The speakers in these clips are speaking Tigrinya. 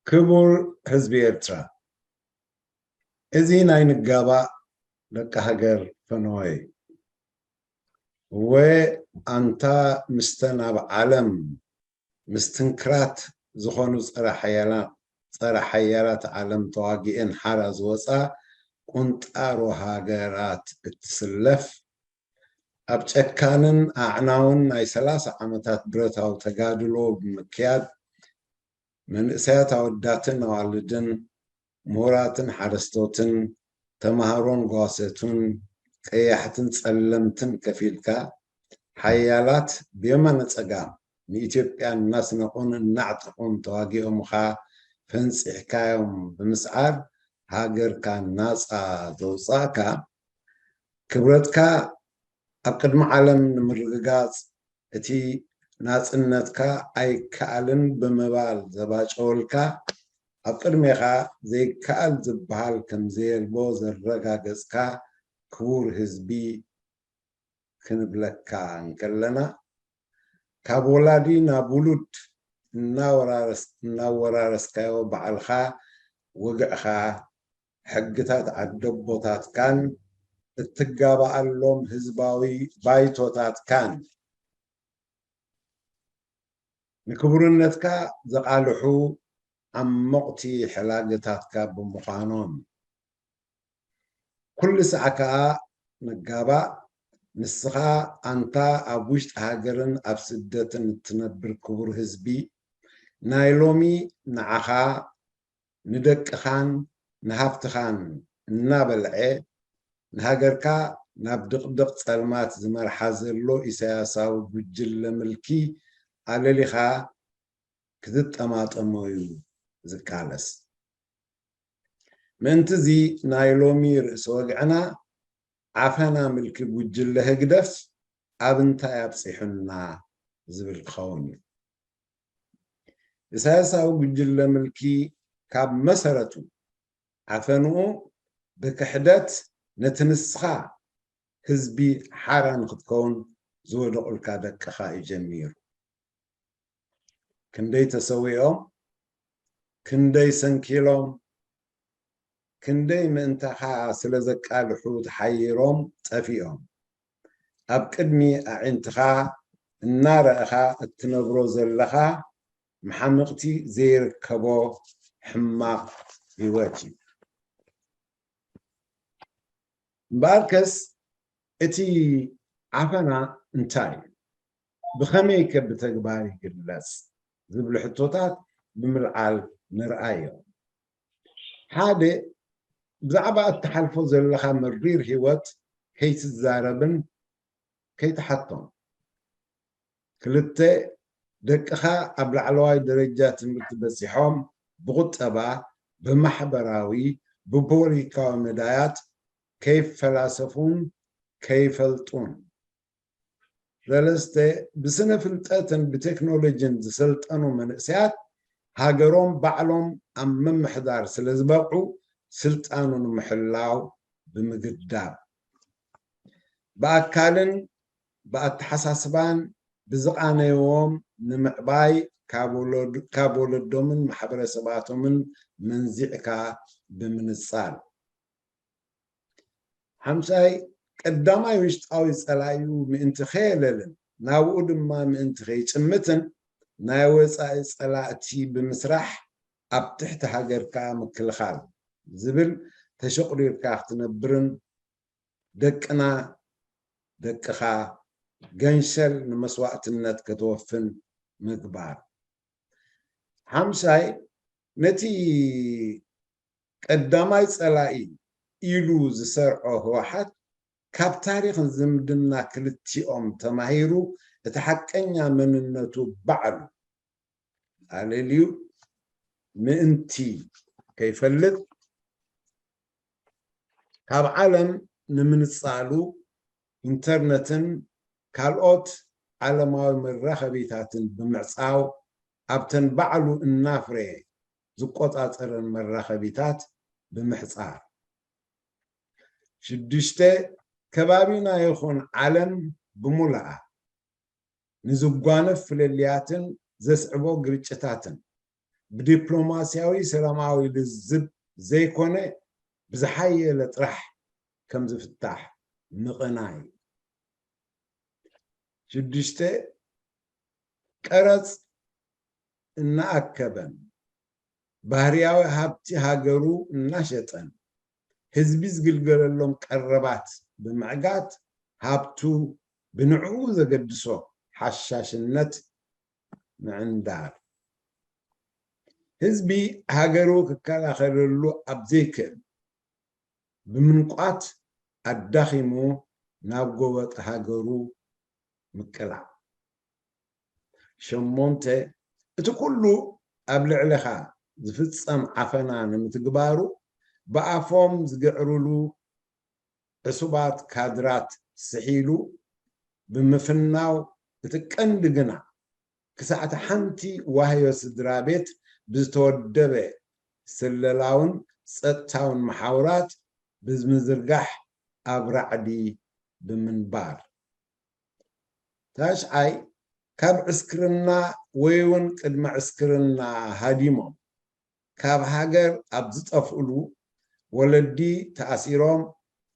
ክቡር ህዝቢ ኤርትራ፣ እዚ ናይ ንጋባእ ደቂ ሃገር ፈነወ እዩ። እወ፣ ኣንታ ምስተን ኣብ ዓለም ምስትንክራት ዝኾኑ ጸረ ሓያላ-፣ ጸረ ሓያላት ዓለም ተዋጊኤን ሓራ ዝወጻ ቁንጣሮ ሃገራት እትስለፍ፣ ኣብ ጨካንን ኣዕናውን ናይ ሰላሳ ዓመታት ብረታዊ ተጋድሎ ብምክያድ፣ መንእሰያት ኣወዳትን ኣዋልድን፣ ምሁራትን ሓረስቶትን፣ ተማሃሮን ጓሰቱን፣ ቀያሕትን ጸለምትን ከፊልካ፣ ሓያላት ብየማነ ጸጋም ንኢትዮጵያ እናስነቑን እናዕጠቑን ተዋጊኦምኻ ፈንጺሕካዮም ብምስዓር ሃገርካ ናጻ ዘውጻእካ፣ ክብረትካ ኣብ ቅድሚ ዓለም ንምርግጋጽ፣ እቲ ናጽነትካ ኣይከኣልን ብምባል ዘባጨወልካ፣ ኣብ ቅድሜኻ ዘይከኣል ዝበሃል ከም ዘየልቦ ዘረጋገጽካ ክቡር ህዝቢ ክንብለካ እንከለና፣ ካብ ወላዲ ናብ ውሉድ እናወራረስ-፣ እናወራረስካዮ ባዕልኻ ወግዕኻ፣ ሕግታት ዓደቦታትካን እትጋባኣሎም ህዝባዊ ባይቶታትካን ንክቡርነትካ ዘቓልሑ ዓሞቕቲ ሕላገታትካ ብምዃኖም፣ ኩሉ ሳዕ ከኣ ንጋባእ፣ ንስኻ ኣንታ ኣብ ውሽጢ ሃገርን ኣብ ስደትን እትነብር ክቡር ህዝቢ፣ ናይ ሎሚ ንዓኻ፣ ንደቅኻን ንሃፍትኻን እናበልዐ፣ ንሃገርካ ናብ ድቕድቕ ጸልማት ዝመርሓ ዘሎ ኢሳያሳዊ ጉጅለ ምልኪ ኣለሊኻ ክትጠማጠሞ እዩ ዝቃለስ። ምእንት'ዚ ናይ ሎሚ ርእሲ ወግዕና፣ ዓፈና ምልኪ ጉጅለ ህግደፍ ኣብ እንታይ ኣብጺሑና ዝብል ክኸውን እዩ። ኢሳያሳዊ ጉጅለ ምልኪ ካብ መሰረቱ ዓፈንኡ ብክሕደት ነቲ ንስኻ ህዝቢ ሓራ ንኽትከውን ዝወደቑልካ ደቅኻ እዩ ጀሚሩ። ክንደይ ተሰዊኦም፣ ክንደይ ሰንኪሎም፣ ክንደይ ምእንታኻ ስለ ዘቃልሑ ተሓይሮም ጠፊኦም። ኣብ ቅድሚ ኣዒንትኻ እናረኣኻ እትነብሮ ዘለኻ መሓምቕቲ ዘይርከቦ ሕማቕ ህይወት እዩ። እምበኣርከስ እቲ ዓፈና እንታይ እዩ? ብኸመይ ከ ብተግባር ይግለጽ? ዝብሉ ሕቶታት ብምልዓል ንርኣዮ። ሓደ፣ ብዛዕባ እትሓልፎ ዘለኻ መሪር ህይወት ከይትዛረብን ከይትሓቶን። ክልተ፣ ደቅኻ ኣብ ላዕለዋይ ደረጃ ትምህርቲ በጺሖም ብቁጠባ፣ ብማሕበራዊ፣ ብፖለቲካዊ መዳያት ከይፈላሰፉን ከይፈልጡን። ሰለስተ፣ ብስነ ፍልጠትን ብቴክኖሎጂን ዝሰልጠኑ መንእሰያት ሃገሮም ባዕሎም ኣብ ምምሕዳር ስለ ዝበቕዑ ስልጣኑ ንምሕላው ብምግዳብ። ብኣካልን ብኣተሓሳስባን ብዝቓነይዎም ንምዕባይ ካብ ወለድ-፣ ካብ ወለዶምን ማሕበረሰባቶምን መንዚዕካ ብምንጻል። ሓምሳይ፣ ቀዳማይ ውሽጣዊ ጸላኢኡ ምእንቲ ከየለልን ናብኡ ድማ ምእንቲ ከይጭምትን ናይ ወጻኢ ጸላእቲ ብምስራሕ ኣብ ትሕቲ ሃገርካ ምክልኻል ዝብል ተሸቑሪርካ ክትነብርን ደቅና ደቅኻ ገንሸል ንመስዋእትነት ከተወፍን ምግባር። ሓምሻይ፣ ነቲ ቀዳማይ ጸላኢ ኢሉ ዝሰርዖ ህወሓት ካብ ታሪኽን ዝምድና ክልቲኦም ተማሂሩ እቲ ሓቀኛ መንነቱ ባዕሉ ኣለልዩ ምእንቲ ከይፈልጥ ካብ ዓለም ንምንጻሉ ኢንተርነትን ካልኦት ዓለማዊ መራኸቢታትን ብምዕጻው ኣብተን ባዕሉ እናፍረየ ዝቆጻጸረን መራኸቢታት ብምሕጻር። ሽዱሽተ፣ ከባቢና ይኹን ዓለም ብሙሉኣ ንዝጓነፍ ፍልልያትን ዘስዕቦ ግርጭታትን ብዲፕሎማስያዊ ሰላማዊ ልዝብ ዘይኮነ ብዝሓየለ ጥራሕ ከም ዝፍታሕ ምቕናይ። ሽዱሽተ፣ ቀረጽ እናኣከበን ባህርያዊ ሃብቲ ሃገሩ እናሸጠን ህዝቢ ዝግልገለሎም ቀረባት ብምዕጋት ሃብቱ ብንዕኡ ዘገድሶ ሓሻሽነት ምዕንዳር። ህዝቢ ሃገሩ ክከላኸለሉ ኣብ ዘይክእል ብምንቋት ኣዳኺሙ ናብ ጎበጥ ሃገሩ ምቅላዕ። ሸሞንተ፣ እቲ ኩሉ ኣብ ልዕለኻ ዝፍጸም ዓፈና ንምትግባሩ ብኣፎም ዝግዕርሉ ዕሱባት ካድራት ስሒሉ ብምፍናው፣ እቲ ቀንዲ ግና ክሳዕቲ ሓንቲ ዋህዮ ስድራ ቤት ብዝተወደበ ስለላውን ጸጥታውን መሓውራት ብምዝርጋሕ ኣብ ራዕዲ ብምንባር። ታሽዓይ፣ ካብ ዕስክርና ወይ እውን ቅድመ ዕስክርና ሃዲሞም ካብ ሃገር ኣብ ዝጠፍእሉ፣ ወለዲ ተኣሲሮም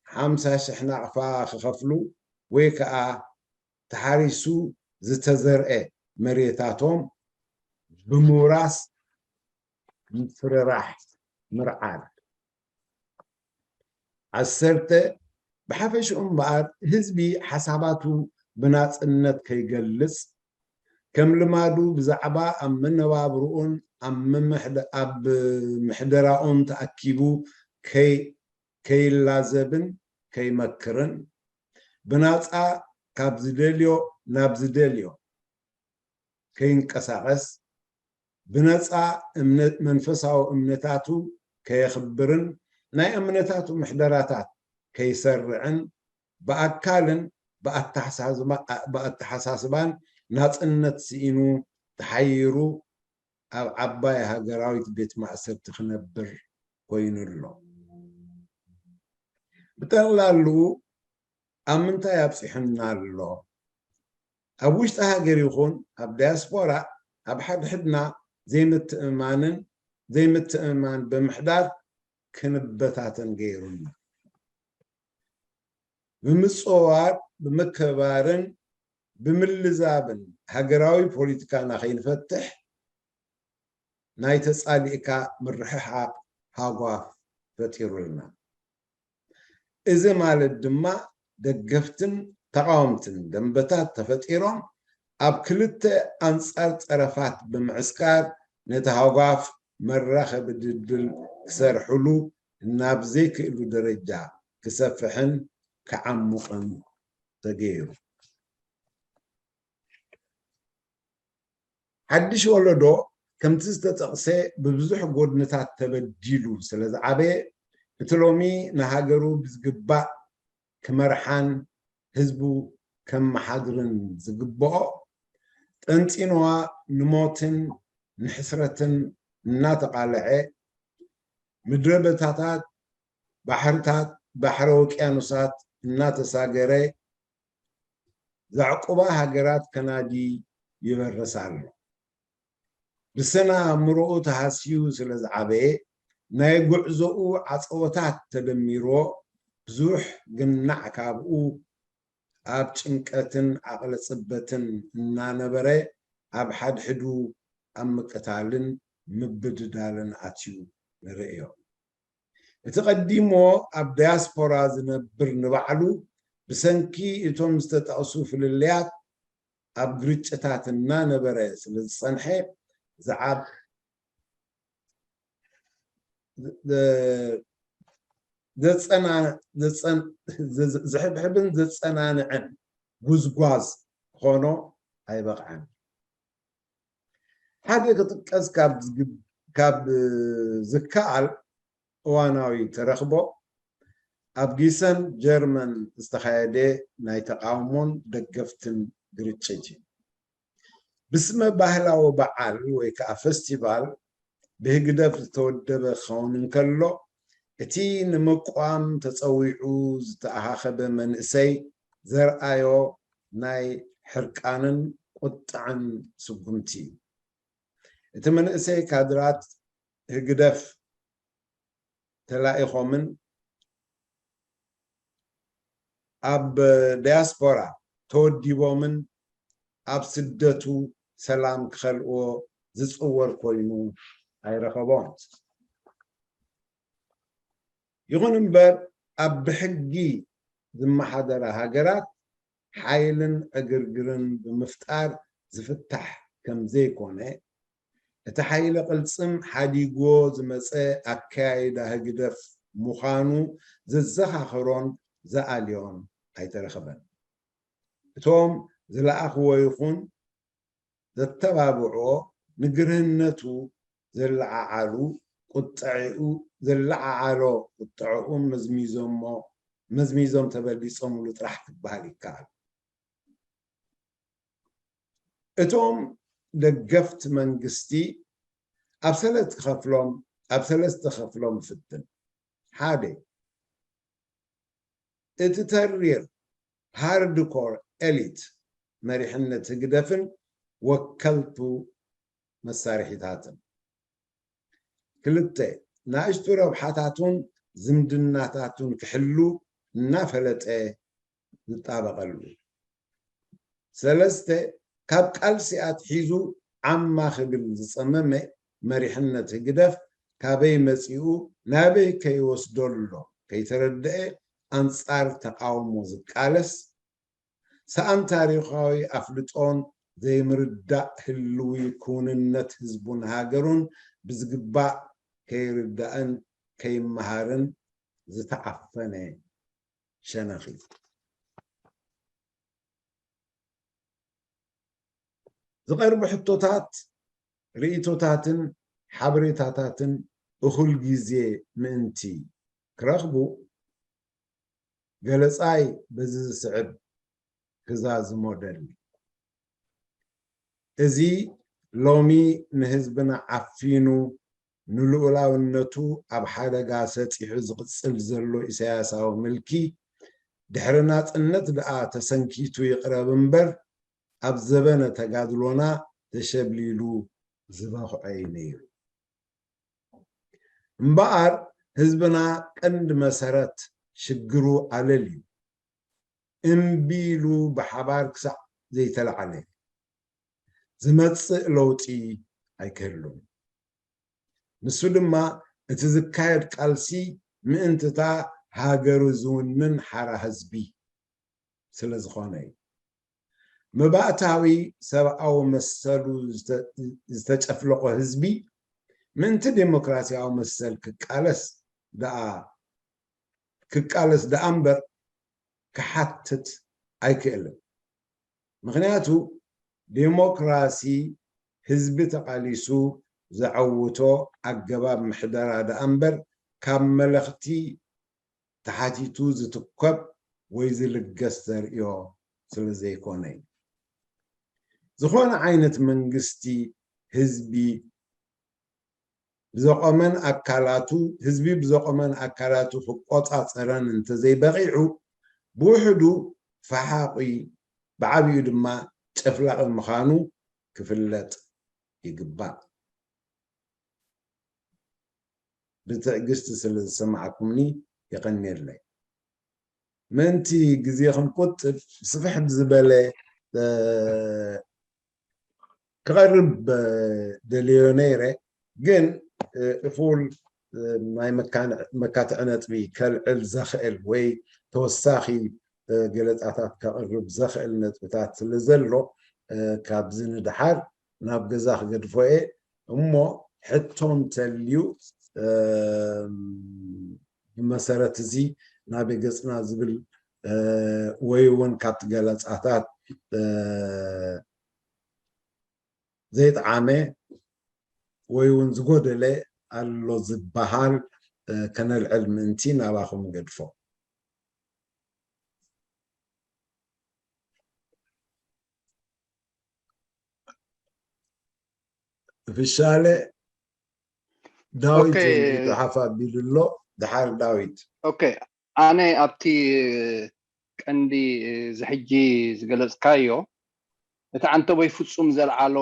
ሓምሳ ሽሕ ናቕፋ ክኸፍሉ ወይ ከዓ ተሓሪሱ ዝተዘርአ መሬታቶም ብምውራስ ምፍርራሕ ምርዓድ። ዓሰርተ፣ ብሓፈሽኡ እምበኣር ህዝቢ ሓሳባቱ ብናጽነት ከይገልጽ፣ ከም ልማዱ ብዛዕባ ኣብ መነባብርኡን ኣብ ምምሕደ-፣ ኣብ ምሕደራኡን ተኣኪቡ ከይ-፣ ከይላዘብን ከይመክርን፣ ብናጻ ካብ ዝደልዮ ናብ ዝደልዮ ከይንቀሳቐስ፣ ብነጻ እምነ-፣ መንፈሳዊ እምነታቱ ከየኽብርን ናይ እምነታቱ ምሕደራታት ከይሰርዕን ብኣካልን ብኣተሓሳስባ-፣ ብኣተሓሳስባን ናጽነት ስኢኑ ተሓይሩ ኣብ ዓባይ ሃገራዊት ቤት ማእሰርቲ ክነብር ኮይኑ ኣሎ። ብጠቕላልኡ ኣብ ምንታይ ኣብጺሑና ኣሎ? ኣብ ውሽጢ ሃገር ይኹን ኣብ ዳያስፖራ ኣብ ሓድሕድና ዘይምትእምማንን ዘይምትእምማን ብምሕዳር ክንበታተን ገይሩና። ብምጽዋር፣ ብምክብባርን ብምልዛብን ሃገራዊ ፖለቲካና ከይንፈትሕ ናይ ተጻሊእካ ምርሕሓቕ ሃጓፍ ፈጢሩልና። እዚ ማለት ድማ ደገፍትን ተቓወምትን ደንበታት ተፈጢሮም ኣብ ክልተ ኣንጻር ጸረፋት ብምዕስካር ነቲ ሃጓፍ መራኸቢ ድልድል ክሰርሕሉ ናብ ዘይክእሉ ደረጃ ክሰፍሕን ክዓሙቕን ተገይሩ። ሓድሽ ወለዶ ከምቲ ዝተጠቕሰ ብብዙሕ ጎድንታት ተበዲሉ ስለ ዝዓበየ፣ እቲ ሎሚ ንሃገሩ ብዝግባእ ክመርሓን ህዝቡ ከመሓድርን ዝግብኦ፣ ጠንጢንዋ ንሞትን ንሕስረትን እናተቓልዐ፣ ምድረ በታታት፣ ባሕርታት፣ ባሕረ ውቅያኖሳት እናተሳገረ፣ ዘዕቁባ ሃገራት ከናዲ ይበርስ ኣሎ። ብስነ ኣእምሮኡ ተሃስዩ ስለ ዝዓበየ፣ ናይ ጉዕዞኡ ዓጸቦታት ተደሚርዎ፣ ብዙሕ ግናዕ ካብኡ ኣብ ጭንቀትን ዓቕሊ ጽበትን እናነበረ፣ ኣብ ሓድሕዱ ኣብ ምቅታልን ምብድዳልን ኣትዩ ንርእዮ። እቲ ቀዲሞ ኣብ ዳያስፖራ ዝነብር ንባዕሉ፣ ብሰንኪ እቶም ዝተጠቕሱ ፍልልያት ኣብ ግርጭታት እናነበረ ስለ ዝጸንሐ፣ ዝዓብ-፣ ዘ-፣ ዘጸና-፣ ዘጸን-፣ ዘ-፣ ዘ-፣ ዘሕብሕብን ዘጸናንዕን ጉዝጓዝ ክኾኖ ኣይበቕዐን። ሓደ ክጥቀስ ካብ ዝግብ-፣ ካብ ዝከኣል እዋናዊ ተረኽቦ፣ ኣብ ጊሰን ጀርመን ዝተኻየደ ናይ ተቓውሞን ደገፍትን ግርጭት እዩ። ብስመ ባህላዊ በዓል ወይ ከዓ ፈስቲቫል ብህግደፍ ዝተወደበ ክኸውን እንከሎ፣ እቲ ንምቋም ተጸዊዑ ዝተኣኻኸበ መንእሰይ ዘርኣዮ ናይ ሕርቃንን ቁጥዐን ስጉምቲ እዩ። እቲ መንእሰይ ካድራት ህግደፍ ተላኢኾምን ኣብ ዳያስፖራ ተወዲቦምን ኣብ ስደቱ ሰላም ክኸልእዎ ዝጽወር ኮይኑ ኣይረኸቦን። ይኹን እምበር ኣብ ብሕጊ ዝመሓደራ ሃገራት ሓይልን ዕግርግርን ብምፍጣር ዝፍታሕ ከም ዘይኮነ፣ እቲ ሓይሊ ቅልጽም ሓዲግዎ ዝመጸ ኣከያይዳ ህግደፍ ምዃኑ ዘዘኻኽሮን ዝኣልዮን ኣይተረኽበን። እቶም ዝለኣኽዎ ይኹን ዘተባብዕዎ ንግርህነቱ ዘለዓዓሉ ቁጠዐኡ ዘለዓዓሎ ቁጠዐኡ መዝሚዞሞ መዝሚዞም ተበሊጾምሉ ጥራሕ ክበሃል ይከኣል። እቶም ደገፍቲ መንግስቲ ኣብ ሰለስተ ክኸፍሎም ኣብ ሰለስተ ክኸፍሎም ይፍትን። ሓደ፣ እቲ ተሪር ሃርድኮር ኤሊት መሪሕነት ህግደፍን ወከልቱ መሳርሒታትን። ክልተ፣ ናእሽቱ ረብሓታቱን ዝምድናታቱን ክሕሉ እናፈለጠ ዝጣበቐሉ። ሰለስተ፣ ካብ ቃልሲ ኣትሒዙ ዓማ ክብል ዝጸመመ መሪሕነት ህግደፍ ካበይ መጺኡ ናበይ ከይወስዶ ኣሎ ከይተረድአ ኣንጻር ተቓውሞ ዝቃለስ፣ ሰኣን ታሪኻዊ ኣፍልጦን ዘይምርዳእ ህልዊ ክውንነት ህዝቡን ሃገሩን ብዝግባእ ከይርዳእን ከይመሃርን ዝተዓፈነ ሸነኽ እዩ። ዝቐርቡ ሕቶታት፣ ርእይቶታትን ሓበሬታታትን እኹል ግዜ ምእንቲ ክረኽቡ፣ ገለጻይ በዚ ዝስዕብ ክዛዝሞ ደሊ። እዚ ሎሚ ንህዝብና ዓፊኑ ንልኡላውነቱ ኣብ ሓደጋ ሰጢሑ ዝቕጽል ዘሎ ኢሳያሳዊ ምልኪ፣ ድሕሪ ናጽነት ደኣ ተሰንኪቱ ይቕረብ እምበር፣ ኣብ ዘበነ ተጋድሎና ተሸብሊሉ ዝበኹዐ እዩ ነይሩ። እምበኣር ህዝብና ቀንዲ መሰረት ሽግሩ ኣለልዩ። እምቢ ኢሉ ብሓባር ክሳዕ ዘይተላዕለ ዝመጽእ ለውጢ ኣይክህሉን። ንሱ ድማ እቲ ዝካየድ ቃልሲ ምእንትታ ሃገሩ ዝውንን ሓራ ህዝቢ ስለ ዝኾነ እዩ። መባእታዊ ሰብኣዊ መሰሉ ዝተ-፣ ዝተጨፍለቆ ህዝቢ ምእንቲ ዴሞክራሲያዊ መሰል ክቃለስ ደኣ፣ ክቃለስ ደኣ እምበር ክሓትት ኣይክእልን። ምኽንያቱ ዴሞክራሲ ህዝቢ ተቓሊሱ ዘዐውቶ ኣገባብ ምሕደራ ደኣ እምበር ካብ መለኽቲ ተሓቲቱ ዝትኮብ ወይ ዝልገስ ዘርእዮ ስለ ዘይኮነ እዩ። ዝኾነ ዓይነት መንግስቲ ህዝቢ ብዘቖመን ኣካላቱ፣ ህዝቢ ብዘቖመን ኣካላቱ ክቆጻጸረን እንተዘይበቒዑ፣ ብውሕዱ ፈሓቑ ብዓቢኡ ድማ ጨፍላቒ ምዃኑ ክፍለጥ ይግባእ። ብትዕግስቲ ስለ ዝሰማዕኩምኒ የቐንየለይ። ምእንቲ ግዜ ክንቁጥብ ስፍሕ ብዝበለ፣ እ፣ ክቐርብ፣ እ፣ ደልዮ ነይረ፣ ግን፣ እ፣ እኹል፣ እ፣ ናይ መካን-፣ መካትዒ ነጥቢ ከልዕል ዘኽእል ወይ ተወሳኺ፣ እ፣ ገለጻታት ከቕርብ ዘኽእል ነጥብታት ስለ ዘሎ፣ እ፣ ካብዚ ንደሓር ናብ ገዛ ክገድፎ እየ። እሞ ሕቶ እንተልዩ፣ እ፣ ብመሰረት እዚ ናበይ ገጽና ዝብል፣ እ፣ ወይ እውን ካብቲ ገለጻታት፣ እ፣ ዘይጠዓመ ወይ እውን ዝጎደለ ኣሎ ዝበሃል፣ እ፣ ከነልዕል ምእንቲ ናባኹም ገድፎ። ፍሻለ ዳዊት ኦኬ። እውን ሪኢቶ ሓፍ ኣቢሉ ኣሎ። ደሓር ዳዊት። ኦኬ፣ ኣነ ኣብቲ ቀንዲ እዚ ሕጂ ዝገለጽካዮ እቲ ዓንተቦይ ፍጹም ዘልዓሎ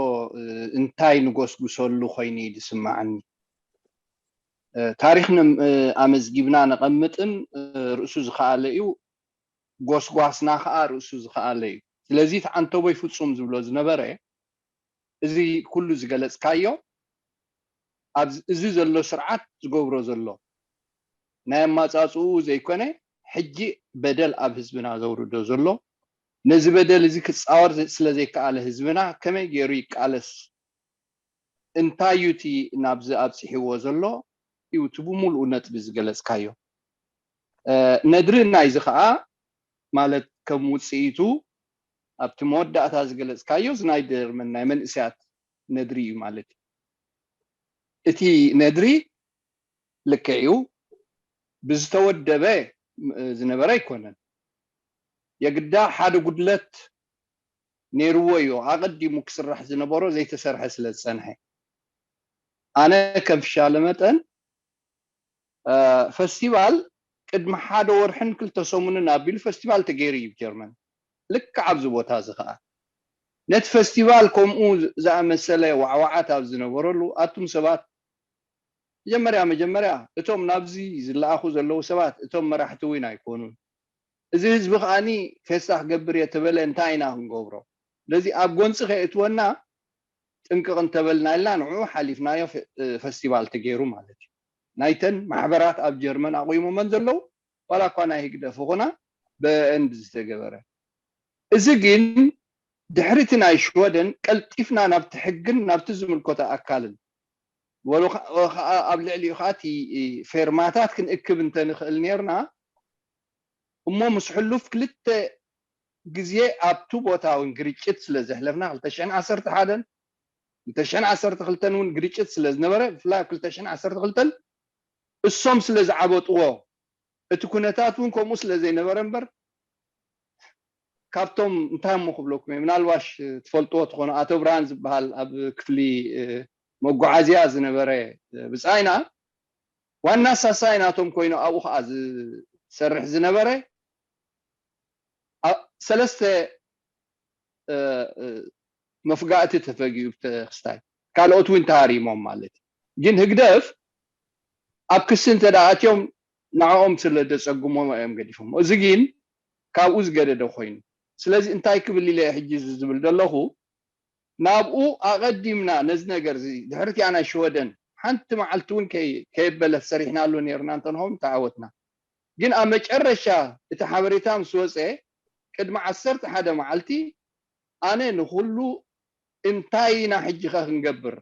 እንታይ ንጎስጉሰሉ ኮይኑ እዩ ዝስማዓኒ። ታሪኽ ኣመዝጊብና ነቐምጥን ርእሱ ዝኸኣለ እዩ፣ ጎስጓስና ከዓ ርእሱ ዝኸኣለ እዩ። ስለዚ እቲ ዓንተቦይ ፍጹም ዝብሎ ዝነበረ እዚ ኩሉ ዝገለጽካዮ ኣብዚ እዚ ዘሎ ስርዓት ዝገብሮ ዘሎ ናይ ኣማጻጽኡ ዘይኮነ ሕጂ በደል ኣብ ህዝብና ዘውርዶ ዘሎ ነዚ በደል እዚ ክጻወር ስለ ዘይከኣለ ህዝብና ከመይ ገይሩ ይቃለስ እንታይ እዩ እቲ ናብዚ ኣብፅሕዎ ዘሎ እዩ እቲ ብምሉኡ ነጥቢ ዝገለፅካዮ ነድሪ ናይዚ ከዓ ማለት ከም ውፅኢቱ ኣብቲ መወዳእታ ዝገለፅካዮ እዚ ናይ ደርመን ናይ መንእሰያት ነድሪ እዩ ማለት እዩ እቲ ነድሪ ልክዕ እዩ ብዝተወደበ ዝነበረ ኣይኮነን የግዳ ሓደ ጉድለት ነይርዎ እዩ ኣቐዲሙ ክስራሕ ዝነበሮ ዘይተሰርሐ ስለ ዝፀንሐ ኣነ ከም ፍሻለ መጠን ፈስቲቫል ቅድሚ ሓደ ወርሕን ክልተ ሰሙንን ኣቢሉ ፈስቲቫል ተገይሩ እዩ ጀርመን ልክዕ ኣብዚ ቦታ እዚ ከዓ ነቲ ፈስቲቫል ከምኡ ዝኣመሰለ ዋዕዋዓት ኣብ ዝነበረሉ ኣቱም ሰባት መጀመርያ መጀመርያ እቶም ናብዚ ዝለኣኹ ዘለዉ ሰባት እቶም መራሕቲ እውን ኣይኮኑን እዚ ህዝቢ ከዓኒ ፌስታ ክገብር እየ ተበለ እንታይ ኢና ክንገብሮ ስለዚ ኣብ ጎንፂ ከየእትወና ጥንቅቕ እንተበልና ኢልና ንዕኡ ሓሊፍናዮ ፈስቲቫል ተገይሩ ማለት እዩ ናይተን ማሕበራት ኣብ ጀርመን ኣቑሞመን ዘለዉ ዋላ እኳ ናይ ህግደፍ ኹና ብእንድ ዝተገበረ እዚ ግን ድሕሪቲ ናይ ሽወደን ቀልጢፍና ናብቲ ሕግን ናብቲ ዝምልከቶ ኣካልን ወሎ ከዓ ኣብ ልዕሊኡ ከዓ እቲ ፌርማታት ክንእክብ እንተንኽእል ነርና እሞ ምስ ሕሉፍ ክልተ ግዜ ኣብቱ ቦታ እውን ግርጭት ስለ ዘሕለፍና ክልተ ሽሕን ዓሰርተ ሓደን ክልተ ሽሕን ዓሰርተ ክልተን እውን ግርጭት ስለ ዝነበረ ብፍላይ ኣብ ክልተ ሽሕን ዓሰርተ ክልተን እሶም ስለ ዝዓበጥዎ እቲ ኩነታት እውን ከምኡ ስለ ዘይነበረ እምበር ካብቶም እንታይ እሞ ክብለኩም እየ ምናልባሽ ትፈልጥዎ ትኾኑ ኣቶ ብርሃን ዝበሃል ኣብ ክፍሊ መጓዓዝያ ዝነበረ ብፃይና ዋና ሳሳይ ናቶም ኮይኑ ኣብኡ ከዓ ዝሰርሕ ዝነበረ ሰለስተ መፍጋእቲ ተፈጊኡ ክስታይ ካልኦት እውን ተሃሪሞም ማለት ግን ህግደፍ ኣብ ክሲ እንተ ኣትዮም ንዕኦም ስለ ደፀግሞም እዮም ገዲፎም እዚ ግን ካብኡ ዝገደደ ኮይኑ ስለዚ እንታይ ክብል ኢለ ሕጂ ዝብል ዘለኹ ናብኡ ኣቐዲምና ነዚ ነገር እዚ ድሕርቲኣ ናይ ሽወደን ሓንቲ መዓልቲ እውን ከየበለት ሰሪሕናሉ ነርና እንተንኸውን ተዓወትና ግን ኣብ መጨረሻ እቲ ሓበሬታ ምስ ወፀ ቅድሚ ዓሰርተ ሓደ መዓልቲ ኣነ ንኩሉ እንታይ ኢና ሕጂ ከ ክንገብር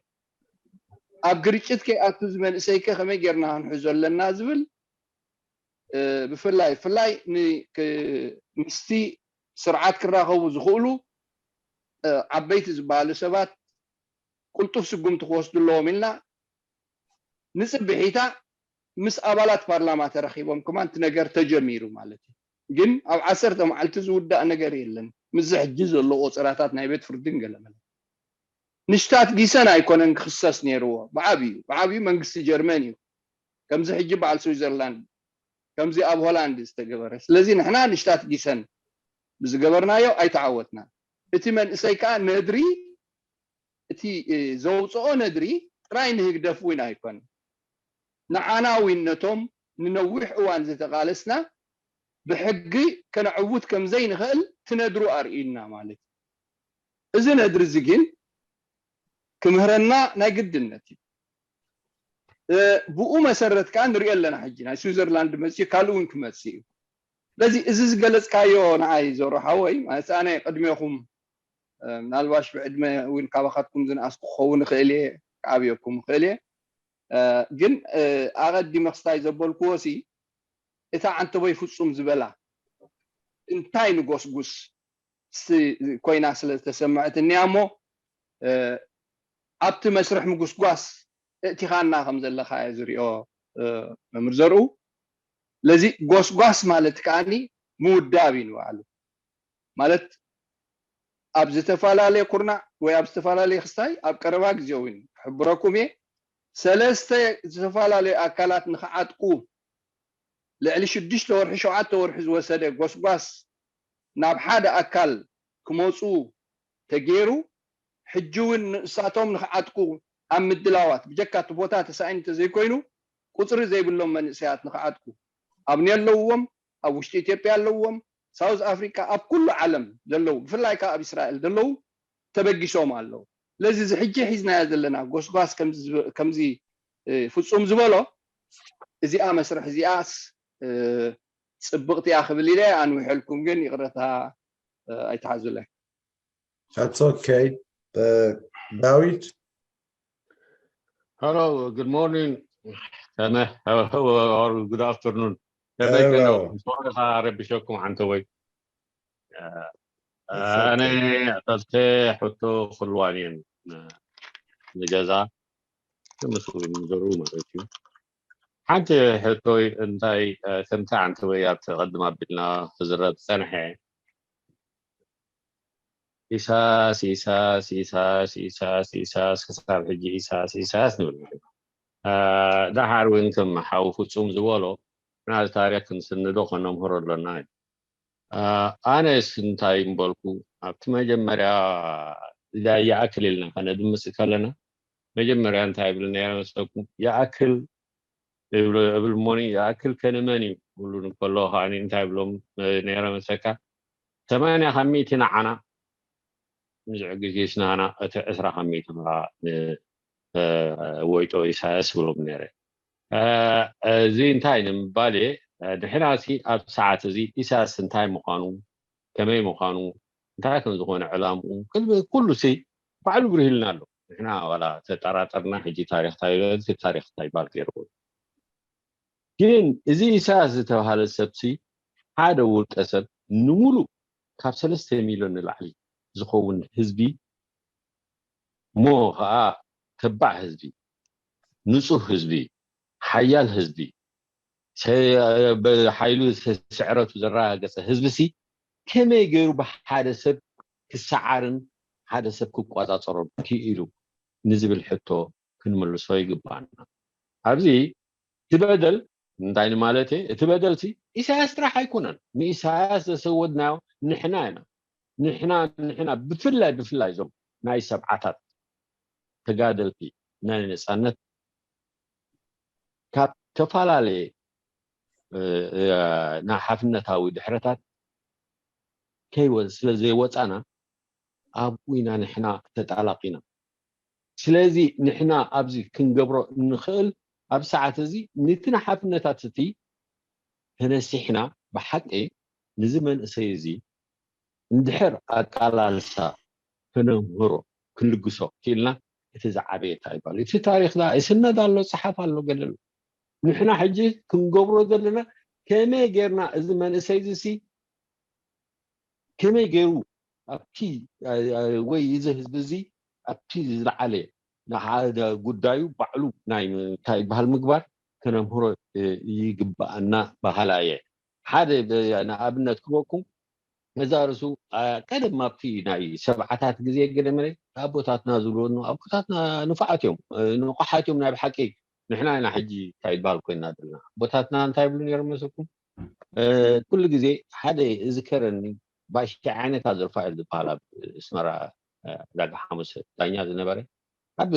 ኣብ ግርጭት ከይኣቱ ዝመንእሰይከ ከመይ ጌርና ክንሕዞ ኣለና ዝብል ብፍላይ ብፍላይ ምስቲ ስርዓት ክራኸቡ ዝኽእሉ ዓበይቲ ዝበሃሉ ሰባት ቁልጡፍ ስጉምቲ ክወስዱ ኣለዎም ኢልና ንፅብሒታ ምስ ኣባላት ፓርላማ ተረኺቦም ከማን እቲ ነገር ተጀሚሩ ማለት እዩ ግን ኣብ ዓሰርተ መዓልቲ ዝውዳእ ነገር የለን ምስዚ ሕጂ ዘሎ ቆፀራታት ናይ ቤት ፍርድን ገለመለ ንሽታት ጊሰን ኣይኮነን ክኽሰስ ነይርዎ ብዓብዩ ብዓብዩ መንግስቲ ጀርመን እዩ ከምዚ ሕጂ በዓል ስዊዘርላንድ ከምዚ ኣብ ሆላንድ ዝተገበረ ስለዚ ንሕና ንሽታት ጊሰን ብዝገበርናዮ ኣይተዓወትና እቲ መንእሰይ ከዓ ነድሪ እቲ ዘውፅኦ ነድሪ ጥራይ ንህግደፍ እውን ኣይኮን ንዓና እውን ነቶም ንነዊሕ እዋን ዝተቃለስና ብሕጊ ከነዕውት ከም ዘይንኽእል ትነድሩ ኣርእዩና ማለት እዩ እዚ ነድሪ እዚ ግን ክምህረና ናይ ግድነት እዩ ብኡ መሰረት ከዓ ንሪኦ ኣለና ሕጂ ናይ ስዊዘርላንድ መፅኡ ካልእ እውን ክመፅእ እዩ ስለዚ እዚ ዝገለፅካዮ ንዓይ ዞሮ ሓወይ ማለት ኣነ ቅድሜኹም ምናልባሽ ብዕድመ እውን ካባኻትኩም ዝንኣስኩ ክኸውን ይኽእል እየ ክዓብየኩም ይኽእል እየ ግን ኣቐዲመ ክስታይ ዘበልክዎ ሲ እታ ዓንተቦይ ፍፁም ዝበላ እንታይ ንጎስጉስ ኮይና ስለ ዝተሰምዐትኒ እያ እሞ ኣብቲ መስርሕ ምጉስጓስ እእቲኻና ከም ዘለኻ እየ ዝሪኦ መምህር ዘርኡ ለዚ ጎስጓስ ማለት ከዓኒ ምውዳብ እዩ ንባዕሉ ማለት ኣብ ዝተፈላለየ ኩርናዕ ወይ ኣብ ዝተፈላለየ ክስታይ ኣብ ቀረባ ግዜ እውን ክሕብረኩም እየ ሰለስተ ዝተፈላለዩ ኣካላት ንክዓጥቁ ልዕሊ ሽዱሽተ ወርሒ ሸውዓተ ወርሒ ዝወሰደ ጎስጓስ ናብ ሓደ ኣካል ክመፁ ተገይሩ፣ ሕጂ እውን ንእሳቶም ንክዓጥቁ ኣብ ምድላዋት፣ ብጀካ እቲ ቦታ ተሳኢኑ እንተዘይኮይኑ፣ ቁፅሪ ዘይብሎም መንእሰያት ንክዓጥቁ፣ ኣብ ኔል ኣለውዎም፣ ኣብ ውሽጢ ኢትዮጵያ ኣለውዎም፣ ሳውዝ ኣፍሪቃ፣ ኣብ ኩሉ ዓለም ዘለዉ፣ ብፍላይ ከዓ ኣብ እስራኤል ዘለዉ ተበጊሶም ኣለዉ። ስለዚ እዚ ሕጂ ሒዝናዮ ዘለና ጎስጓስ ከምዚ ዝብ-፣ ከምዚ፣ እ፣ ፍጹም ዝበሎ፣ እዚኣ መስርሕ እዚኣስ፣ እ፣ ጽብቕቲ እያ ክብል ኢለ ኣንዊሐልኩም፣ ግን ይቕረታ፣ እ፣ ኣይትሓዙለይ። That's okay. Uh, David? Hello, good morning. Kame, or good afternoon. Kame, Hello. Sorry, ረቢሸኩም ሓንቲ ወይ። It's ኣነ okay. ሕቶተ ሕቶ ክልዋን እየን ንገዛ ምስ ዝምዘሩ ማለት እዩ። ሓንቲ ሕቶይ እንታይ፣ ከምቲ ሓንቲ ወይ ኣብቲ ቅድም ኣቢልና ክዝረብ ዝፀንሐ ኢሳስ ኢሳስ ኢሳስ ኢሳስ ኢሳስ ክሳብ ሕጂ ኢሳስ ኢሳስ ንብል ኣለና። ደሓር እውን ከም ሓው ፍፁም ዝበሎ ናዚ ታሪክ ክንስንዶ ከነምህሮ ኣለና እዩ። ኣነስ እንታይ ምበልኩ ኣብቲ መጀመርያ ይኣክል ኢልና ከነድምፅ ከለና መጀመርያ እንታይ ይብል ነረ መሰልኩም? ይኣክል እብል እብል እሞኒ ይኣክል ከንመን እዩ ብሉ እንከሎ ከዓኒ እንታይ ብሎም ነረ መሰካ ሰማንያ ካብ ሚእቲ ንዓና ንዝዕግጊስ ንሃና እቲ ዕስራ ካብ ሚእቲ ከዓ ንወይጦ ኢሳያስ ብሎም ነረ። እዚ እንታይ ንምባል እየ ንሕና ሲ ኣብ ሰዓት እዚ ኢሳያስ እንታይ ምዃኑ ከመይ ምዃኑ እንታይ ከም ዝኾነ ዕላምኡ ኩሉ ሲ ባዕሉ ብርሂልና ኣሎ። ንሕና ዋላ ተጠራጠርና ሕጂ ታሪኽ ታሪኽ እንታይ ባል ገይርዎ ግን እዚ ኢሳያስ ዝተባሃለ ሰብሲ ሓደ ውልቀ ሰብ ንሙሉእ ካብ ሰለስተ ሚልዮን ንላዕሊ ዝኸውን ህዝቢ እሞ ከዓ ተባዕ ህዝቢ ንፁህ ህዝቢ ሓያል ህዝቢ ብሓይሉ ዝተስዕረቱ ዘረጋገፀ ህዝቢ ሲ ከመይ ገይሩ ብሓደ ሰብ ክሰዓርን ሓደ ሰብ ክቆፃፀሮን ክኢሉ ንዝብል ሕቶ ክንምልሶ ይግባኣና። ኣብዚ እቲ በደል እንታይ ንማለት እየ? እቲ በደል ሲ ኢሳያስ ጥራሕ ኣይኮነን። ንኢሳያስ ዘሰወድናዮ ንሕና ኢና። ንሕና ንሕና ብፍላይ ብፍላይ እዞም ናይ ሰብዓታት ተጋደልቲ ናይ ነፃነት ካብ ተፈላለየ ናይ ሓፍነታዊ ድሕረታት ከይወ ስለ ዘይወፃና ኣብኡ ኢና ንሕና ተጣላቂና። ስለዚ ንሕና ኣብዚ ክንገብሮ እንኽእል ኣብ ሰዓት እዚ ንቲ ንሓፍነታት እቲ ተነሲሕና ብሓቂ ንዚ መንእሰይ እዚ እንድሕር ኣቃላልሳ ክነምህሮ ክንልግሶ ክኢልና እቲ ዝዓበየ እንታይ ይባል እቲ ታሪክ ዳ ይስነድ ኣሎ ፀሓፍ ኣሎ ገለ ኣሎ ንሕና ሕጂ ክንገብሮ ዘለና ከመይ ጌርና እዚ መንእሰይ እዚ ሲ ከመይ ገይሩ ኣብቲ ወይ እዚ ህዝቢ እዚ ኣብቲ ዝለዓለ ንሓደ ጉዳዩ ባዕሉ ናይ እንታይ ይበሃል ምግባር ከነምህሮ ይግባኣና በሃላ እየ ሓደ ንኣብነት ክበኩም ነዛ ርሱ ቀደም ኣብቲ ናይ ሰብዓታት ግዜ ገደመለ ኣቦታትና ዝብልዎ ኣቦታትና ንፉዓት እዮም ንቑሓት እዮም ናይ ብሓቂ ንሕና ኢና ሕጂ እንታይ ይበሃል ኮይና ዘለና ኣቦታትና እንታይ ይብሉ ነይሮም መስልኩም ኩሉ ግዜ ሓደ እዝከረኒ ባሻ ዓይነታ ዘርፋኤል ዝበሃል ኣብ እስመራ ዕዳጋ ሓሙስ ዳኛ ዝነበረ ኣብ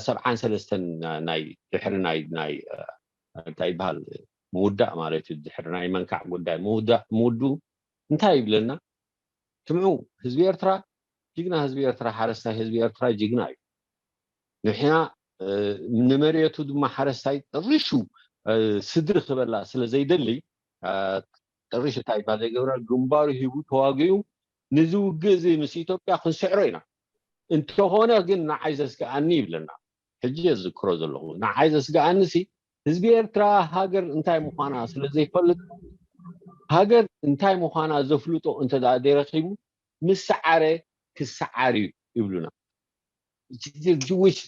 ሰብዓን ሰለስተን ናይ ድሕሪ ናይ ናይ እንታይ ይበሃል ምውዳእ ማለት እዩ ድሕሪ ናይ መንካዕ ጉዳይ ምውዳእ ምውድኡ እንታይ ይብለና ስምዑ ህዝቢ ኤርትራ ጅግና ህዝቢ ኤርትራ ሓረስታይ ህዝቢ ኤርትራ ጅግና እዩ ንሕና ንመሬቱ ድማ ሓረስታይ ጥሪሹ ስድሪ ክበላ ስለ ዘይደሊ ጥሪሹ እንታይ ይባል ዘይገብረ ግንባሩ ሂቡ ተዋጊኡ ንዚ ውግእ እዚ ምስ ኢትዮጵያ ክንስዕሮ ኢና እንተኾነ ግን ንዓይ ዘስግኣኒ ይብለና ሕጂ የዝክሮ ዘለኹ ንዓይ ዘስግኣኒ ሲ ህዝቢ ኤርትራ ሃገር እንታይ ምዃና ስለ ዘይፈልጥ ሃገር እንታይ ምዃና ዘፍልጦ እንተ ደኣ ዘይረኺቡ ምስ ሰዓረ ክሰዓር እዩ ይብሉና Jewish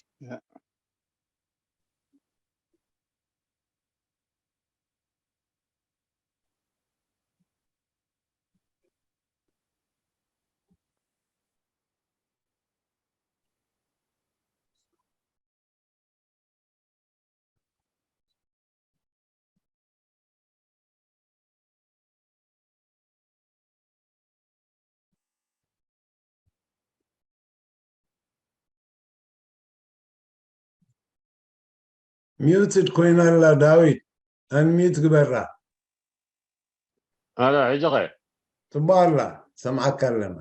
ሚውትድ ኮይና ኣላ። ዳዊት፣ ኣንሚዩት ግበራ። ኣላ ሕጂ ኸ ጽቡቕ ኣላ፣ ሰምዓካ ኣለና።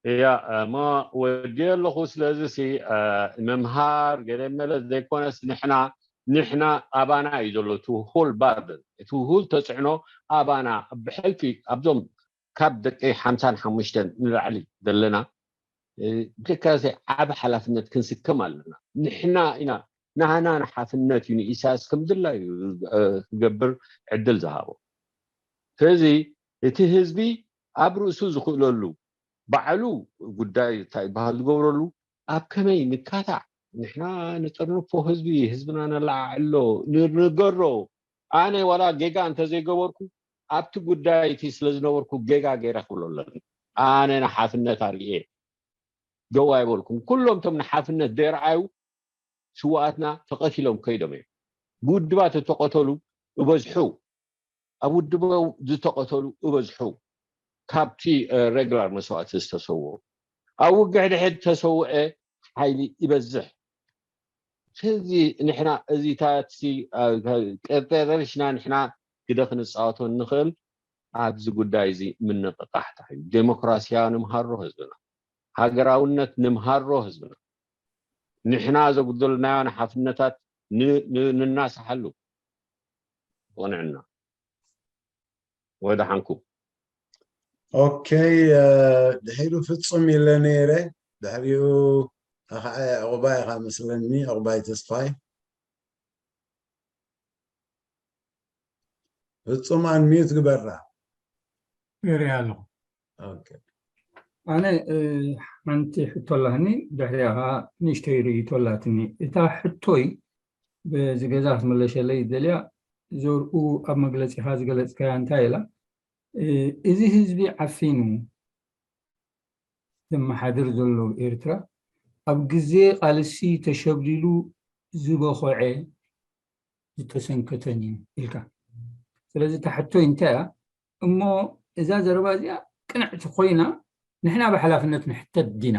እያ እሞ ወዲ ኣለኹ። ስለዚ ሲ ምምሃር ገለ መለ ዘይኮነስ ንሕና ንሕና ኣባና እዩ ዘሎ እቲ ሁል ባርደን እቲ ሁል ተፅዕኖ ኣባና ብሕልፊ ኣብዞም ካብ ደቂ ሓምሳን ሓሙሽተን ንላዕሊ ዘለና ብካዚ ዓብ ሓላፍነት ክንስከም ኣለና። ንሕና ኢና ናህና ንሓፍነት እዩ ንኢሳያስ ከም ድላዩ ክገብር ዕድል ዝሃቦ። ስለዚ እቲ ህዝቢ ኣብ ርእሱ ዝኽእለሉ ባዕሉ ጉዳይ እንታይ ይበሃል ዝገብረሉ ኣብ ከመይ ንካታዕ ንሕና ንጠርንፎ ህዝቢ ህዝብና ነለዓዕሎ ንርገሮ ኣነ ዋላ ጌጋ እንተዘይገበርኩ ኣብቲ ጉዳይ እቲ ስለዝነበርኩ ጌጋ ገይረ ክብሎ ኣለኒ። ኣነ ንሓፍነት ኣርእየ ደው ኣይበልኩም። ኩሎም እቶም ንሓፍነት ደይረኣዩ ስውኣትና ተቐቲሎም ከይዶም እዮም። ብውድባት እተቐተሉ እበዝሑ ኣብ ውድቦም ዝተቐተሉ እበዝሑ ካብቲ ሬግላር መስዋእቲ ዝተሰውኡ ኣብ ውግሕ ድሕድ ተሰውአ ሓይሊ ይበዝሕ። ስለዚ ንሕና እዚታት ቀጠርሽና ንሕና ግደ ክንፃወቶ እንኽእል ኣብዚ ጉዳይ እዚ ምንቕቃሕታ እዩ። ዴሞክራሲያ ንምሃሮ ህዝብና፣ ሃገራውነት ንምሃሮ ህዝብና፣ ንሕና ዘጉደልናዮ ንሓፍነታት ንናስሓሉ። ቅንዕና ወደሓንኩም። ኦኬ፣ ድሒሩ ፍጹም ኢለ ነይረ። ድሕሪኡ ኣኸዓ ዕቑባይ ኢኻ መስለኒ፣ ዕቑባይ ተስፋይ። ፍጹም ኣንሚዩት ግበራ። ገይረያ ኣለኹ። ኦኬ። ኣነ ሓንቲ ሕቶ ኣላትኒ፣ ድሕሪኣ ከዓ ንእሽተይ ርእይቶ ኣላትኒ። እታ ሕቶይ በዚ ገዛ ክትመለሸለይ ዝደልያ፣ ዘርኡ ኣብ መግለፂኻ ዝገለፅካያ እንታይ ኢላ፣ እዚ ህዝቢ ዓፊኑ ዘመሓድር ዘሎ ኤርትራ ኣብ ግዜ ቃልሲ ተሸብሊሉ ዝበኾዐ ዝተሰንከተን እዩ ኢልካ። ስለዚ እታ ሕቶይ እንታይ እያ እሞ፣ እዛ ዘረባ እዚኣ ቅንዕቲ ኮይና ንሕና ብሓላፍነት ንሕተት ዲና?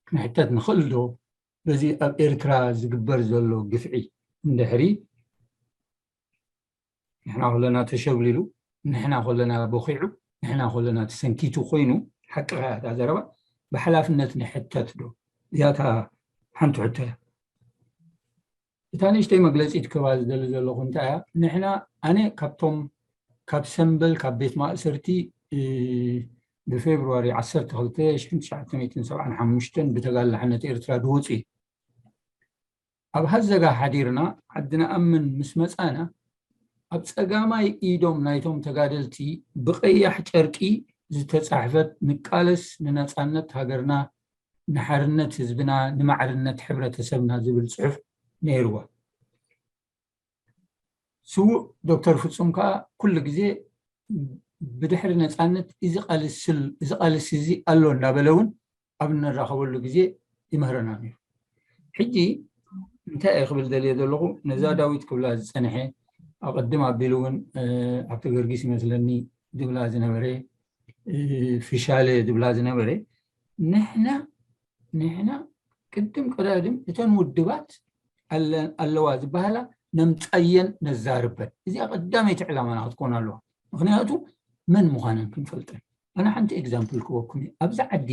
ክንሕተት ንኽእል ዶ? በዚ ኣብ ኤርትራ ዝግበር ዘሎ ግፍዒ እንድሕሪ ንሕና ከለና ተሸብሊሉ፣ ንሕና ከለና በኺዑ፣ ንሕና ከለና ተሰንኪቱ ኮይኑ፣ ሓቂ ከያ እታ ዘረባ ብሓላፍነት ንሕተት ዶ? እዚኣታ ሓንቲ ሕቶ እያ። እታ ንእሽተይ መግለፂ ትከባ ዝደሊ ዘለኹ እንታይ እያ? ንሕና ኣነ ካብቶም ካብ ሰምበል ካብ ቤት ማእሰርቲ ብፌብርዋሪ ዓሰርተ ክልተ ሽሕን ትሽዓተ ሚእትን ሰብዓን ሓሙሽተን ብተጋድሎ ሓርነት ኤርትራ ዝወፁ እዩ። ኣብ ሃዘጋ ሓዲርና ዓዲ ንኣምን ምስ መጻና ኣብ ጸጋማይ ኢዶም ናይቶም ተጋደልቲ ብቐያሕ ጨርቂ ዝተጻሕፈት ንቃለስ ንነጻነት ሃገርና ንሓርነት ህዝብና ንማዕርነት ሕብረተሰብና ዝብል ጽሑፍ ነይርዋ። ስዉእ ዶክተር ፍጹም ከኣ ኩሉ ግዜ ብድሕሪ ነጻነት እዚ ቃልሲ እዚ ኣሎ እንዳበለ እውን ኣብ እንራኸበሉ ግዜ ይምህረና ነይሩ። ሕጂ እንታይ እየ ክብል ደልየ ዘለኹ፣ ነዛ ዳዊት ክብላ ዝጸንሐ ኣቐድም ኣቢሉ እውን ኣብቲ ገርጊስ ይመስለኒ ድብላ ዝነበረ ፊሻለ ድብላ ዝነበረ ንሕና ንሕና ቅድም ቀዳድም እተን ውድባት ኣለዋ ዝበሃላ ነምጻየን ነዛርበን። እዚኣ ቀዳመይቲ ዕላማና ክትኮን ኣለዋ። ምክንያቱ መን ምዃነን ክንፈልጠን። ኣነ ሓንቲ ኤግዛምፕል ክበኩም እየ። ኣብዚ ዓዲ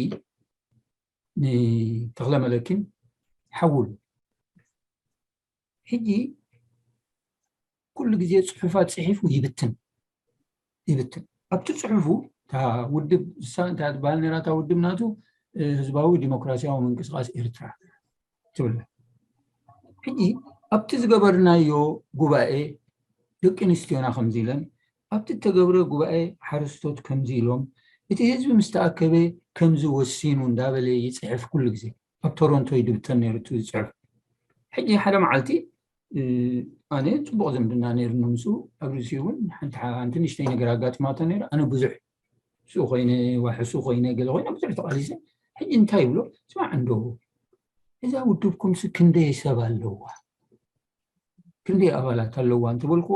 ንተኽለ መለኪን ሓውሉ ሕጂ ኩሉ ግዜ ጽሑፋት ጽሒፉ ይብትን ይብትን። ኣብቲ ጽሑፉ እታ ውድብ እሳ እንታይ ትበሃል ነራ? እታ ውድብ ናቱ ህዝባዊ ዲሞክራሲያዊ ምንቅስቃስ ኤርትራ ትብል። ሕጂ ኣብቲ ዝገበርናዮ ጉባኤ ደቂ ኣንስትዮና ከምዚ ኢለን ኣብቲ እተገብረ ጉባኤ ሓረስቶት ከምዚ ኢሎም እቲ ህዝቢ ምስ ተኣከበ ከምዚ ወሲኑ እንዳበለ ይፅሕፍ ኩሉ ግዜ። ኣብ ቶሮንቶ እዩ ድብተን ነይሩ እቲ ዝፅሕፍ። ሕጂ ሓደ መዓልቲ ኣነ ፅቡቕ ዝምድና ነይሩኒ ምስኡ ኣብ ርእሲኡ እውን ሓንቲ ሓንቲ ንእሽተይ ነገር ኣጋጢማቶ ነይሩ። ኣነ ብዙሕ ምስኡ ኮይነ ዋሕሱ ኮይነ ገለ ኮይነ ብዙሕ ተቓሊሰ። ሕጂ እንታይ ይብሎ? ስማዕ እንዶ እዛ ውድብኩምሲ ክንደይ ሰብ ኣለዋ? ክንደይ ኣባላት ኣለዋ እንተበልክዎ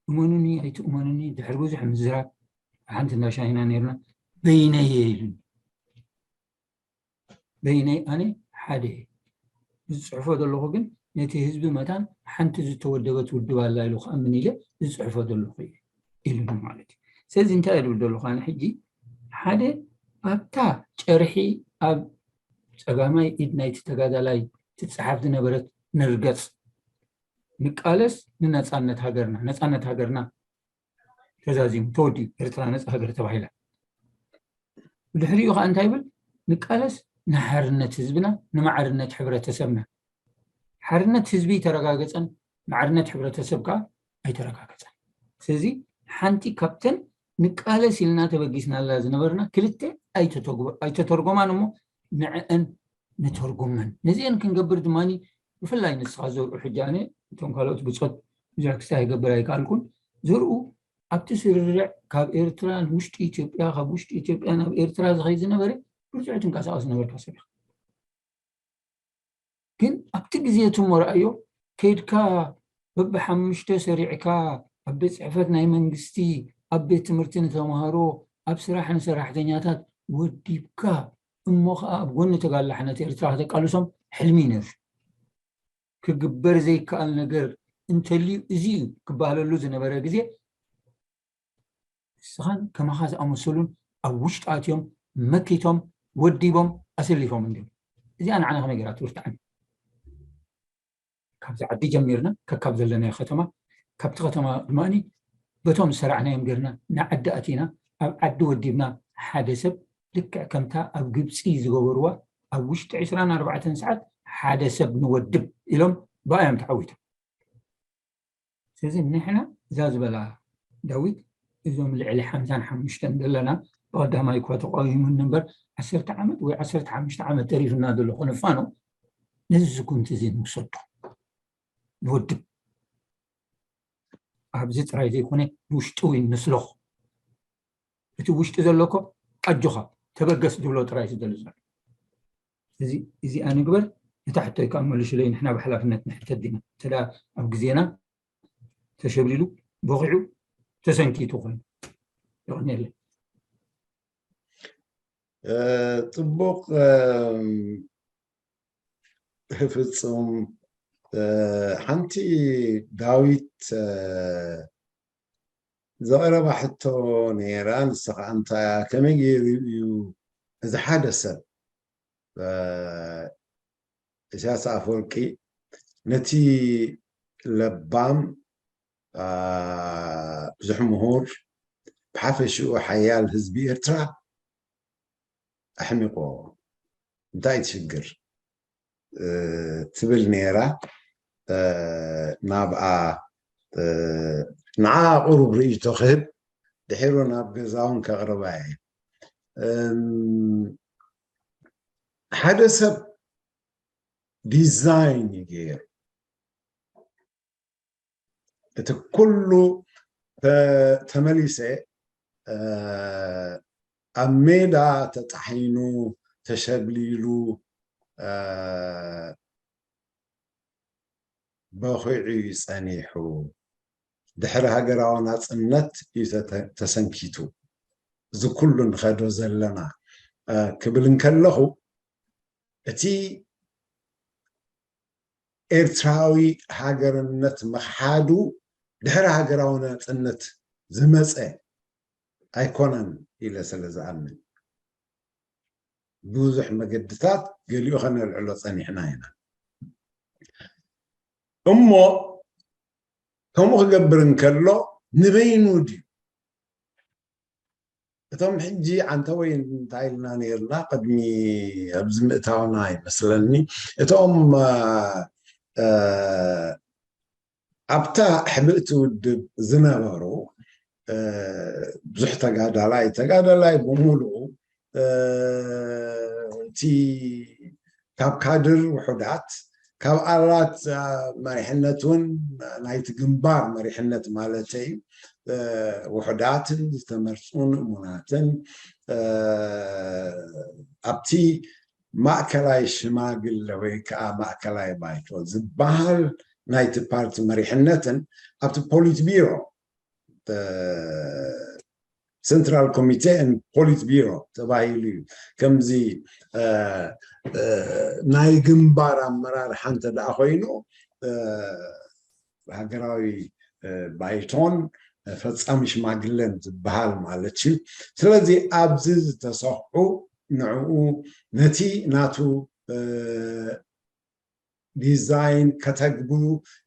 እመኑኒ ኣይትእመኑኒ ድሕሪ ብዙሕ ምዝራብ ሓንቲ እንዳሻሂና ነይርና በይነየ ኢሉኒ። በይነይ ኣነ ሓደ እየ ዝፅሕፎ ዘለኹ ግን ነቲ ህዝቢ መታን ሓንቲ ዝተወደበት ውድብ ኣላ ኢሉ ክኣምን ኢለ ዝፅሕፎ ዘለኹ እየ ኢሉኒ ማለት እዩ። ስለዚ እንታይ እየ ዝብል ዘለኹ ኣነ ሕጂ፣ ሓደ ኣብታ ጨርሒ ኣብ ፀጋማይ ኢድ ናይቲ ተጋዳላይ ትፀሓፍ ዝነበረት ንርገፅ፣ ንቃለስ ንነፃነት ሃገርና፣ ነፃነት ሃገርና ተዛዚሙ ተወዲኡ ኤርትራ ነፃ ሃገር ተባሂላ። ብድሕሪኡ ከዓ እንታይ ይብል? ንቃለስ ንሓርነት ህዝብና፣ ንማዕርነት ሕብረተሰብና። ሓርነት ህዝቢ ኣይተረጋገፀን፣ ማዕርነት ሕብረተሰብ ከዓ ኣይተረጋገፀን። ስለዚ ሓንቲ ካብተን ንቃለስ ኢልና ተበጊስናላ ዝነበርና ክልተ ኣይተተርጎማን እሞ ንዕአን ንተርጉመን። ነዚአን ክንገብር ድማ ብፍላይ ንስኻ ዘርኡ ሕጂ ኣነ እቶም ካልኦት ብፆት ብዙሕ ክስታይ ይገብር ኣይከኣልኩን። ዘርኡ ኣብቲ ስርርዕ ካብ ኤርትራ ንውሽጢ ኢትዮጵያ፣ ካብ ውሽጢ ኢትዮጵያ ናብ ኤርትራ ዝኸይ ዝነበረ ብርትዑ ትንቀሳቐስ ነበርካ ሰብ ኢኻ። ግን ኣብቲ ግዜ እትሞ ረኣዮ ከይድካ በብሓሙሽተ ሰሪዕካ ኣብ ቤት ፅሕፈት ናይ መንግስቲ፣ ኣብ ቤት ትምህርቲ ንተምሃሮ፣ ኣብ ስራሕ ንሰራሕተኛታት ወዲብካ እሞ ከዓ ኣብ ጎኒ ተጋድሎ ሓርነት ኤርትራ ከተቃልሶም ሕልሚ እዩ ነይሩ። ክግበር ዘይከኣል ነገር እንተልዩ እዚ እዩ ክበሃለሉ ዝነበረ ግዜ ንስኻን ከማኻ ዝኣመሰሉን ኣብ ውሽጢ ኣትዮም መኪቶም ወዲቦም ኣሰሊፎም እንዲዮም። እዚኣ ንዓና ከመይ ገይራ ትብርትዓን? ካብዚ ዓዲ ጀሚርና ከካብ ዘለናዮ ከተማ፣ ካብቲ ከተማ ድማ በቶም ዝሰራዕናዮም ገርና ንዓዲ ኣቲና ኣብ ዓዲ ወዲብና ሓደ ሰብ ልክዕ ከምታ ኣብ ግብፂ ዝገበርዋ ኣብ ውሽጢ ዕስራን ኣርባዕተን ሰዓት ሓደ ሰብ ንወድብ ኢሎም ብኣዮም ተዓዊቶም። ስለዚ ንሕና እዛ ዝበላ ዳዊት እዞም ልዕሊ ሓምሳን ሓሙሽተን ዘለና ብቐዳማይ እኳ ተቃዊሙኒ እምበር ዓሰርተ ዓመት ወይ ዓሰርተ ሓሙሽተ ዓመት ተሪፍና ዘሎ ኮነፋኖ ነዚ ስጉምቲ እዚ ንውሰዶ ንወድብ ኣብዚ ጥራይ ዘይኮነ ውሽጢ እውን ንስለኹ እቲ ውሽጢ ዘሎ እኮ ኣጆኻ ተበገስ ዝብሎ ጥራይ እዩ ዝደሊ ዘሎ። እዚ እዚኣ ንግበር። እታ ሕቶይ ከዓ መልሽለይ። ንሕና ብሓላፍነት ንሕተት ዲና እንተ ኣብ ግዜና ተሸብሊሉ በኺዑ ተሰንኪቱ ኮይኑ ይቕንየለይ። ጽቡቕ ፍጹም። ሓንቲ ዳዊት ዘቕረባ ሕቶ ነይራ። ንሳ ከዓ እንታይ እያ? ከመይ ገይሩ እዩ እዚ ሓደ ሰብ ኢሳያስ ኣፈወርቂ ነቲ ለባም ብዙሕ ምሁር ብሓፈሽኡ ሓያል ህዝቢ ኤርትራ ኣሕሚቆ እንታይ ትሽግር ትብል ነይራ። ናብኣ ንዓ ቁሩብ ርእይቶ ክህብ ድሒሩ ናብ ገዛውን ከቕርባ እየ። ሓደ ሰብ ዲዛይን እዩ ገይሩ እቲ ኩሉ ተመሊሰ ኣብ ሜዳ ተጣሒኑ ተሸብሊሉ በኺዑ እዩ ጸኒሑ። ድሕሪ ሃገራዊ ናጽነት እዩ ተሰንኪቱ እዚ ኩሉ ንኸዶ ዘለና ክብል እንከለኹ እቲ ኤርትራዊ ሃገርነት ምኽሓዱ ድሕሪ ሃገራዊ ናጽነት ዝመጸ ኣይኮነን ኢለ ስለ ዝኣምን ብዙሕ መገድታት ገሊኡ ከነልዕሎ ጸኒሕና ኢና። እሞ ከምኡ ክገብር እንከሎ ንበይኑ ድዩ እቶም ሕጂ ዓንተ ወይ እንታይ ኢልና ነይርና ቅድሚ ኣብዚ ምእታውና ይመስለኒ እቶም ኣብታ ሕምእቲ ውድብ ዝነበሩ ብዙሕ ተጋዳላይ ተጋዳላይ ብምሉኡ እቲ ካብ ካድር ውሑዳት ካብ ኣላት መሪሕነት እውን ናይቲ ግንባር መሪሕነት ማለት እዩ ውሑዳትን ዝተመርፁን እሙናትን ኣብቲ ማእከላይ ሽማግለ ወይ ከዓ ማእከላይ ባይቶ ዝበሃል ናይቲ ፓርቲ መሪሕነትን ኣብቲ ፖሊት ቢሮ ሰንትራል ኮሚቴ ፖሊት ቢሮ ተባሂሉ እዩ። ከምዚ ናይ ግንባር ኣመራርሓ እንተ ደኣ ኮይኑ ሃገራዊ ባይቶን ፈፃሚ ሽማግለን ዝበሃል ማለት እዩ። ስለዚ ኣብዚ ዝተሰኽዑ ንዕኡ ነቲ ናቱ ዲዛይን ከተግብሩ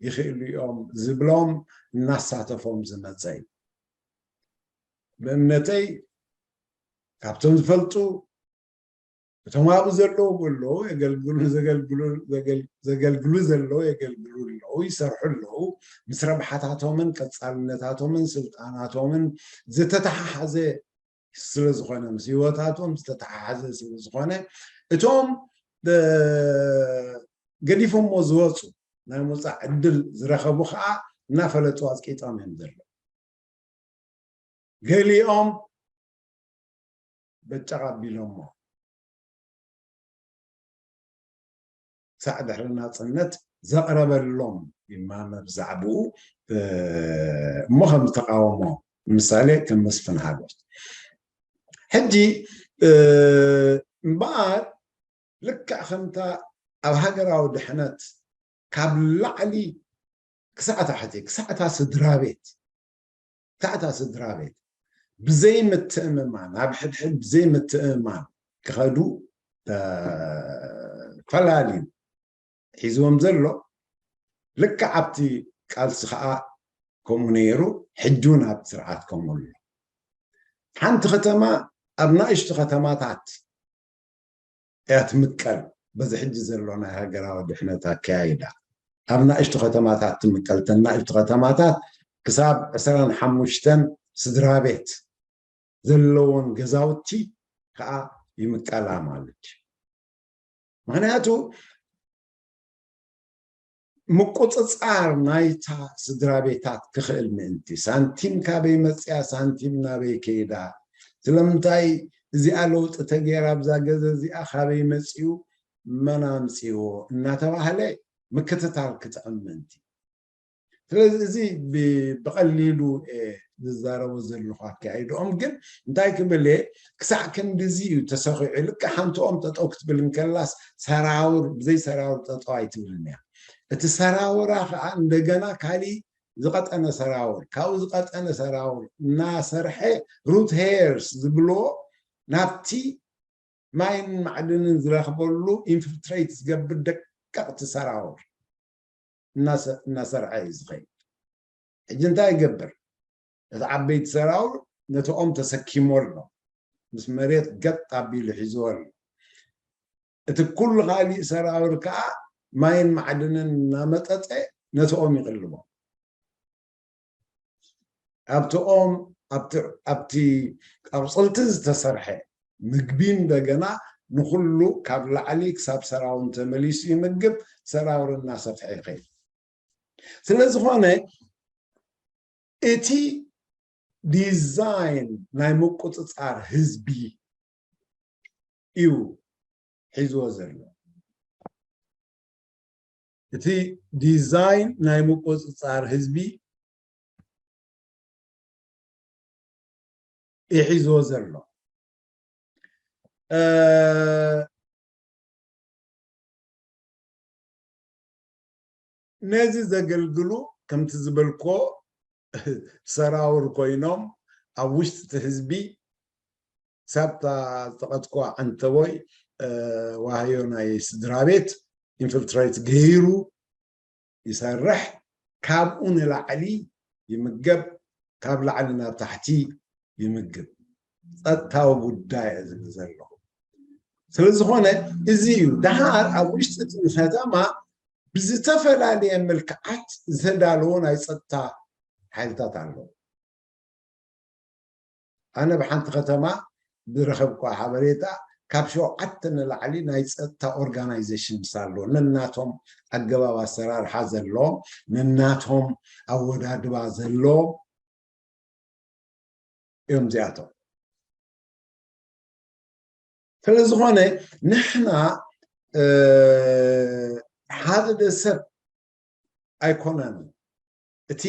ይኽእሉ እዮም ዝብሎም እናሳተፎም ዝመፀ እዩ። ብእምነተይ ካብቶም ዝፈልጡ እቶም ኣብኡ ዘለዉ ኣለዉ፣ የገልግሉ፣ ዘገልግሉ ዘለዉ የገልግሉ ኣለዉ፣ ይሰርሑ ኣለዉ። ምስ ረብሓታቶምን ቀፃልነታቶምን ስልጣናቶምን ዝተተሓሓዘ ስለ ዝኾነ፣ ምስ ህይወታቶም ዝተተሓሓዘ ስለ ዝኾነ፣ እቶም ገዲፎሞ ዝወፁ ናይ ምውፃእ ዕድል ዝረኸቡ ከዓ እናፈለጡ ኣፅቂጦም እዮም ዘለዉ። ገሊኦም በጨቕ ኣቢሎሞ ክሳዕ ድሕሪ ናፅነት ዘቕረበሎም ይማመ ብዛዕባኡ እሞ ከም ዝተቃወሞ ምሳሌ ከም መስፍን ሃገር ሕጂ እምበኣር ልክዕ ከምታ ኣብ ሃገራዊ ድሕነት ካብ ላዕሊ ክሳዕ ታሕቲ ክሳዕታ ስድራ ቤት ክሳዕታ ስድራ ቤት ብዘይ ምትእምማን ኣብ ሕድሕድ ብዘይ ምትእምማን ክኸዱ ፈላልዩ ሒዝዎም ዘሎ ልክዕ ኣብቲ ቃልሲ ከዓ ከምኡ ነይሩ። ሕጂ እውን ኣብ ስርዓት ከምኡ ኣሎ። ሓንቲ ከተማ ኣብ ናእሽቱ ከተማታት እያ ትምቀል። በዚ ሕጂ ዘሎ ናይ ሃገራዊ ድሕነት ኣከያይዳ ኣብ ናእሽቱ ከተማታት ትምቀል። እተን ናእሽቱ ከተማታት ክሳብ ዕስራን ሓሙሽተን ስድራ ቤት ዘለዎን ገዛውቲ ከዓ ይምቀላ ማለት እዩ። ምክንያቱ ምቁፅፃር ናይታ ስድራ ቤታት ክኽእል ምእንቲ ሳንቲም ካበይ መፅያ ሳንቲም ናበይ ከይዳ ስለምንታይ እዚኣ ለውጢ ተገይራ ኣብዛ ገዛ እዚኣ ካበይ መፅዩ መን ኣምፅዎ እናተባህለ ምክትታል ክጥዕም ምእንቲ ስለዚ እዚ ብቐሊሉ ዝዛረቦ ዘለኹ ኣካይድኦም ግን እንታይ ክብል እየ ክሳዕ ክንድዚ እዩ ተሰኺዑ ልክዕ ሓንትኦም ጠጠው ክትብል እንከላስ ሰራውር ብዘይ ሰራውር ጠጠው ኣይትብልን እያ እቲ ሰራውራ ከዓ እንደገና ካሊእ ዝቐጠነ ሰራውር ካብኡ ዝቐጠነ ሰራውር እናሰርሐ ሩት ሄርስ ዝብልዎ ናብቲ ማይን ማዕድንን ዝረኽበሉ ኢንፍልትሬት ዝገብር ደቀቕቲ ሰራውር እናሰርዐ እዩ ዝኸይድ ሕጂ እንታይ ይገብር እቲ ዓበይቲ ሰራውር ነትኦም ተሰኪሞ ኣሎ ምስ መሬት ገጥ ኣቢሉ ሒዝዎ ኣሎ እቲ ኩሉ ካሊእ ሰራውር ከዓ ማይን ማዕድንን እናመጠጠ ነትኦም ይቕልቦም ኣብቲ ኦም ኣብቲ ኣብቲ ኣቁፅልቲ ዝተሰርሐ ምግቢ እንደገና ንኩሉ ካብ ላዕሊ ክሳብ ሰራውን ተመሊሱ ይምግብ ሰራውር እናሰፍሐ ይኸይድ ስለዝኾነ እቲ ዲዛይን ናይ ምቁፅፃር ህዝቢ እዩ ሒዝዎ ዘሎ እቲ ዲዛይን ናይ ምቁፅፃር ህዝቢ ይሒዝዎ ዘሎ ነዚ ዘገልግሉ ከምቲ ዝበልኮ ሰራውር ኮይኖም ኣብ ውሽጢ እቲ ህዝቢ ሳብታ ዝጠቐጥኳ ዓንተቦይ ዋህዮ ናይ ስድራ ቤት ኢንፍልትሬት ገይሩ ይሰርሕ ካብኡ ንላዕሊ ይምገብ ካብ ላዕሊ ናብ ታሕቲ ይምግብ ጸጥታዊ ጉዳይ ዝብል ዘለኹ ስለዝኾነ እዚ እዩ ደሃር ኣብ ውሽጢ እቲ ከተማ ብዝተፈላለየ መልክዓት ዝተዳለዎ ናይ ጸጥታ ሓይልታት ኣለዉ ኣነ ብሓንቲ ከተማ ዝረኸብኳ ሓበሬታ ካብ ሸውዓተ ንላዕሊ ናይ ፀጥታ ኦርጋናይዜሽንስ ኣሎ ነናቶም ኣገባብ ኣሰራርሓ ዘለዎም ነናቶም ኣወዳድባ ዘለዎም እዮም እዚኣቶም ስለዝኾነ ንሕና ሓደ ሰብ ኣይኮነን እቲ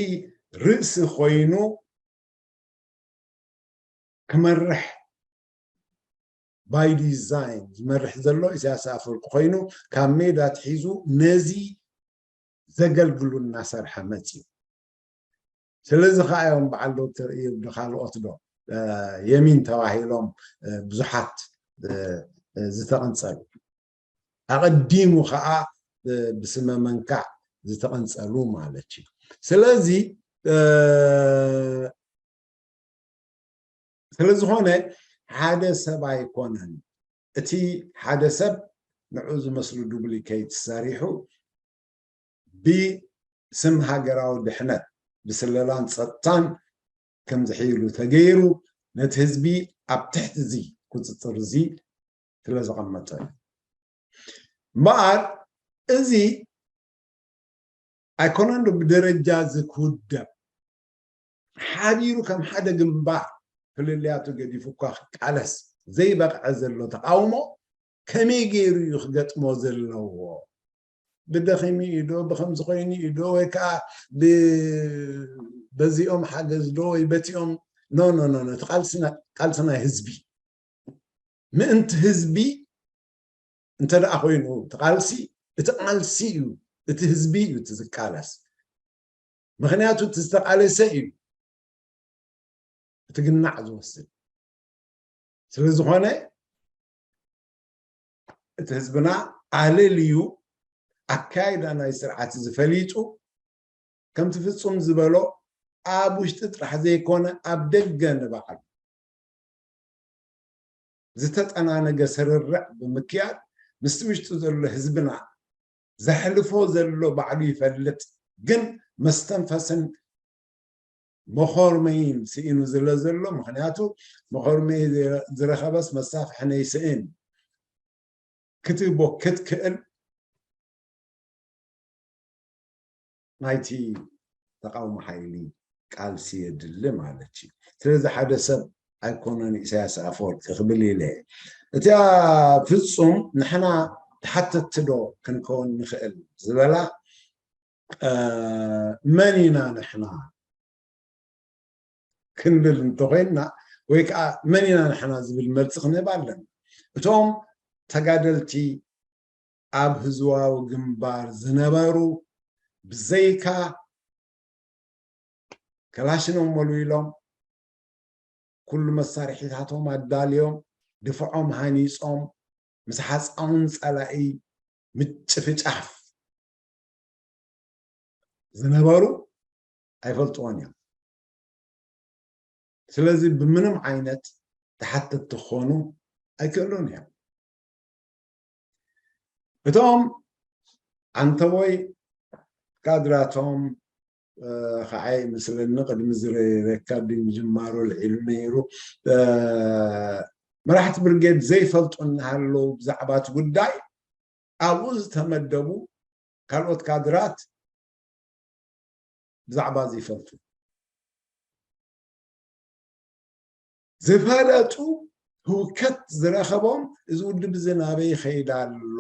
ርእሲ ኮይኑ ክመርሕ ባይ ዲዛይን ዝመርሕ ዘሎ ኢሳያስ ኣፈወርቂ ኮይኑ ካብ ሜዳ ትሒዙ ነዚ ዘገልግሉ እናሰርሐ መፅዩ። ስለዚ ከዓ እዮም በዓል ዶክተር እዮብ ዶ ካልኦት ዶ የሚን ተባሂሎም ብዙሓት ዝተቐንፀሉ፣ ኣቐዲሙ ከዓ ብስመ መንካዕ ዝተቐንፀሉ ማለት እዩ። ስለዚ ስለዝኾነ ሓደ ሰብ ኣይኮነን እቲ ሓደ ሰብ ንዑ ዝመስሉ ዱፕሊኬት ሰሪሑ ብስም ሃገራዊ ድሕነት ብስለላን ፀጥታን ከም ዝሕይሉ ተገይሩ ነቲ ህዝቢ ኣብ ትሕቲ እዚ ቁፅፅር እዚ ስለ ዘቐመጠ እዩ። እምበኣር እዚ ኣይኮነን ዶ ብደረጃ እዚ ክውደብ ሓቢሩ ከም ሓደ ግንባር ፍልልያቱ ገዲፉ እኳ ክቃለስ ዘይበቕዐ ዘሎ ተቃውሞ ከመይ ገይሩ እዩ ክገጥሞ ዘለዎ? ብደኺሙ እዩ ዶ ብከምዚ ኮይኑ እዩ ዶ ወይ ከዓ በዚኦም ሓገዝ ዶ ወይ በቲኦም? ኖ ኖ ኖ እቲ ቃልሲ ናይ ህዝቢ ምእንቲ ህዝቢ እንተ ደኣ ኮይኑ እቲ ቃልሲ እቲ ቃልሲ እዩ። እቲ ህዝቢ እዩ እቲ ዝቃለስ። ምክንያቱ እቲ ዝተቃለሰ እዩ እቲ ግናዕ ዝወስድ። ስለዝኾነ እቲ ህዝብና ኣለልዩ ኣካይዳ ናይ ስርዓት ዝፈሊጡ ከምቲ ፍጹም ዝበሎ ኣብ ውሽጢ ጥራሕ ዘይኮነ ኣብ ደገ ንባዕሉ ዝተጠናነገ ስርርዕ ብምክያድ ምስቲ ውሽጡ ዘሎ ህዝብና ዘሕልፎ ዘሎ ባዕሉ ይፈልጥ፣ ግን መስተንፈስን መኾርመይን ስኢኑ ዝለ ዘሎ፣ ምኽንያቱ መኾርመይ ዝረኸበስ መሳፍሕነ ይስእን ክትህቦ ክትክእል ናይቲ ተቃውሞ ሓይሊ ቃልሲ የድሊ ማለት እዩ። ስለዚ ሓደ ሰብ ኣይኮነን ኢሳያስ ኣፈወርቂ ክብል ኢለ እቲኣ ፍጹም ንሕና ተሓተትቲ ዶ ክንከውን ንኽእል ዝበላ መን ኢና ንሕና ክንብል እንተኮይንና ወይ ከዓ መን ኢና ንሕና ዝብል መልፂ ክንህብ ኣለና። እቶም ተጋደልቲ ኣብ ህዝባዊ ግንባር ዝነበሩ ብዘይካ ከላሽኖም ወልዊሎም ኩሉ መሳርሒታቶም ኣዳልዮም ድፍዖም ሃኒፆም ምስ ሓፃውን ፀላኢ ምጭፍጫፍ ዝነበሩ ኣይፈልጥዎን እዮም። ስለዚ ብምንም ዓይነት ተሓተትቲ ክኾኑ ኣይክእሉን እዮም። እቶም ዓንተቦይ ካድራቶም ከዓ ይመስለኒ ቅድሚ ዝረካ ድምጅማሩ ልዒሉ ነይሩ። መራሕቲ ብርጌድ ዘይፈልጡ እናሃለዉ ብዛዕባ እቲ ጉዳይ ኣብኡ ዝተመደቡ ካልኦት ካድራት ብዛዕባ እዚ ይፈልጡ። ዝፈለጡ ህውከት ዝረኸቦም እዚ ውድብ እዚ ናበይ ይኸይድ ኣሎ፣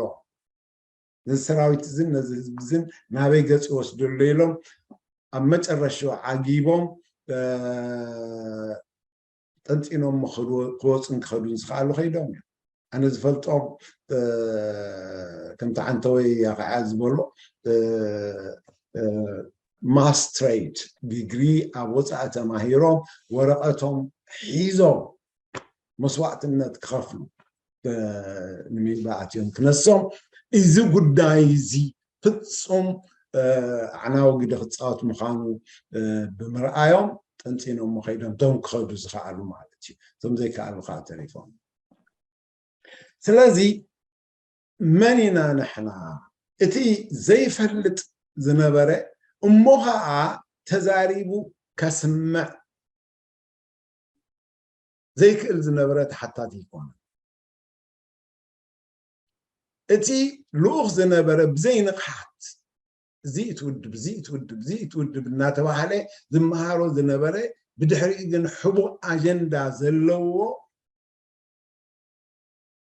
ነዚ ሰራዊት እዝን ነዚ ህዝቢ እዝን ናበይ ገፅ ይወስደሉ ኢሎም ኣብ መጨረሻ ዓጊቦም ጠንጢኖም ክወፁን ክኸዱን ዝኸኣሉ ከይዶም እዮም። ኣነ ዝፈልጦም ከምቲ ዓንተወይ ያኸዓ ዝበሎ ማስትሬት ዲግሪ ኣብ ወፃኢ ተማሂሮም ወረቐቶም ሒዞም መስዋዕትነት ክኸፍሉ ንሜዳ ኣትዮም ክነሶም እዚ ጉዳይ እዚ ፍፁም ኣዕናዊ ግደ ክፃወት ምዃኑ ብምርኣዮም ጠንጢኖም ከይዶም ቶም ክኸዱ ዝኸኣሉ ማለት እዩ። እቶም ዘይከኣሉ ከዓ ተሪፎም። ስለዚ መን ኢና ንሕና? እቲ ዘይፈልጥ ዝነበረ እሞ ከዓ ተዛሪቡ ከስምዕ ዘይክእል ዝነበረ ተሓታቲ ይኮነ። እቲ ልኡኽ ዝነበረ ብዘይንቕሓት እዚ እቲ ውድብ እዚ እቲ ውድብ እዚ እቲ ውድብ እናተባህለ ዝመሃሮ ዝነበረ ብድሕሪኡ ግን ሕቡእ ኣጀንዳ ዘለዎ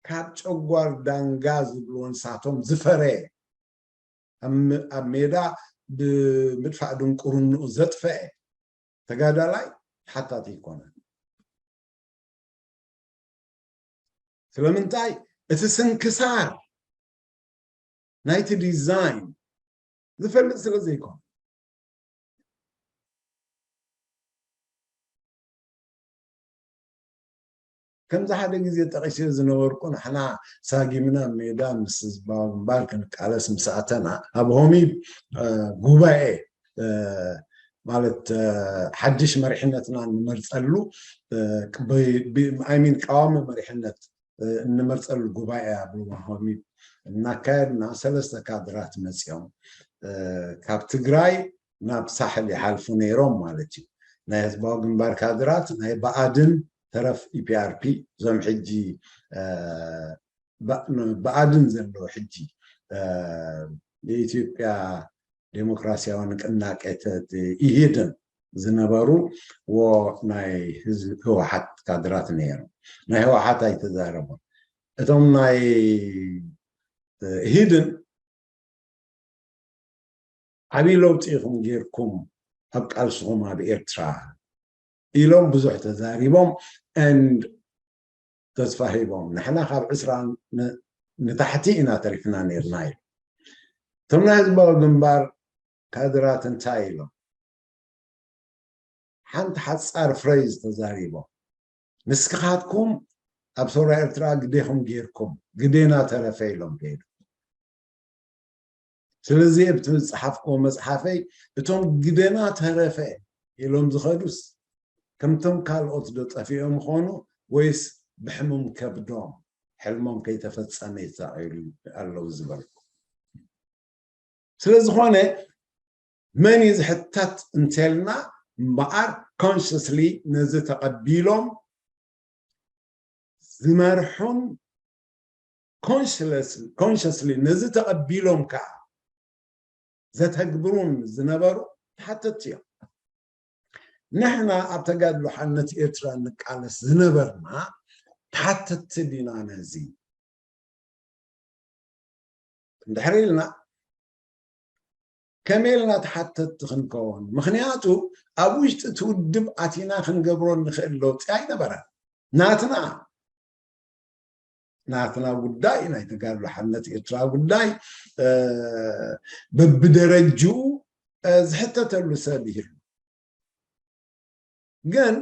ካብ ጨጓር ዳንጋ ዝብልዎ ንሳቶም ዝፈረየ ኣብ ሜዳ ብምድፋእ ድንቁርንኡ ዘጥፈአ ተጋዳላይ ተሓታቲ ኣይኮነን። ስለምንታይ እቲ ስንክሳር ናይቲ ዲዛይን ዝፈልጥ ስለ ዘይኮነ። ከምዚ ሓደ ግዜ ጠቒሰዮ ዝነበርኩ፣ ንሕና ሳጊምና ሜዳ ምስ ህዝባዊ ግንባር ክንቃለስ ምስ ኣተና፣ ኣብ ሆሚብ ጉባኤ ማለት ሓድሽ መሪሕነትና እንመርፀሉ፣ ኣይሚን ቀዋሚ መሪሕነት እንመርፀሉ ጉባኤ ኣብ ሆሚብ እናካየድና፣ ሰለስተ ካድራት መፂኦም ካብ ትግራይ ናብ ሳሕል ይሓልፉ ነይሮም ማለት እዩ። ናይ ህዝባዊ ግንባር ካድራት፣ ናይ ብኣድን ተረፍ ኢፒኣርፒ፣ እዞም ሕጂ ብኣድን ዘለዎ ሕጂ የኢትዮጵያ ዴሞክራሲያዊ ንቅናቄ ኢሂድን ዝነበሩ ናይ ህወሓት ካድራት ነይሮም። ናይ ህወሓት ኣይተዛረቡን። እቶም ናይ ኢሂድን ዓብዪ ለውጢ ኢኹም ጌርኩም ኣብ ቃልስኹም ኣብ ኤርትራ ኢሎም ብዙሕ ተዛሪቦም። And ተስፋ ሂቦም። ንሕና ካብ ዕስራ ንታሕቲ ኢና ተሪፍና ነርና ኢሉ። እቶም ናይ ህዝባዊ ግንባር ካድራት እንታይ ኢሎም? ሓንቲ ሓፃር ፍሬዝ ተዛሪቦም። ንስኻትኩም ኣብ ሰውራ ኤርትራ ግዴኹም ጌርኩም፣ ግዴና ተረፈ ኢሎም ከይዱ። ስለዚ ኣብቲ ዝፀሓፍክዎ መፅሓፈይ፣ እቶም ግደና ተረፈ ኢሎም ዝኸዱስ ከምቶም ካልኦት ዶ ጠፊኦም ኾኑ፣ ወይስ ብሕሙም ከብዶም ሕልሞም ከይተፈፀመ ይሳቐዩ ኣለዉ ዝበልኩ? ስለ ዝኾነ መን እዩ ዝሕተት እንተልና እምበኣር፣ ኮንሽስሊ ነዚ ተቐቢሎም ዝመርሑን ኮንሽስሊ ነዚ ተቐቢሎም ከዓ ዘተግብሩን ዝነበሩ ተሓተትቲ እዮም። ንሕና ኣብ ተጋድሎ ሓርነት ኤርትራ ንቃለስ ዝነበርና ተሓተትቲ ዲና ነዚ? እንድሕር ኢልና ከመይ ኢልና ተሓተትቲ ክንከውን? ምኽንያቱ ኣብ ውሽጢ እቲ ውድብ ኣቲና ክንገብሮ እንኽእል ለውጢ ኣይነበረን። ናትና ናትና ጉዳይ፣ ናይ ተጋድሎ ሓርነት ኤርትራ ጉዳይ በብደረጅኡ ዝሕተተሉ ሰብ ይህሉ። ግን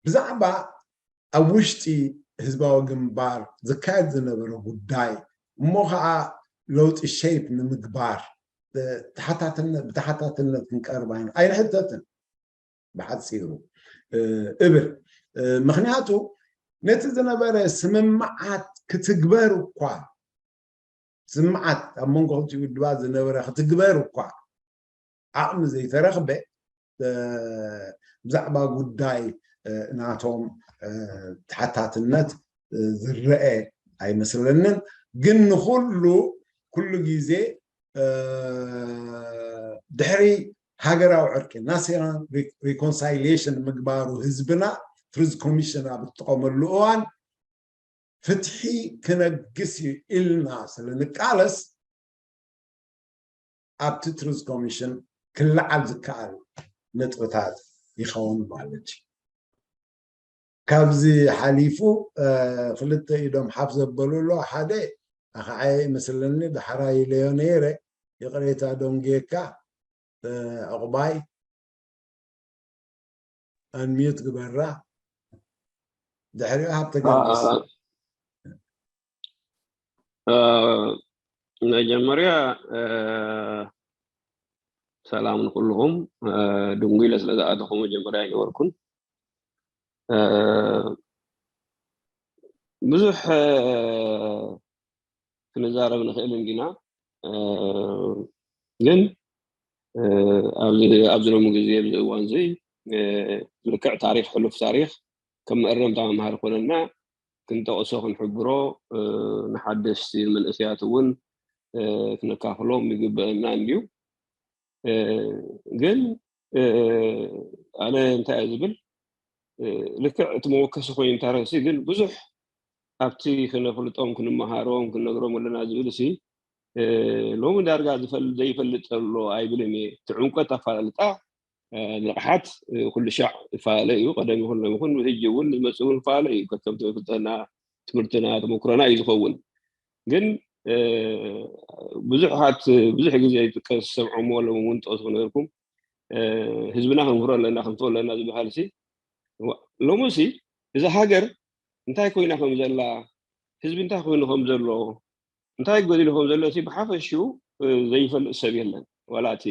ብዛዕባ ኣብ ውሽጢ ህዝባዊ ግንባር ዝካየድ ዝነበረ ጉዳይ እሞ ከዓ ለውጢ ሸይፕ ንምግባር ብተሓታትነት ክንቀርብ ኣይንሕተትን። ብሓፂሩ እብል። ምኽንያቱ ነቲ ዝነበረ ስምምዓት ክትግበር እኳ፣ ስምምዓት ኣብ መንጎ ክልቲኡ ውድባት ዝነበረ ክትግበር እኳ ዓቕሚ ዘይተረኽበ፣ ብዛዕባ ጉዳይ ናቶም ተሓታትነት ዝረአ ኣይመስለንን። ግን ንኹሉ ኩሉ ግዜ ድሕሪ ሃገራዊ ዕርቂ፣ ናሽናል ሪኮንሳይሌሽን ምግባሩ ህዝብና ትሩዝ ኮሚሽን ኣብ እትቆመሉ እዋን ፍትሒ ክነግስ እዩ ኢልና ስለ ንቃለስ ኣብቲ ትሩዝ ኮሚሽን ክለዓል ዝከኣል ነጥብታት ይኸውን ማለት እዩ። ካብዚ ሓሊፉ ክልተ ኢዶም ሓፍ ዘበሉ ኣሎ። ሓደ ኣኸዓየ ይመስለኒ፣ ዳሕራይ ኢለዮ ነይረ፣ ይቕሬታ ደንጉየካ። ዕቑባይ ኣንሚዩት ግበራ። ድሕሪኡ ሃብተ ገርግስ። መጀመርያ ሰላም ንኩልኹም። ድንጉ ኢለ ስለ ዝኣተኹ መጀመርያ ኣይነበርኩን። ብዙሕ ክንዛረብ ንኽእል እንዲና፣ ግን ኣብዚ ሎሚ ግዜ ኣብዚ እዋን እዚ ልክዕ ታሪክ ሕሉፍ ታሪክ ከም መእረምታ መምሃሪ ኮነና ክንጠቕሶ ክንሕብሮ ንሓደሽቲ መንእሰያት እውን ክነካፍሎም ይግበአና እንድዩ። ግን ኣነ እንታይ እየ ዝብል፣ ልክዕ እቲ መወከሲ ኮይኑ እንተረሲ ግን ብዙሕ ኣብቲ ክነፍልጦም ክንመሃሮም ክንነግሮም ኣለና ዝብል ሲ ሎሚ ዳርጋ ዘይፈልጥ ዘሎ ኣይብልን እየ። እቲ ዕምቆት ኣፋላልጣ ንቕሓት ኩሉ ሻዕ ይፈላለ እዩ። ቀደም ይኹን ሎም ይኹን ሕጂ እውን ዝመፅእ እውን ይፈላለ እዩ። ከከም ትምህርትና ትምህርትና ተመክሮና እዩ ዝኸውን። ግን ብዙሕ ግዜ ይጥቀስ ሰምዖሞ ኣለዎም እውን ጠቕሱ ነበርኩም። ህዝብና ክንምህሮ ኣለና ክንፍቶ ኣለና ዝበሃል ሲ ሎምሲ እዛ ሃገር እንታይ ኮይና ከም ዘላ፣ ህዝቢ እንታይ ኮይኑ ከም ዘሎ፣ እንታይ ጎዲሉ ከም ዘሎ ሲ ብሓፈሽኡ ዘይፈልጥ ሰብ የለን። ዋላ እቲ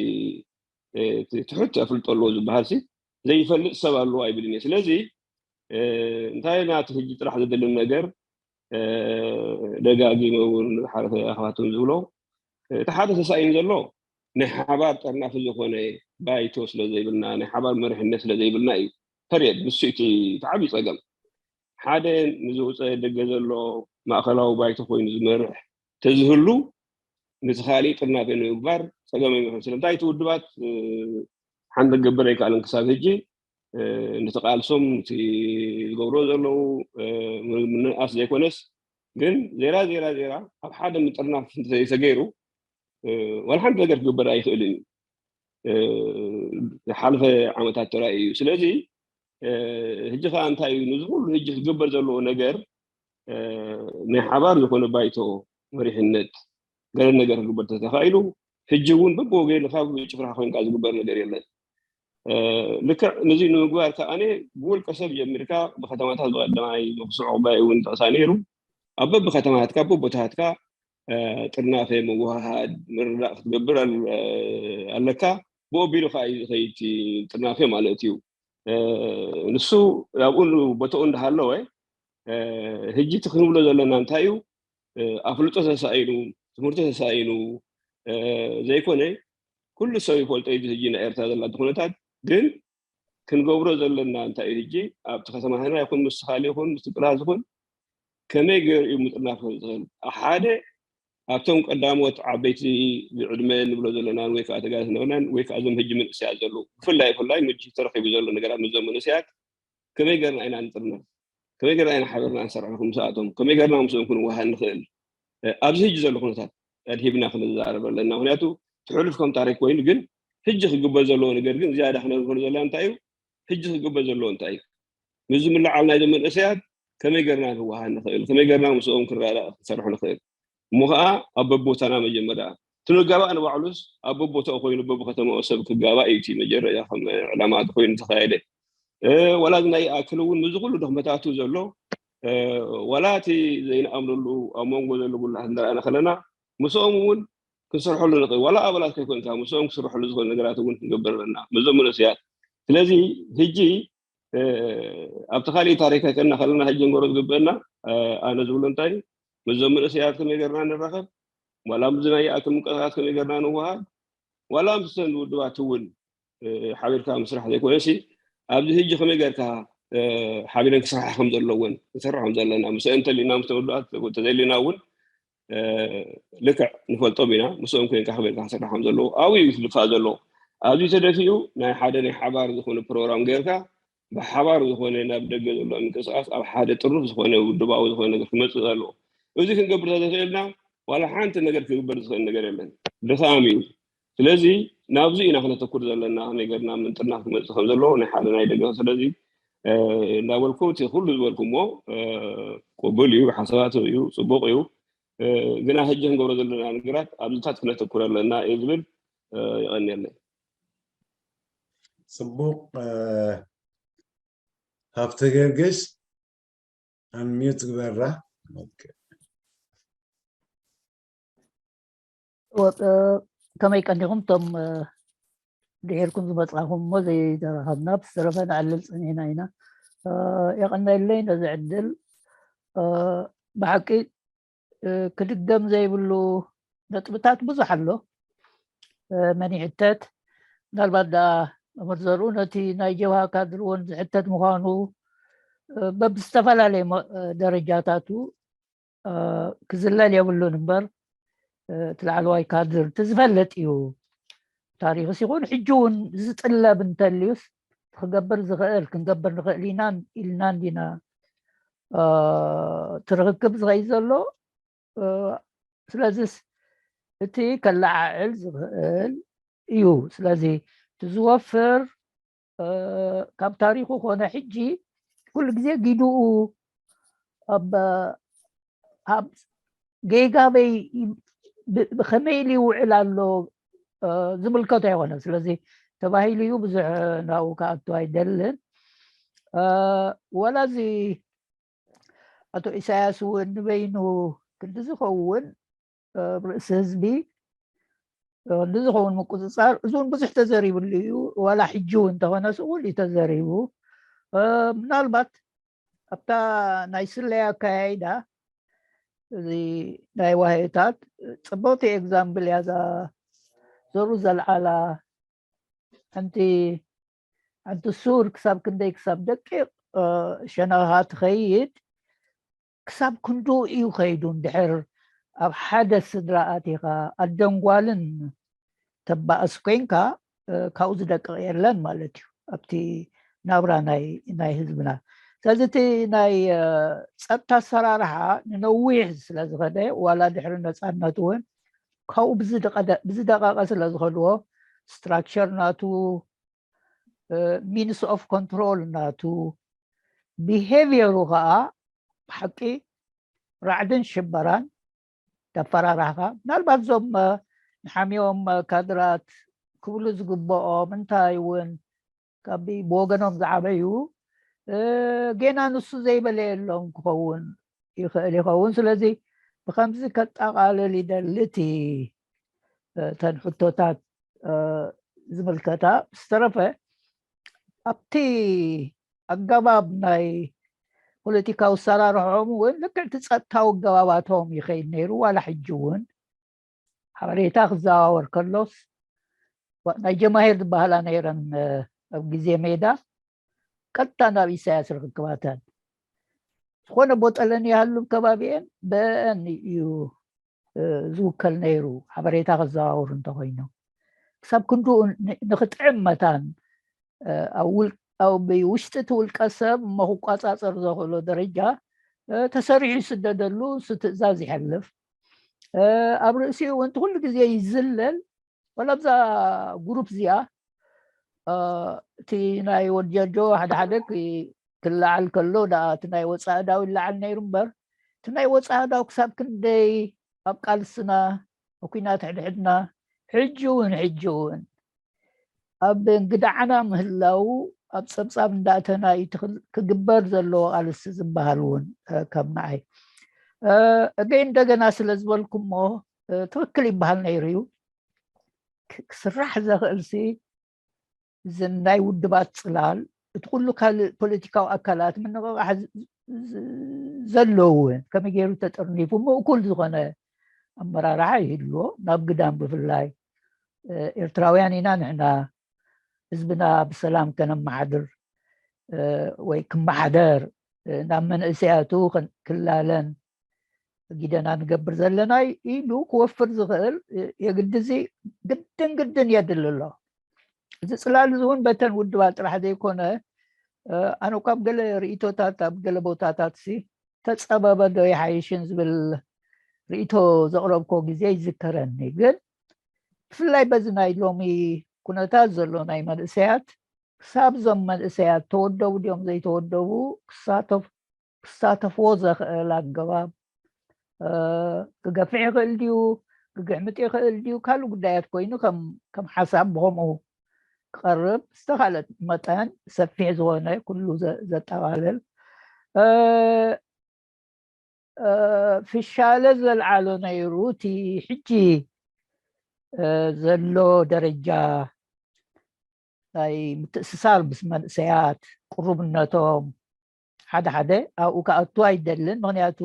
ትሑት ኣፍልጦ ኣለዎ ዝበሃል ሲ ዘይፈልጥ ሰብ ኣለዎ ኣይብልን እየ። ስለዚ እንታይ ናቲ ሕጂ ጥራሕ ዘድልን ነገር ደጋጊመ እውን ሓረፈ ኣኽባቶም ዝብሎ እቲ ሓደ ተሳኢኑ ዘሎ ናይ ሓባር ጠርናፊ ዝኾነ ባይቶ ስለ ዘይብልና፣ ናይ ሓባር መሪሕነት ስለ ዘይብልና እዩ። ፐርየድ ንሱ እቲ ዓቢ ጸገም። ሓደ ንዝውፀ ደገ ዘሎ ማእኸላዊ ባይቶ ኮይኑ ዝመርሕ ተዝህሉ፣ ነቲ ካሊእ ጥርናፈ ንምግባር ጸገም ኣይመኸን። ስለምንታይ እቲ ውድባት ሓንቲ ክገብር ኣይከኣልን ክሳብ ሕጂ። ነቲ ቃልሶም ነቲ ዝገብሮ ዘለዉ ምንኣስ ዘይኮነስ ግን ዜራ ዜራ ዜራ ኣብ ሓደ ምጥርናፍ እንተዘይተገይሩ ዋላ ሓንቲ ነገር ክግበር ኣይኽእልን እዩ። ዝሓለፈ ዓመታት ተራእዩ እዩ። ስለዚ ሕጂ ከዓ እንታይ እዩ ነዚ ኩሉ ሕጂ ክግበር ዘለዎ ነገር ናይ ሓባር ዝኾነ ባይቶ መሪሕነት ገለ ነገር ክግበር ተተኻኢሉ ሕጂ እውን በብወገን ካብ ጭፍራ ኮይንካ ዝግበር ነገር የለን። ልክዕ ነዚ ንምግባር ከኣነ ብውልቀ ሰብ ጀሚርካ ብከተማታት ብቀዳማይ ንክስዑ ጉባኤ እውን ጠቕሳ ነይሩ። ኣብ በብከተማታትካ በቦታትካ ጥርናፈ ምውሃሃድ ምርዳእ ክትገብር ኣለካ። ብኡ ኣቢሉ ከዓ እዩ ዝኸይድ ጥርናፈ ማለት እዩ። ንሱ ኣብኡ ቦታኡ እንዳሃለወ ሕጂ እቲ ክንብሎ ዘለና እንታይ እዩ? ኣፍልጦ ተሳኢኑ፣ ትምህርቲ ተሳኢኑ ዘይኮነ ኩሉ ሰብ ይፈልጦ እዩ ሕጂ ናይ ኤርትራ ዘላቶ ኩነታት። ግን ክንገብሮ ዘለና እንታይ እዩ ሕጂ ኣብቲ ከተማና ይኹን ምስ ትኻል ይኹን ምስ ጥራዝ ይኹን ከመይ ገይሩ እዩ ምጥርናፍ ክኽእል ዝኽእል? ሓደ ኣብቶም ቀዳሞት ዓበይቲ ብዕድመ ንብሎ ዘለናን ወይ ከዓ ተጋደልቲ ነበርናን ወይ ከዓ እዞም ሕጂ መንእሰያት ዘለዉ ብፍላይ ብፍላይ ምጂ ተረኺቡ ዘሎ ነገራት ምስዞም መንእሰያት ከመይ ገርና ኢና ንጥርነፍ? ከመይ ገርና ኢና ሓበርና ንሰርሕ ምስኣቶም? ከመይ ገርና ምስኦም ክንወሃን ንኽእል? ኣብዚ ሕጂ ዘሎ ኩነታት ኣድሂብና ክንዛረብ ኣለና። ምክንያቱ ትሕሉፍ ከም ታሪክ ኮይኑ ግን ሕጂ ክግበር ዘለዎ ነገር ግን ዝያዳ ክነግር ዘለና እንታይ እዩ? ሕጂ ክግበር ዘለዎ እንታይ እዩ? ምስዚ ምልዓል ናይዞም መንእሰያት ከመይ ገርና ንወሃን ንኽእል? ከመይ ገርና ምስኦም ክንረዳእ ክንሰርሕ ንኽእል? እሞ ከዓ ኣብ በቦታና መጀመርያ እቲ ንጋባእ ንባዕሉስ ኣብ በቦታኡ ኮይኑ በብከተማኡ ሰብ ክጋባእ እዩ እቲ መጀመርያ ከም ዕላማ ኮይኑ ተኻየደ። ወላ እዚ ናይ ይኣክል እውን ምስዚ ኩሉ ድኽመታቱ ዘሎ ዋላ እቲ ዘይንኣምነሉ ኣብ መንጎ ዘሎ ጉላት እንተረኣና ከለና ምስኦም እውን ክንሰርሐሉ ንኽእል ዋላ ኣባላት ከይኮንካ ምስኦም ክስርሐሉ ዝኽእል ነገራት እውን ክንገብር ኣለና ምስዞም መንእሰያት። ስለዚ ሕጂ ኣብቲ ካሊእ ታሪክ ከና ከለና ሕጂ ንገሮ ዝግበአና ኣነ ዝብሎ እንታይ ምስዞም መንእሰያት ከመይ ገርና ንራኸብ ዋላ ምስዚ ናይ ይኣክል ምንቅስቃሳት ከመይ ገርና ንወሃድ ዋላ ምስዘን ውድባት እውን ሓቢርካ ምስራሕ ዘይኮነሲ ኣብዚ ሕጂ ከመይ ገርካ ሓቢረን ክስርሓ ከም ዘለወን ንሰርሖም ዘለና ምስ እንተሊና ምስ ተወዳት ተዘሊና እውን ልክዕ ንፈልጦም ኢና ምስኦም ኮይንካ ከመይ ገርካ ክስራሕ ከም ዘለዎ ኣብኡ እዩ ትልፋእ ዘለዎ ኣብዚ ተደፊኡ ናይ ሓደ ናይ ሓባር ዝኾነ ፕሮግራም ገርካ ብሓባር ዝኾነ ናብ ደገ ዘሎ ምንቅስቃስ ኣብ ሓደ ጥሩፍ ዝኾነ ውድባዊ ዝኾነ ነገር ክመፅእ ዘለዎ እዚ ክንገብር ተዘኽእልና ዋላ ሓንቲ ነገር ክግበር ዝኽእል ነገር የለን ድኻም እዩ ስለዚ ናብዚ ኢና ክነተኩር ዘለና ከመይ ገርና ምንጥርና ክመፅእ ከም ዘለዎ ናይ ሓደ ናይ ደገ ስለዚ እንዳበልኩ እቲ ኩሉ ዝበልኩሞ ቅቡል እዩ ሓሳባት እዩ ፅቡቅ እዩ ግና ሕጂ ክንገብሮ ዘለና ነገራት ኣብዚታት ክነተኩር ኣለና እየ ዝብል ይቀንየለይ ፅቡቅ ሃብተ ገርግስ ኣንሚዩት ግበራ ከመይ ቀኒኹም እቶም ድሒርኩም ዝመፅኣኹም እሞ ዘይተራኸብና ብዝተረፈ ንዕልል ፀኒሕና ኢና የቐነለይ ነዚ ዕድል ብሓቂ ክድገም ዘይብሉ ነጥብታት ብዙሕ ኣሎ መን ይሕተት ምናልባት ዳ መምህር ዘርኡ ነቲ ናይ ጀብሃ ካድር እውን ዝሕተት ምዃኑ በብዝተፈላለየ ደረጃታቱ ክዝለል የብሉን እምበር እቲ ላዕለዋይ ካድር እቲ ዝፈልጥ እዩ ታሪክስ ይኹን ሕጂ እውን ዝጥለብ እንተልዩስ ክገብር ዝኽእል ክንገብር ንኽእል ኢና ኢልና እንዲና ትርክክብ ዝኸይ ዘሎ ስለዚስ እቲ ከለዓዕል ዝኽእል እዩ ስለዚ እቲ ዝወፍር ካብ ታሪኩ ኮነ ሕጂ ኩሉ ግዜ ጊድኡ ኣብ ጌጋበይ ብ- ብኸመይ ኢሉ ይውዕል ኣሎ ዝምልከቶ ኣይኮነ። ስለዚ ተባሂሉ እዩ ብዙሕ ናብኡ ክኣቱ ኣይደልን። ወላ እዚ ኣቶ ኢሳያስ እውን ንበይኑ ክንዲ ዝኸውን ርእሲ ህዝቢ ክንዲ ዝኸውን ምቁፅፃር፣ እዚ እውን ብዙሕ ተዘሪብሉ እዩ። ዋላ ሕጂ እውን እንተኾነ ስኡል እዩ ተዘሪቡ። ምናልባት ኣብታ ናይ ስለያ ኣካያይዳ እዚ ናይ ዋህዮታት ፅብቕቲ ኤግዛምብል እያ እዛ ዘሩ ዘልዓላ። ሓንቲ ሓንቲ ሱር ክሳብ ክንደይ ክሳብ ደቂቕ ሸነኻ ትኸይድ፣ ክሳብ ክንዱ እዩ ከይዱ። እንድሕር ኣብ ሓደ ስድራ ኣቲኻ ኣደንጓልን ተባእስ ኮይንካ ካብኡ ዝደቅቕ የለን ማለት እዩ ኣብቲ ናብራ ናይ ህዝብና። ስለዚ እቲ ናይ ፀጥታ ኣሰራርሓ ንነዊሕ ስለ ዝኸደ ዋላ ድሕሪ ነፃነት እውን ካብኡ ብዝደቐቀ ስለ ዝኸድዎ ስትራክቸር ናቱ፣ ሚንስ ኦፍ ኮንትሮል ናቱ፣ ቢሄቪየሩ ከዓ ብሓቂ ራዕድን ሽበራን ተፈራራሕካ። ምናልባት እዞም ንሓሚዮም ካድራት ክብሉ ዝግብኦም እንታይ እውን ካብ ብወገኖም ዝዓበዩ ጌና ንሱ ዘይበለ የሎም ክኸውን ይኽእል ይኸውን። ስለዚ ብከምዚ ከጠቓልል ይደሊ እቲ እተን ሕቶታት ዝምልከታ። ዝተረፈ ኣብቲ ኣገባብ ናይ ፖለቲካዊ ኣሰራርሖም እውን ልክዕ እቲ ፀጥታዊ ኣገባባቶም ይኸይድ ነይሩ። ዋላ ሕጂ እውን ሓበሬታ ክዘዋወር ከሎስ ናይ ጀማሂር ዝበሃላ ነይረን ኣብ ግዜ ሜዳ ቀጥታ ናብ ኢሳያስ ርክክባተን ዝኾነ ቦጠለን ይሃሉ ከባቢኤን በአን እዩ ዝውከል ነይሩ። ሓበሬታ ክዘዋውር እንተኮይኑ ክሳብ ክንድኡ ንክጥዕም መታን ኣብ ውሽጢ እቲ ውልቀ ሰብ እሞ ክቋፃፀር ዘኽእሎ ደረጃ ተሰሪሑ ይስደደሉ፣ ንሱ ትእዛዝ ይሐልፍ። ኣብ ርእሲኡ እውን ኩሉ ግዜ ይዝለል። ወላ ኣብዛ ግሩፕ እዚኣ እቲ ናይ ወዲ ጀርጆ ሓደ ሓደ ክለዓል ከሎ ደኣ እቲ ናይ ወፃኢ ዕዳው ይለዓል ነይሩ እምበር እቲ ናይ ወፃኢ ዕዳው ክሳብ ክንደይ ኣብ ቃልስና ኣብ ኩናት ሕድሕድና ሕጂ እውን ሕጂ እውን ኣብ እንግዳዓና ምህላው ኣብ ፀብፃብ እንዳእተና እዩ ክግበር ዘለዎ ቃልሲ ዝበሃል እውን ከም ንዓይ እገይ እንደገና ስለ ዝበልኩሞ ትክክል ይበሃል ነይሩ እዩ። ክስራሕ ዘኽእል ሲ እዚ ናይ ውድባት ፅላል እቲ ኩሉ ካልእ ፖለቲካዊ ኣካላት ምንቕቓሕ ዘለዉ ከመይ ገይሩ ተጠርኒፉ ምእኩል ዝኾነ ኣመራርሓ ይህልዎ። ናብ ግዳም ብፍላይ ኤርትራውያን ኢና ንሕና ህዝብና ብሰላም ከነመሓድር ወይ ክመሓደር ናብ መንእሰያቱ ክላለን ጊደና ንገብር ዘለና ኢሉ ክወፍር ዝኽእል የግዲ እዚ ግድን ግድን የድሊ ኣሎ። እዚ ፅላል እዚ እውን በተን ውድባት ጥራሕ ዘይኮነ ኣነ ካብ ገለ ርእቶታት ኣብ ገለ ቦታታት ሲ ተፀበበ ዶ ይሓይሽን ዝብል ርእቶ ዘቕረብኮ ግዜ ይዝከረኒ። ግን ብፍላይ በዚ ናይ ሎሚ ኩነታት ዘሎ ናይ መንእሰያት ክሳብ እዞም መንእሰያት ተወደቡ ድዮም ዘይተወደቡ ክሳተፍዎ ዘኽእል ኣገባብ ክገፍሕ ይኽእል ድዩ ክግሕምጥ ይኽእል ድዩ ካልእ ጉዳያት ኮይኑ ከም ሓሳብ ብኸምኡ ክቐርብ ዝተኻለት መጠን ሰፊሕ ዝኾነ ኩሉ ዘጠቓልል ፍሻለ ዘልዓሎ ነይሩ። እቲ ሕጂ ዘሎ ደረጃ ናይ ምትእስሳር ምስ መንእሰያት ቅሩብነቶም ሓደ ሓደ ኣብኡ ክኣቱ ኣይደልን። ምክንያቱ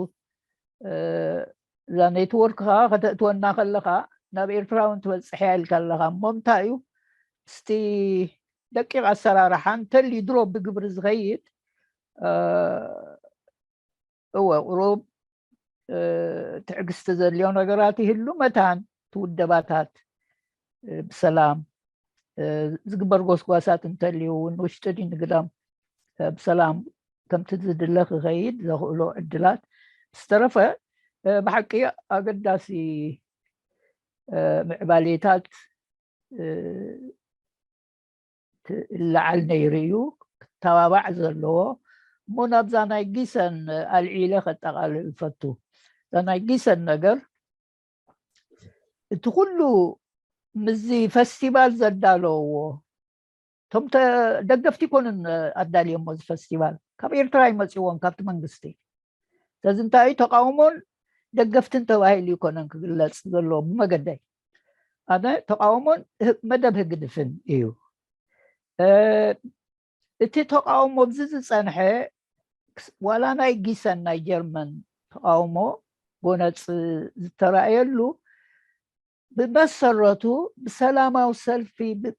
እዛ ኔትወርክ ከዓ ከተእትወና ከለካ ናብ ኤርትራ እውን ትበፅሕ እያ ኢልካ ኣለካ። እሞ እንታይ እዩ ምስቲ ደቂቕ ኣሰራርሓ እንተልዩ ድሮ ብግብሪ ዝኸይድ እወ ቁሩብ ትዕግስቲ ዘድልዮ ነገራት ይህሉ መታን ትውደባታት ብሰላም ዝግበር ጎስጓሳት እንተልዩ እውን ውሽጢ ድዩ ንግዳም ብሰላም ከምቲ ዝድለ ክኸይድ ዘኽእሎ ዕድላት ዝተረፈ ብሓቂ ኣገዳሲ ምዕባሌታት ትለዓል ነይሩ እዩ ክተባባዕ ዘለዎ። እሞ ናብዛ ናይ ጊሰን ኣልዒለ ከጠቓልል ፈቱ። እዛ ናይ ጊሰን ነገር፣ እቲ ኩሉ ምስዚ ፈስቲቫል ዘዳለውዎ፣ እቶም ተ- ደገፍቲ ይኮኑን ኣዳልዮሞ፣ እዚ ፈስቲቫል ካብ ኤርትራ ይመፅዎም፣ ካብቲ መንግስቲ። ስለዚ እንታይ እዩ፣ ተቃውሞን ደገፍትን ተባሂሉ ይኮነን ክግለፅ ዘለዎ ብመገደይ። ኣነ ተቃውሞን ህግ- መደብ ህግድፍን እዩ። እ፣ እቲ ተቃውሞ ኣብዚ ዝፀንሐ ክስ- ዋላ ናይ ጊሰን ናይ ጀርመን ተቃውሞ ጎነፅ ዝተራእየሉ ብመሰረቱ ብሰላማዊ ሰልፊ ብ-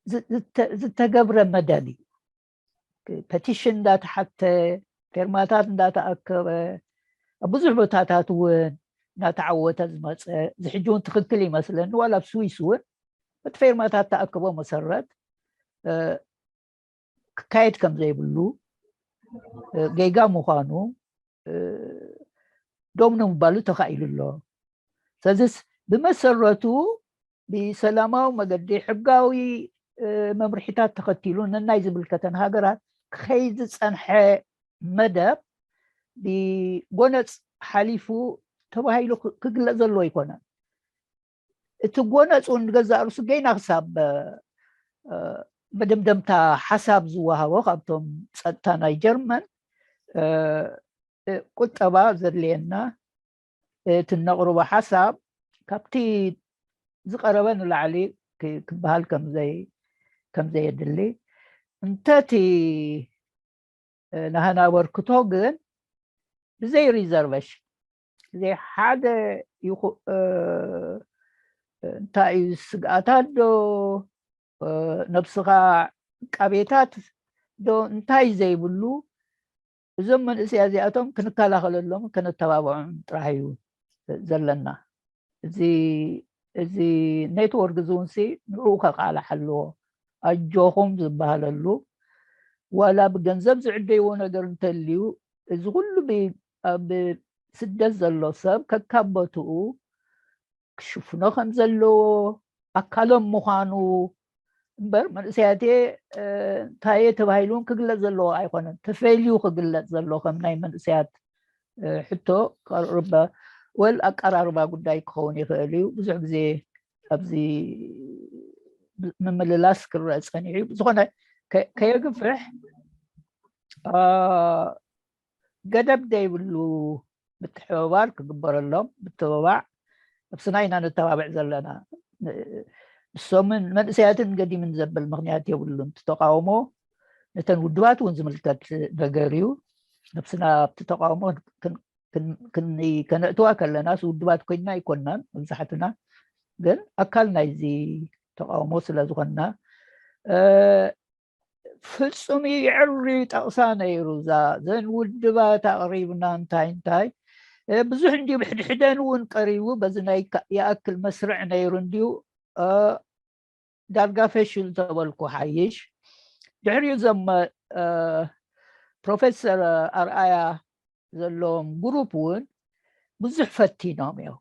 ዝ- ዝተ- ዝተገብረ መደብ እዩ። ፐቲሽን እንዳተሓተ፣ ፌርማታት እንዳተኣከበ፣ ኣብ ብዙሕ ቦታታት እውን እናተዓወተ ዝመፀ፣ እዚ ሕጂ እውን ትኽክል ይመስለኒ። ዋላ ኣብ ስዊስ እውን በቲ ፌርማታት ተኣከቦ መሰረት እ፣ ክካየድ ከም ዘይብሉ፣ እ፣ ጌጋ ምዃኑ፣ እ፣ ዶም ንምባሉ ተኻኢሉ ኣሎ። ስለዚስ ብመሰረቱ ብሰላማዊ መገዲ ሕጋዊ እ፣ መምርሒታት ተኸቲሉ ነናይ ዝምልከተን ሃገራት ክኸይድ ዝጸንሐ መደብ ብጎነጽ ሓሊፉ ተባሂሉ ክ- ክግለጽ ዘለዎ ኣይኮነን። እቲ ጎነጽ እውን ንገዛእ ርእሱ ገና ክሳብ እ፣ መደምደምታ ሓሳብ ዝወሃቦ ካብቶም ጸጥታ ናይ ጀርመን እ፣ እ፣ ቁጠባ ዘድልየና እቲ ነቕርቦ ሓሳብ ካብቲ ዝቐረበ ንላዕሊ ክ- ክበሃል ከምዘይ ከምዘየድሊ እንተቲ ናህና ኣበርክቶ ግን ብዘይ ሪዘርቬሽን ብዘይ ሓደ ይኹ- እ፣ እንታይ እዩ ስግኣታት ዶ እ፣ ነብስኻ ዕቃቤታት ዶ እንታይ ዘይብሉ እዞም መንእሰያ እዚኣቶም ክንከላኸለሎም ከነተባብዖም ጥራሕ እዩ ዘለና። እዚ እዚ ኔትወርክ እዚ እውን ሲ ንዕኡ ከቃላሕ ኣለዎ። ኣጆኹም ዝበሃለሉ ዋላ ብገንዘብ ዝዕደይዎ ነገር እንተልዩ እዚ ኩሉ ብ- ኣብ ስደት ዘሎ ሰብ ከካበትኡ ክሽፍኖ ከም ዘለዎ ኣካሎም ምዃኑ እምበር መንእሰያት እየ እንታይ እየ ተባሂሉ እውን ክግለፅ ዘለዎ ኣይኮነን። ተፈልዩ ክግለፅ ዘለዎ ከም ናይ መንእሰያት ሕቶ ቀርበ ወል ኣቀራርባ ጉዳይ ክኸውን ይኽእል እዩ። ብዙሕ ግዜ ኣብዚ ምምልላስ ክረአ ፀኒሑ እዩ። ብዝኾነ ከየግፍሕ ገደብ ዘይብሉ ምትሕብባር ክግበረሎም ምትብባዕ ነብስና ኢና ነተባብዕ ዘለና። ንሶምን መንእሰያትን ገዲምን ዘብል ምክንያት የብሉን። እቲ ተቃውሞ ነተን ውድባት እውን ዝምልከት ነገር እዩ። ነብስና ኣብቲ ተቃውሞ ከነእትዋ ከለናስ ውድባት ኮይንና ኣይኮንናን። መብዛሕትና ግን ኣካል ናይዚ ተቃውሞ ስለ ዝኾንና ፍፁም እዩ የዕርዩ ጠቕሳ ነይሩ። እዛ ዘን ውድባት ኣቕሪብና እንታይ እንታይ ብዙሕ እንዲዩ ብሕድሕደን እውን ቀሪቡ በዚ ናይ ይኣክል መስርዕ ነይሩ እንዲዩ ዳርጋ ፈሽል ተበልኩ ሓይሽ። ድሕሪኡ እዞም ፕሮፌሰር ኣርኣያ ዘለዎም ግሩፕ እውን ብዙሕ ፈቲኖም እዮም።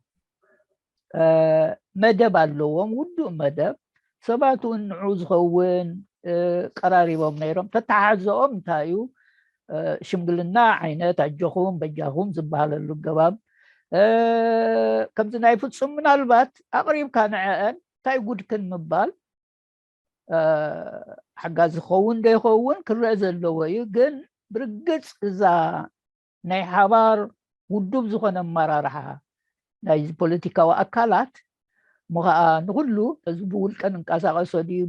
መደብ ኣለዎም፣ ውዱእ መደብ። ሰባት እውን ንዑ ዝኸውን ቀራሪቦም ነይሮም። ተተሓሕዘኦም እንታይ እዩ ሽምግልና ዓይነት ኣጆኹም በጃኹም ዝበሃለሉ ገባብ ከምዚ ናይ ፍፁም ምናልባት ኣቕሪብካ ንዐአን እንታይ ጉድክን ምባል ሓጋዚ ክኸውን ዶ ይኸውን ክረአ ዘለዎ እዩ። ግን ብርግፅ እዛ ናይ ሓባር ውዱብ ዝኾነ ኣመራርሓ ናይዚ ፖለቲካዊ ኣካላት እሞ ከዓ ንኩሉ እዚ ብውልቀ ንንቀሳቀሶ ድዩ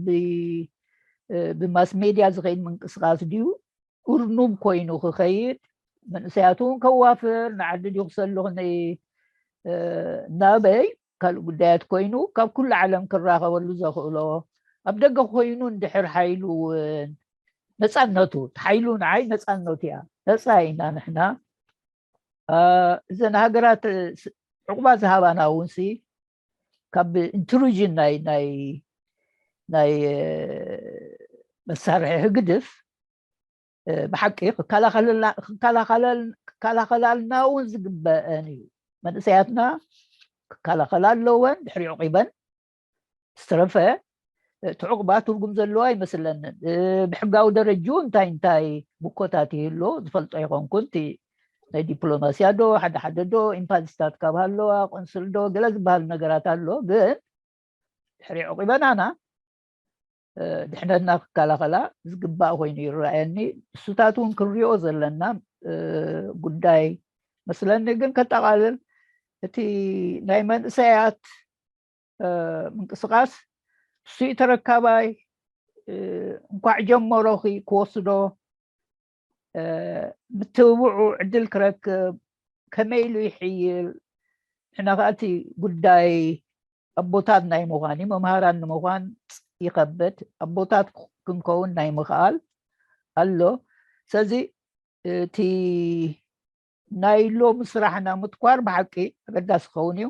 ብማስ ሜድያ ዝኸይድ ምንቅስቃስ ድዩ እርኑብ ኮይኑ ክኸይድ መንእሰያት እውን ከዋፍር ንዓዲ ድዩ ክሰልኽ ናበይ ካልእ ጉዳያት ኮይኑ ካብ ኩሉ ዓለም ክራኸበሉ ዘኽእሎ ኣብ ደገ ኮይኑ እንድሕር ሓይሉ እውን ነፃነቱ ሓይሉ ንዓይ ነፃነቱ እያ። ነፃ ኢና ንሕና። እዘን ሃገራት ዕቁባ ዝሃባና እውን ሲ ካብ ኢንትሩዥን ናይ ናይ ናይ መሳርሒ ህግድፍ ብሓቂ ክከላኸላልና እውን ዝግበአን እዩ። መንእሰያትና ክከላኸላ ኣለወን ድሕሪ ዕቂበን ዝተረፈ እቲ ዕቑባ ትርጉም ዘለዎ ኣይመስለንን። ብሕጋዊ ደረጅኡ እንታይ እንታይ ብኮታት ይህሉ ዝፈልጦ ይኾንኩ እቲ ናይ ዲፕሎማሲ ኣሎ፣ ሓደ ሓደ ዶ ኤምባሲታት ካብ ኣለዋ፣ ቆንስል ዶ፣ ገለ ዝበሃል ነገራት ኣሎ። ግን ድሕሪ ዕቂበናና ድሕነትና ክከላኸላ ዝግባእ ኮይኑ ይረኣየኒ። እሱታት እውን ክንሪኦ ዘለና ጉዳይ መስለኒ። ግን ከጠቓልል፣ እቲ ናይ መንእሰያት ምንቅስቃስ እሱ ተረካባይ፣ እንኳዕ ጀመሮኺ ክወስዶ፣ ምትብብዑ ዕድል ክረክብ ከመይ ኢሉ ይሕይል? ንሕና ከኣ እቲ ጉዳይ ኣቦታት ናይ ምዃን እዩ፣ መምሃራን ንምዃን ይኸብድ፣ ኣቦታት ክንከውን ናይ ምኽኣል ኣሎ። ስለዚ እቲ ናይ ሎሚ ስራሕና ምትኳር ብሓቂ ኣገዳሲ ክኸውን እዩ።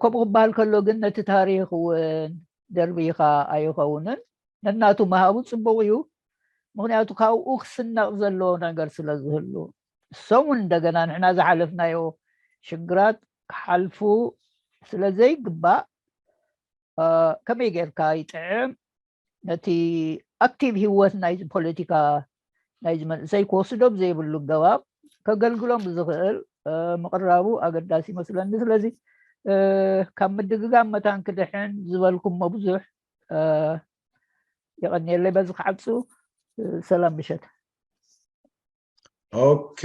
ከምኡ ክበሃል ከሎ ግን ነቲ ታሪክ እውን ደርቢኻ ኣይኸውንን። ነናቱ ምሃቡ ፅቡቅ እዩ። ምክንያቱ ካብኡ ክስነቕ ዘለዎ ነገር ስለ ዝህሉ፣ እሶም እውን እንደገና ንሕና ዝሓለፍናዮ ሽግራት ክሓልፉ ስለ ዘይግባእ፣ ከመይ ጌርካ ይጥዕም ነቲ ኣክቲቭ ህይወት ናይዚ ፖለቲካ ናይዚ መንእሰይ ክወስዶ ብዘይብሉ ገባብ ከገልግሎም ብዝኽእል ምቕራቡ ኣገዳሲ ይመስለኒ። ስለዚ ካብ ምድግጋም መታን ክድሕን ዝበልኩሞ ብዙሕ። የቐንየለይ። በዚ ክዓጹ። ሰላም ምሸት። ኦኬ።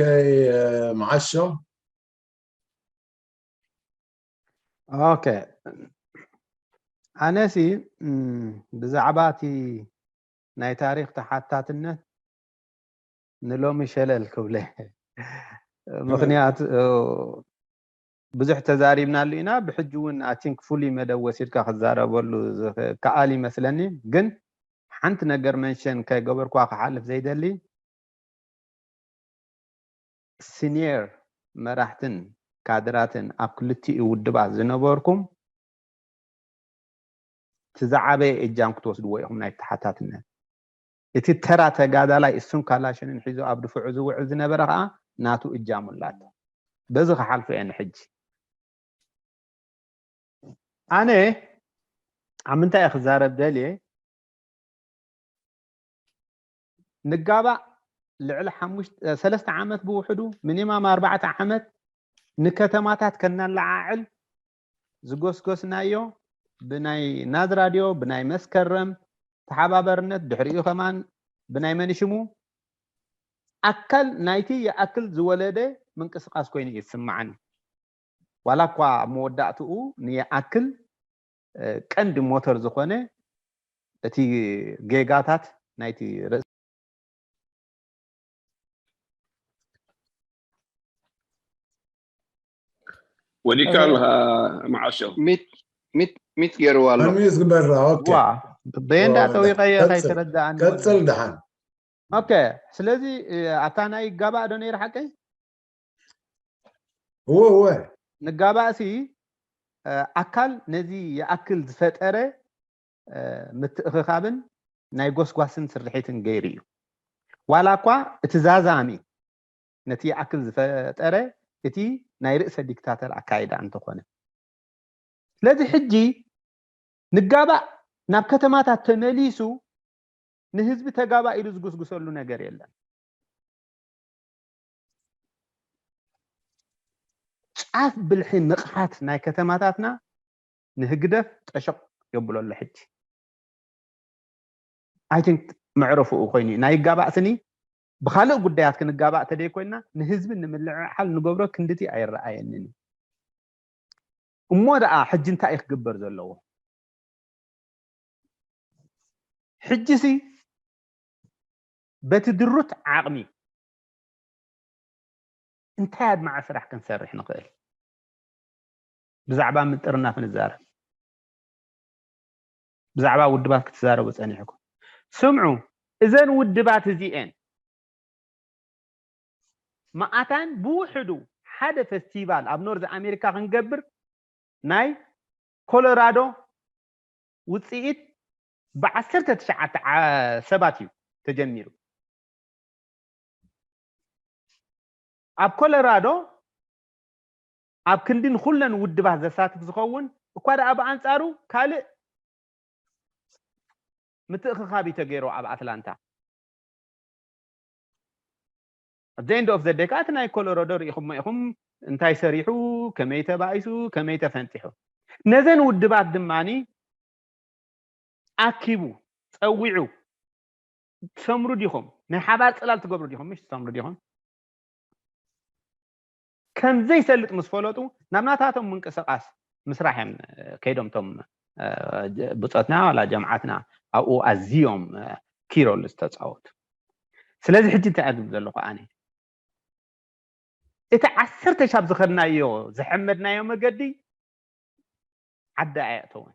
መዓሾ። ኦኬ። ኣነሲ ብዛዕባ እቲ ናይ ታሪክ ተሓታትነት ንሎሚ ሸለል ክብለ፣ ምክንያቱ ብዙሕ ተዛሪብናሉ ኢና። ብሕጂ እውን ኣቲንክ ፍሉይ መደብ ወሲድካ ክዛረበሉ ዝከኣል ይመስለኒ። ግን ሓንቲ ነገር መንሸን ከይገበርኳ ክሓልፍ ዘይደሊ፣ ሲኒየር መራሕትን ካድራትን ኣብ ክልቲኡ ውድባት ዝነበርኩም፣ እቲ ዝዓበየ እጃም ክትወስድዎ ኢኹም ናይ ተሓታትነት። እቲ ተራ ተጋዳላይ እሱን ካላሽንን ሒዙ ኣብ ድፍዑ ዝውዕል ዝነበረ ከዓ ናቱ እጃሙ ኣላቶ። በዚ ክሓልፎ እየ ንሕጂ። ኣነ ኣብ ምንታይ እየ ክዛረብ ደልየ? ንጋባእ ልዕሊ ሓሙሽተ ሰለስተ ዓመት ብውሕዱ፣ ሚኒማም ኣርባዕተ ዓመት፣ ንከተማታት ከነለዓዕል ዝጎስጎስናዮ፣ ብናይ ናዝራድዮ፣ ብናይ መስከረም ተሓባበርነት፣ ድሕሪኡ ከማን ብናይ መንሽሙ ኣካል ናይቲ ይኣክል ዝወለደ ምንቅስቃስ ኮይኑ እዩ ዝስማዓኒ። ዋላ እኳ ኣብ መወዳእትኡ ንይኣክል ቀንዲ ሞተር ዝኾነ እቲ ጌጋታት ናይቲ ርእሲ ወዲካ ኣለካ። መዓሾ። ሚት ገይርዋ ኣሎ። ሚስ ግበራ። ኦኬ። ዋ በየንዳ ጠዊቀየ ከይተረዳእኒ። ቀፅል ደሓን። ኦኬ። ስለዚ ኣታ ናይ ይጋባእ ዶ ነይሩ ሓቀይ? እወ እወ። ንጋባእሲ ኣካል ነዚ ይኣክል ዝፈጠረ ምትእኽኻብን ናይ ጎስጓስን ስርሒትን ገይሩ እዩ። ዋላ እኳ እቲ ዛዛሚ ነቲ ይኣክል ዝፈጠረ እቲ ናይ ርእሰ ዲክታተር ኣካይዳ እንተኾነ፣ ስለዚ ሕጂ ንጋባእ ናብ ከተማታት ተመሊሱ ንህዝቢ ተጋባእ ኢሉ ዝጉስጉሰሉ ነገር የለን። ጫፍ ብልሒ ንቕሓት ናይ ከተማታትና ንህግደፍ ጠሸቕ የብሎ ኣሎ። ሕጂ ኣይ ቲንክ መዕረፍኡ ኮይኑ እዩ። ናይ ይጋባእ ስኒ ብካልእ ጉዳያት ክንጋባእ ተደይ ኮይና ንህዝቢ ንምልዕዓል ንገብሮ ክንድቲ ኣይረኣየንን እዩ። እሞ ደኣ ሕጂ እንታይ እዩ ክግበር ዘለዎ? ሕጂሲ በቲ ድሩት ዓቕሚ እንታይ ኣድማዒ ስራሕ ክንሰርሕ ንኽእል? ብዛዕባ ምጥርናፍ ንዛረብ። ብዛዕባ ውድባት ክትዛረቡ ጸኒሕኩም። ስምዑ፣ እዘን ውድባት እዚኤን መኣታን ብውሕዱ ሓደ ፈስቲቫል ኣብ ኖርዝ ኣሜሪካ ክንገብር ናይ ኮሎራዶ ውፅኢት ብዓሰርተ ትሽዓተ ሰባት እዩ ተጀሚሩ። ኣብ ኮሎራዶ ኣብ ክንዲ ንኩለን ውድባት ዘሳትፍ ዝኸውን እኳ ደኣ ብኣንፃሩ ካልእ ምትእኽኻብ እዩ ተገይሩ ኣብ ኣትላንታ። at the end of the day ከዓ እቲ ናይ ኮሎራዶ ርኢኹሞ ኢኹም፣ እንታይ ሰሪሑ፣ ከመይ ተባኢሱ፣ ከመይ ተፈንጢሑ። ነዘን ውድባት ድማኒ ኣኪቡ፣ ጸዊዑ፣ ትሰምሩ ዲኹም፣ ናይ ሓባር ጽላል ትገብሩ ዲኹም፣ ምሽ ትሰምሩ ዲኹም? ከም ዘይሰልጥ ምስ ፈለጡ ናብ ናታቶም ምንቅስቃስ ምስራሕ እዮም ከይዶም፣ ቶም ብፆትና ዋላ ጀምዓትና ኣብኡ ኣዝዮም ኪሮል ዝተፃወቱ። ስለዚ ሕጂ እንታይ ኣድም ዘለኹ ኣነ፣ እቲ ዓሰርተ ሻብ ዝኸድናዮ ዝሐመድናዮ መገዲ ዓዲ ኣየእተወን።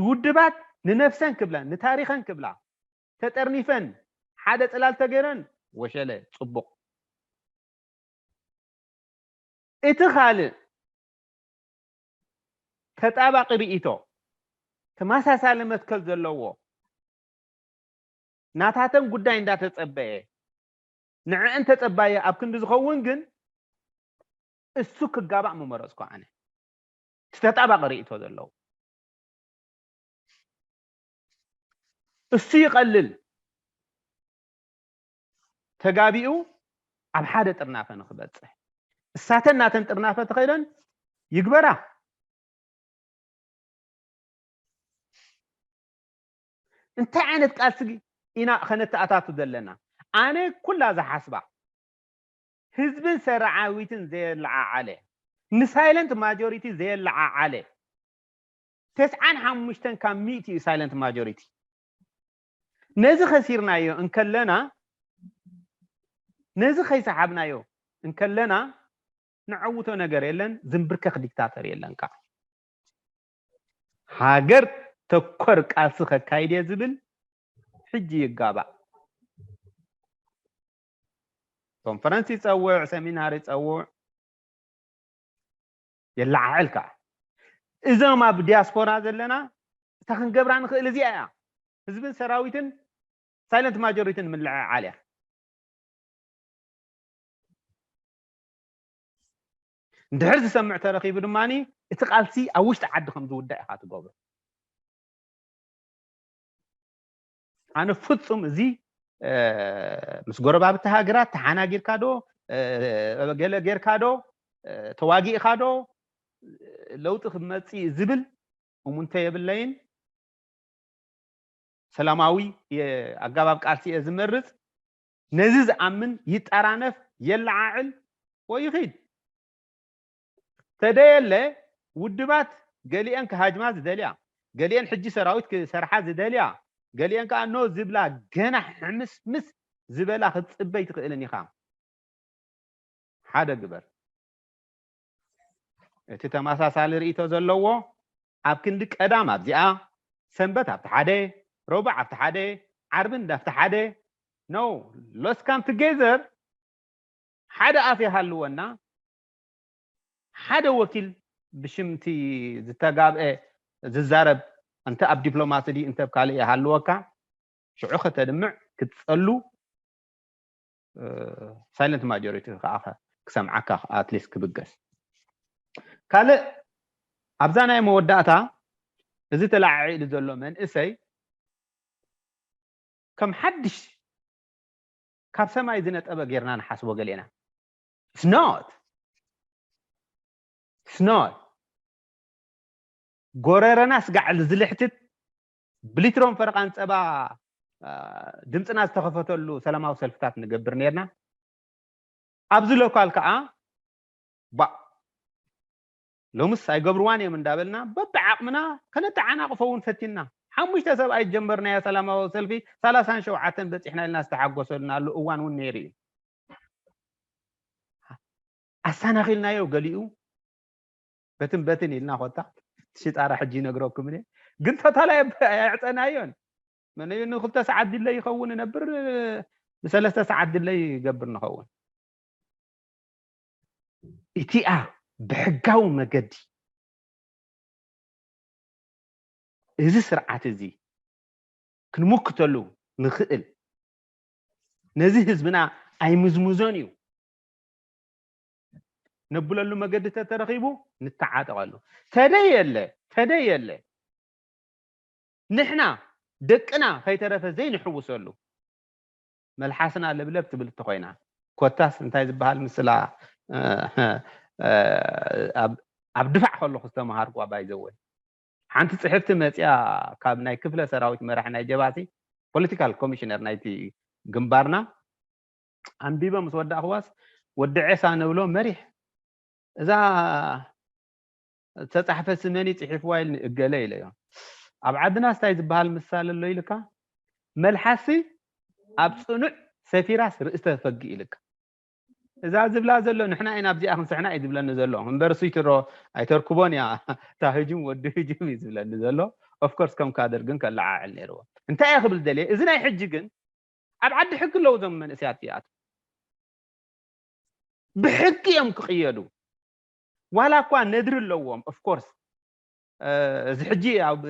ውድባት ንነፍሰን ክብላ፣ ንታሪኸን ክብላ ተጠርኒፈን ሓደ ፅላል ተገይረን ወሸለ ፅቡቕ። እቲ ካልእ ተጣባቂ ርእይቶ፣ ተመሳሳሊ መትከል ዘለዎ፣ ናታተን ጉዳይ እንዳተጸበየ፣ ንዕእን ተጸባየ ኣብ ክንዲ ዝኸውን ግን እሱ ክጋባእ ምመረጽኩ ኣነ። እቲ ተጣባቂ ርእይቶ ዘለዎ እሱ ይቐልል። ተጋቢኡ ኣብ ሓደ ጥርናፈ ንክበፅሕ፣ እሳተን ናተን ጥርናፈ ተኸይደን ይግበራ። እንታይ ዓይነት ቃልሲ ኢና ከነተኣታቱ ዘለና? ኣነ ኩላ ዝሓስባ ህዝብን ሰራዊትን ዘየለዓዓለ፣ ንሳይለንት ማጆሪቲ ዘየለዓዓለ፣ ተስዓን ሓሙሽተን ካብ ሚእቲ እዩ ሳይለንት ማጆሪቲ። ነዚ ከሲርናዮ እንከለና፣ ነዚ ከይሰሓብናዮ እንከለና፣ ንዐውቶ ነገር የለን፣ ዝንብርከኽ ዲክታተር የለን። ከዓ ሃገር ተኮር ቃልሲ ከካይድ እየ ዝብል ሕጂ ይጋባእ። ኮንፈረንስ ይፀውዕ፣ ሰሚናር ይፀውዕ፣ የለዓዕል ከዓ። እዞም ኣብ ዲያስፖራ ዘለና እታ ክንገብራ ንኽእል እዚኣ እያ። ህዝብን ሰራዊትን ሳይለንት ማጆሪትን ምልዕዓል እያ። እንድሕር ዝሰምዕ ተረኺቡ ድማ እቲ ቃልሲ ኣብ ውሽጢ ዓዲ ከም ዝውዳእ ኢኻ ትገብሮ። ኣነ ፍጹም እዚ ምስ ጎረባብቲ ሃገራት ተሓናጊርካ ዶ፣ ገለ ጌርካ ዶ፣ ተዋጊእካ ዶ ለውጢ ክመጽእ ዝብል እሙንተ የብለይን። ሰላማዊ ኣገባብ ቃልሲ እየ ዝመርጽ። ነዚ ዝኣምን ይጠራነፍ፣ የለዓዕል ወይ ይኺድ። ተደየለ ውድባት ገሊአን ክሃጅማ ዝደልያ፣ ገሊአን ሕጂ ሰራዊት ክሰርሓ ዝደልያ፣ ገሊአን ከዓ ኖ ዝብላ ገና ሕምስምስ ዝበላ ክትጽበይ ትኽእልን ኢኻ። ሓደ ግበር። እቲ ተመሳሳሊ ርእይቶ ዘለዎ ኣብ ክንዲ ቀዳም ኣብዚኣ፣ ሰንበት ኣብቲ ሓደ፣ ረቡዕ ኣብቲ ሓደ፣ ዓርቢ እንዳፍቲ ሓደ፣ no፣ let's come together። ሓደ ኣፍ ይሃልወና፣ ሓደ ወኪል ብሽምቲ ዝተጋብአ ዝዛረብ፣ እንተ ኣብ ዲፕሎማሲ ድዩ እንተ ኣብ ካልእ ይሃልወካ፣ ሽዑ ከተድምዕ ክትጸሉ ሳይለንት ማጆሪቲ ከዓ ክሰምዓካ ኣትሊስት ክብገስ። ካልእ ኣብዛ ናይ መወዳእታ እዚ ተለዓዒሉ ዘሎ መንእሰይ ከም ሓድሽ ካብ ሰማይ ዝነጠበ ጌርና ንሓስቦ ገሌና። It's not. It's not። ጎረረና ስጋዕ ዝልሕትት ብሊትሮን ፈረቓን ጸባ ድምፅና ዝተኸፈተሉ ሰላማዊ ሰልፍታት ንገብር ነርና። ኣብዚ ሎካል ከዓ ባ ሎምስ ኣይገብርዋን እዮም እንዳበልና በብዓቕምና ከነተዓናቕፎ እውን ፈቲንና። ሓሙሽተ ሰብኣይ ዝጀመርናዮ ሰላማዊ ሰልፊ ሰላሳን ሸውዓተን በፂሕና ኢልና ዝተሓጎሰልና ኣሎ እዋን እውን ነይሩ እዩ። ኣሰናኺልናዮ ገሊኡ በትን በትን ኢልና ኮታ ሽጣራ ሕጂ ይነግረኩም እየ። ግን ቶታል ኣየዕፀናዮን። መነዩ ንክልተ ሰዓት ድለይ ይኸውን ነብር፣ ንሰለስተ ሰዓት ድለይ ይገብር ንኸውን። እቲኣ ብሕጋዊ መገዲ እዚ ስርዓት እዚ ክንምክተሉ ንኽእል ነዚ ህዝብና ኣይምዝምዞን እዩ ነብለሉ መገዲ ተተረኺቡ ንተዓጠቐሉ። ተደየለ ተደየለ ንሕና ደቅና ከይተረፈ ዘይንሕውሰሉ መልሓስና ለብለብ ትብል እንተኾይና ኮታስ እንታይ ዝበሃል ምስላ ኣብ ድፋዕ ከለኹ ዝተምሃርኳ ባይዘወይ ሓንቲ ፅሕፍቲ መፅያ ካብ ናይ ክፍለ ሰራዊት መራሕ ናይ ጀባቲ ፖለቲካል ኮሚሽነር ናይቲ ግንባርና ኣንቢበ ምስ ወዳእኽዋስ ወዲ ዔሳ ንብሎ መሪሕ እዛ ዝተፃሕፈ ስመኒ ፅሒፍዋ ኢልኒ እገለ ኢለዮ ኣብ ዓድና ስታይ ዝበሃል ምሳል ኣሎ ኢልካ መልሓሲ ኣብ ፅኑዕ ሰፊራስ ርእስተ ፈግእ ኢልካ እዛ ዝብላ ዘሎ ንሕና ኢና ኣብዚኣ ክንስሕና እዩ ዝብለኒ ዘሎ እምበር ስይትሮ ኣይተርክቦን እያ እታ ህጁም ወዲ ህጁም እዩ ዝብለኒ ዘሎ ኦፍኮርስ ከም ካድር ግን ከለዓዕል ነይርዎ እንታይ እየ ክብል ደልየ እዚ ናይ ሕጂ ግን ኣብ ዓዲ ሕጊ ኣለዉ ዞም መንእስያት እዚኣት ብሕጊ እዮም ክቕየዱ ዋላ እኳ ነድሪ ኣለዎም ኦፍኮርስ እዚ ሕጂ ኣብ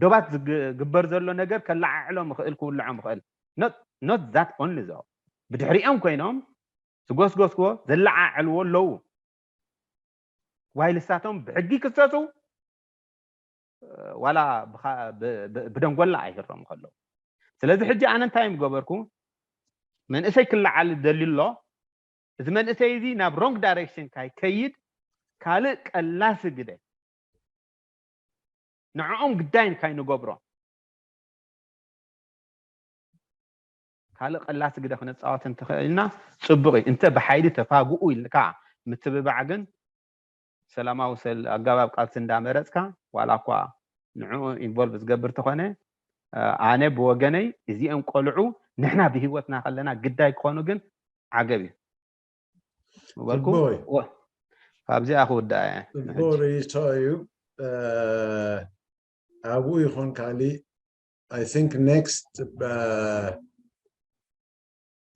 ዶባት ዝግበር ዘሎ ነገር ከለዓዕሎም ይኽእል ክውልዖም ይኽእል not that only though ብድሕሪኦም ኮይኖም ዝጎስጎስዎ ዘለዓዕልዎ ኣለዉ ዋይልሳቶም ብሕጊ ክሰሱ ዋላ ብደንጎላ ኣይህሮም ከለዉ ስለዚ ሕጂ ኣነ እንታይ ምገበርኩ መንእሰይ ክለዓል ደልዩ ኣሎ እዚ መንእሰይ እዚ ናብ ሮንግ ዳይሬክሽን ካይከይድ ካልእ ቀላሲ ግደ ንዕኦም ግዳይ ካይንገብሮ ካልእ ቀላሲ ግደ ክንፃወት እንተኽእልና ፅቡቅ እዩ እንተ ብሓይሊ ተፋግኡ ኢልካ ምትብባዕ ግን ሰላማዊ ኣገባብ ቃልሲ እንዳመረፅካ ዋላ እኳ ንዕኡ ኢንቮልቭ ዝገብር ተኾነ ኣነ ብወገነይ እዚኦም ቆልዑ ንሕና ብሂወትና ከለና ግዳይ ክኾኑ ግን ዓገብ እዩ በልኩ ካብዚኣ ክውዳእ እየ ርኢቶ እዩ ኣብኡ ይኹን ካሊእ I think next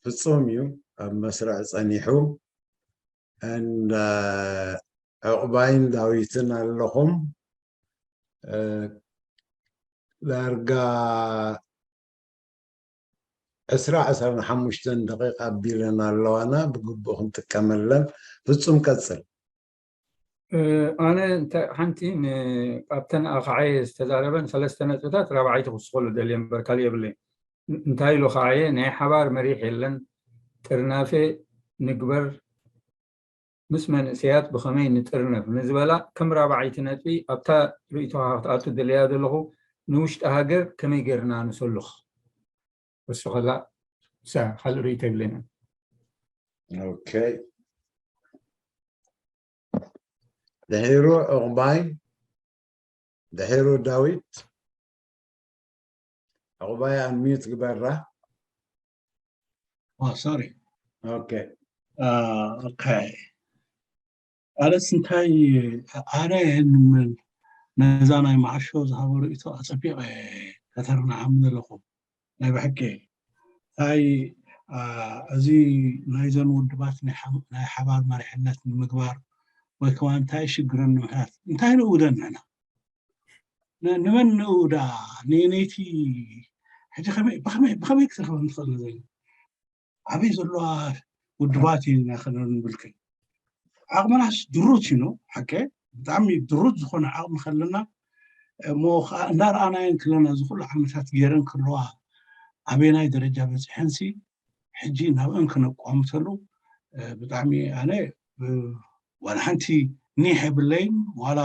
ፍፁም እዩ ኣብ መስርዕ ፀኒሑ and ዕቑባይን ዳዊትን ኣለኹም ዳርጋ ዕስራ ዕስራን ሓሙሽተን ደቂቃ ኣቢለን ኣለዋና ብግቡእ ክንጥቀመለን ፍፁም ቀፅል ኣነ ሓንቲ ኣብተን ኣኸዓየ ዝተዛረበን ሰለስተ ነጥብታት ራብዓይቲ ክስቆሉ ደልየ እምበር ካልእ የብለይ እንታይ ኢሉ ከዓየ ናይ ሓባር መሪሕ የለን ጥርናፈ ንግበር ምስ መንእሰያት ብኸመይ ንጥርነፍ ንዝበላ ከም ራብዓይቲ ነጥቢ ኣብታ ርእይቶኻ ክትኣቱ ደለያ ዘለኹ ንውሽጢ ሃገር ከመይ ገርና ንሰሉኽ እሱ ከላ ካልእ ርእይቶ የብለይና okay ድሒሩ ዕቑባይ ድሒሩ ዳዊት ዕቑባይ ኣንሚዩት ግበራ sorry okay okay ኣነስ እንታይ ኣነ ነዛ ናይ መዓሾ ዝሃበ ርእቶ ኣፀቢቐ ከተርንዓም ዘለኹ ናይ ብሕቂ እንታይ እዚ ናይዘን ውድባት ናይ ሓባር መሪሕነት ንምግባር ወይ ከዓ እንታይ ሽግረን ንምሕታት እንታይ ንእውደን ንሕና ንመን ንእውዳ ነይቲ ሕጂ ብኸመይ ክትረኽበ ንኽእል ነዘ ዓበይ ዘለዋ ውድባት ኢና ከለና ንብልክን ዓቕምናስ ድሩት እዩ ሓቀ ብጣዕሚ ድሩት ዝኾነ ዓቕሚ ከለና እሞ ከዓ እንዳረኣናየን ከለና እዚ ኩሉ ዓመታት ገይረን ከለዋ ኣበየናይ ደረጃ በፂሐንሲ ሕጂ ናብአን ክነቋምተሉ ብጣዕሚ ኣነ ዋላ ሓንቲ ኒሕ የብለይን ዋላ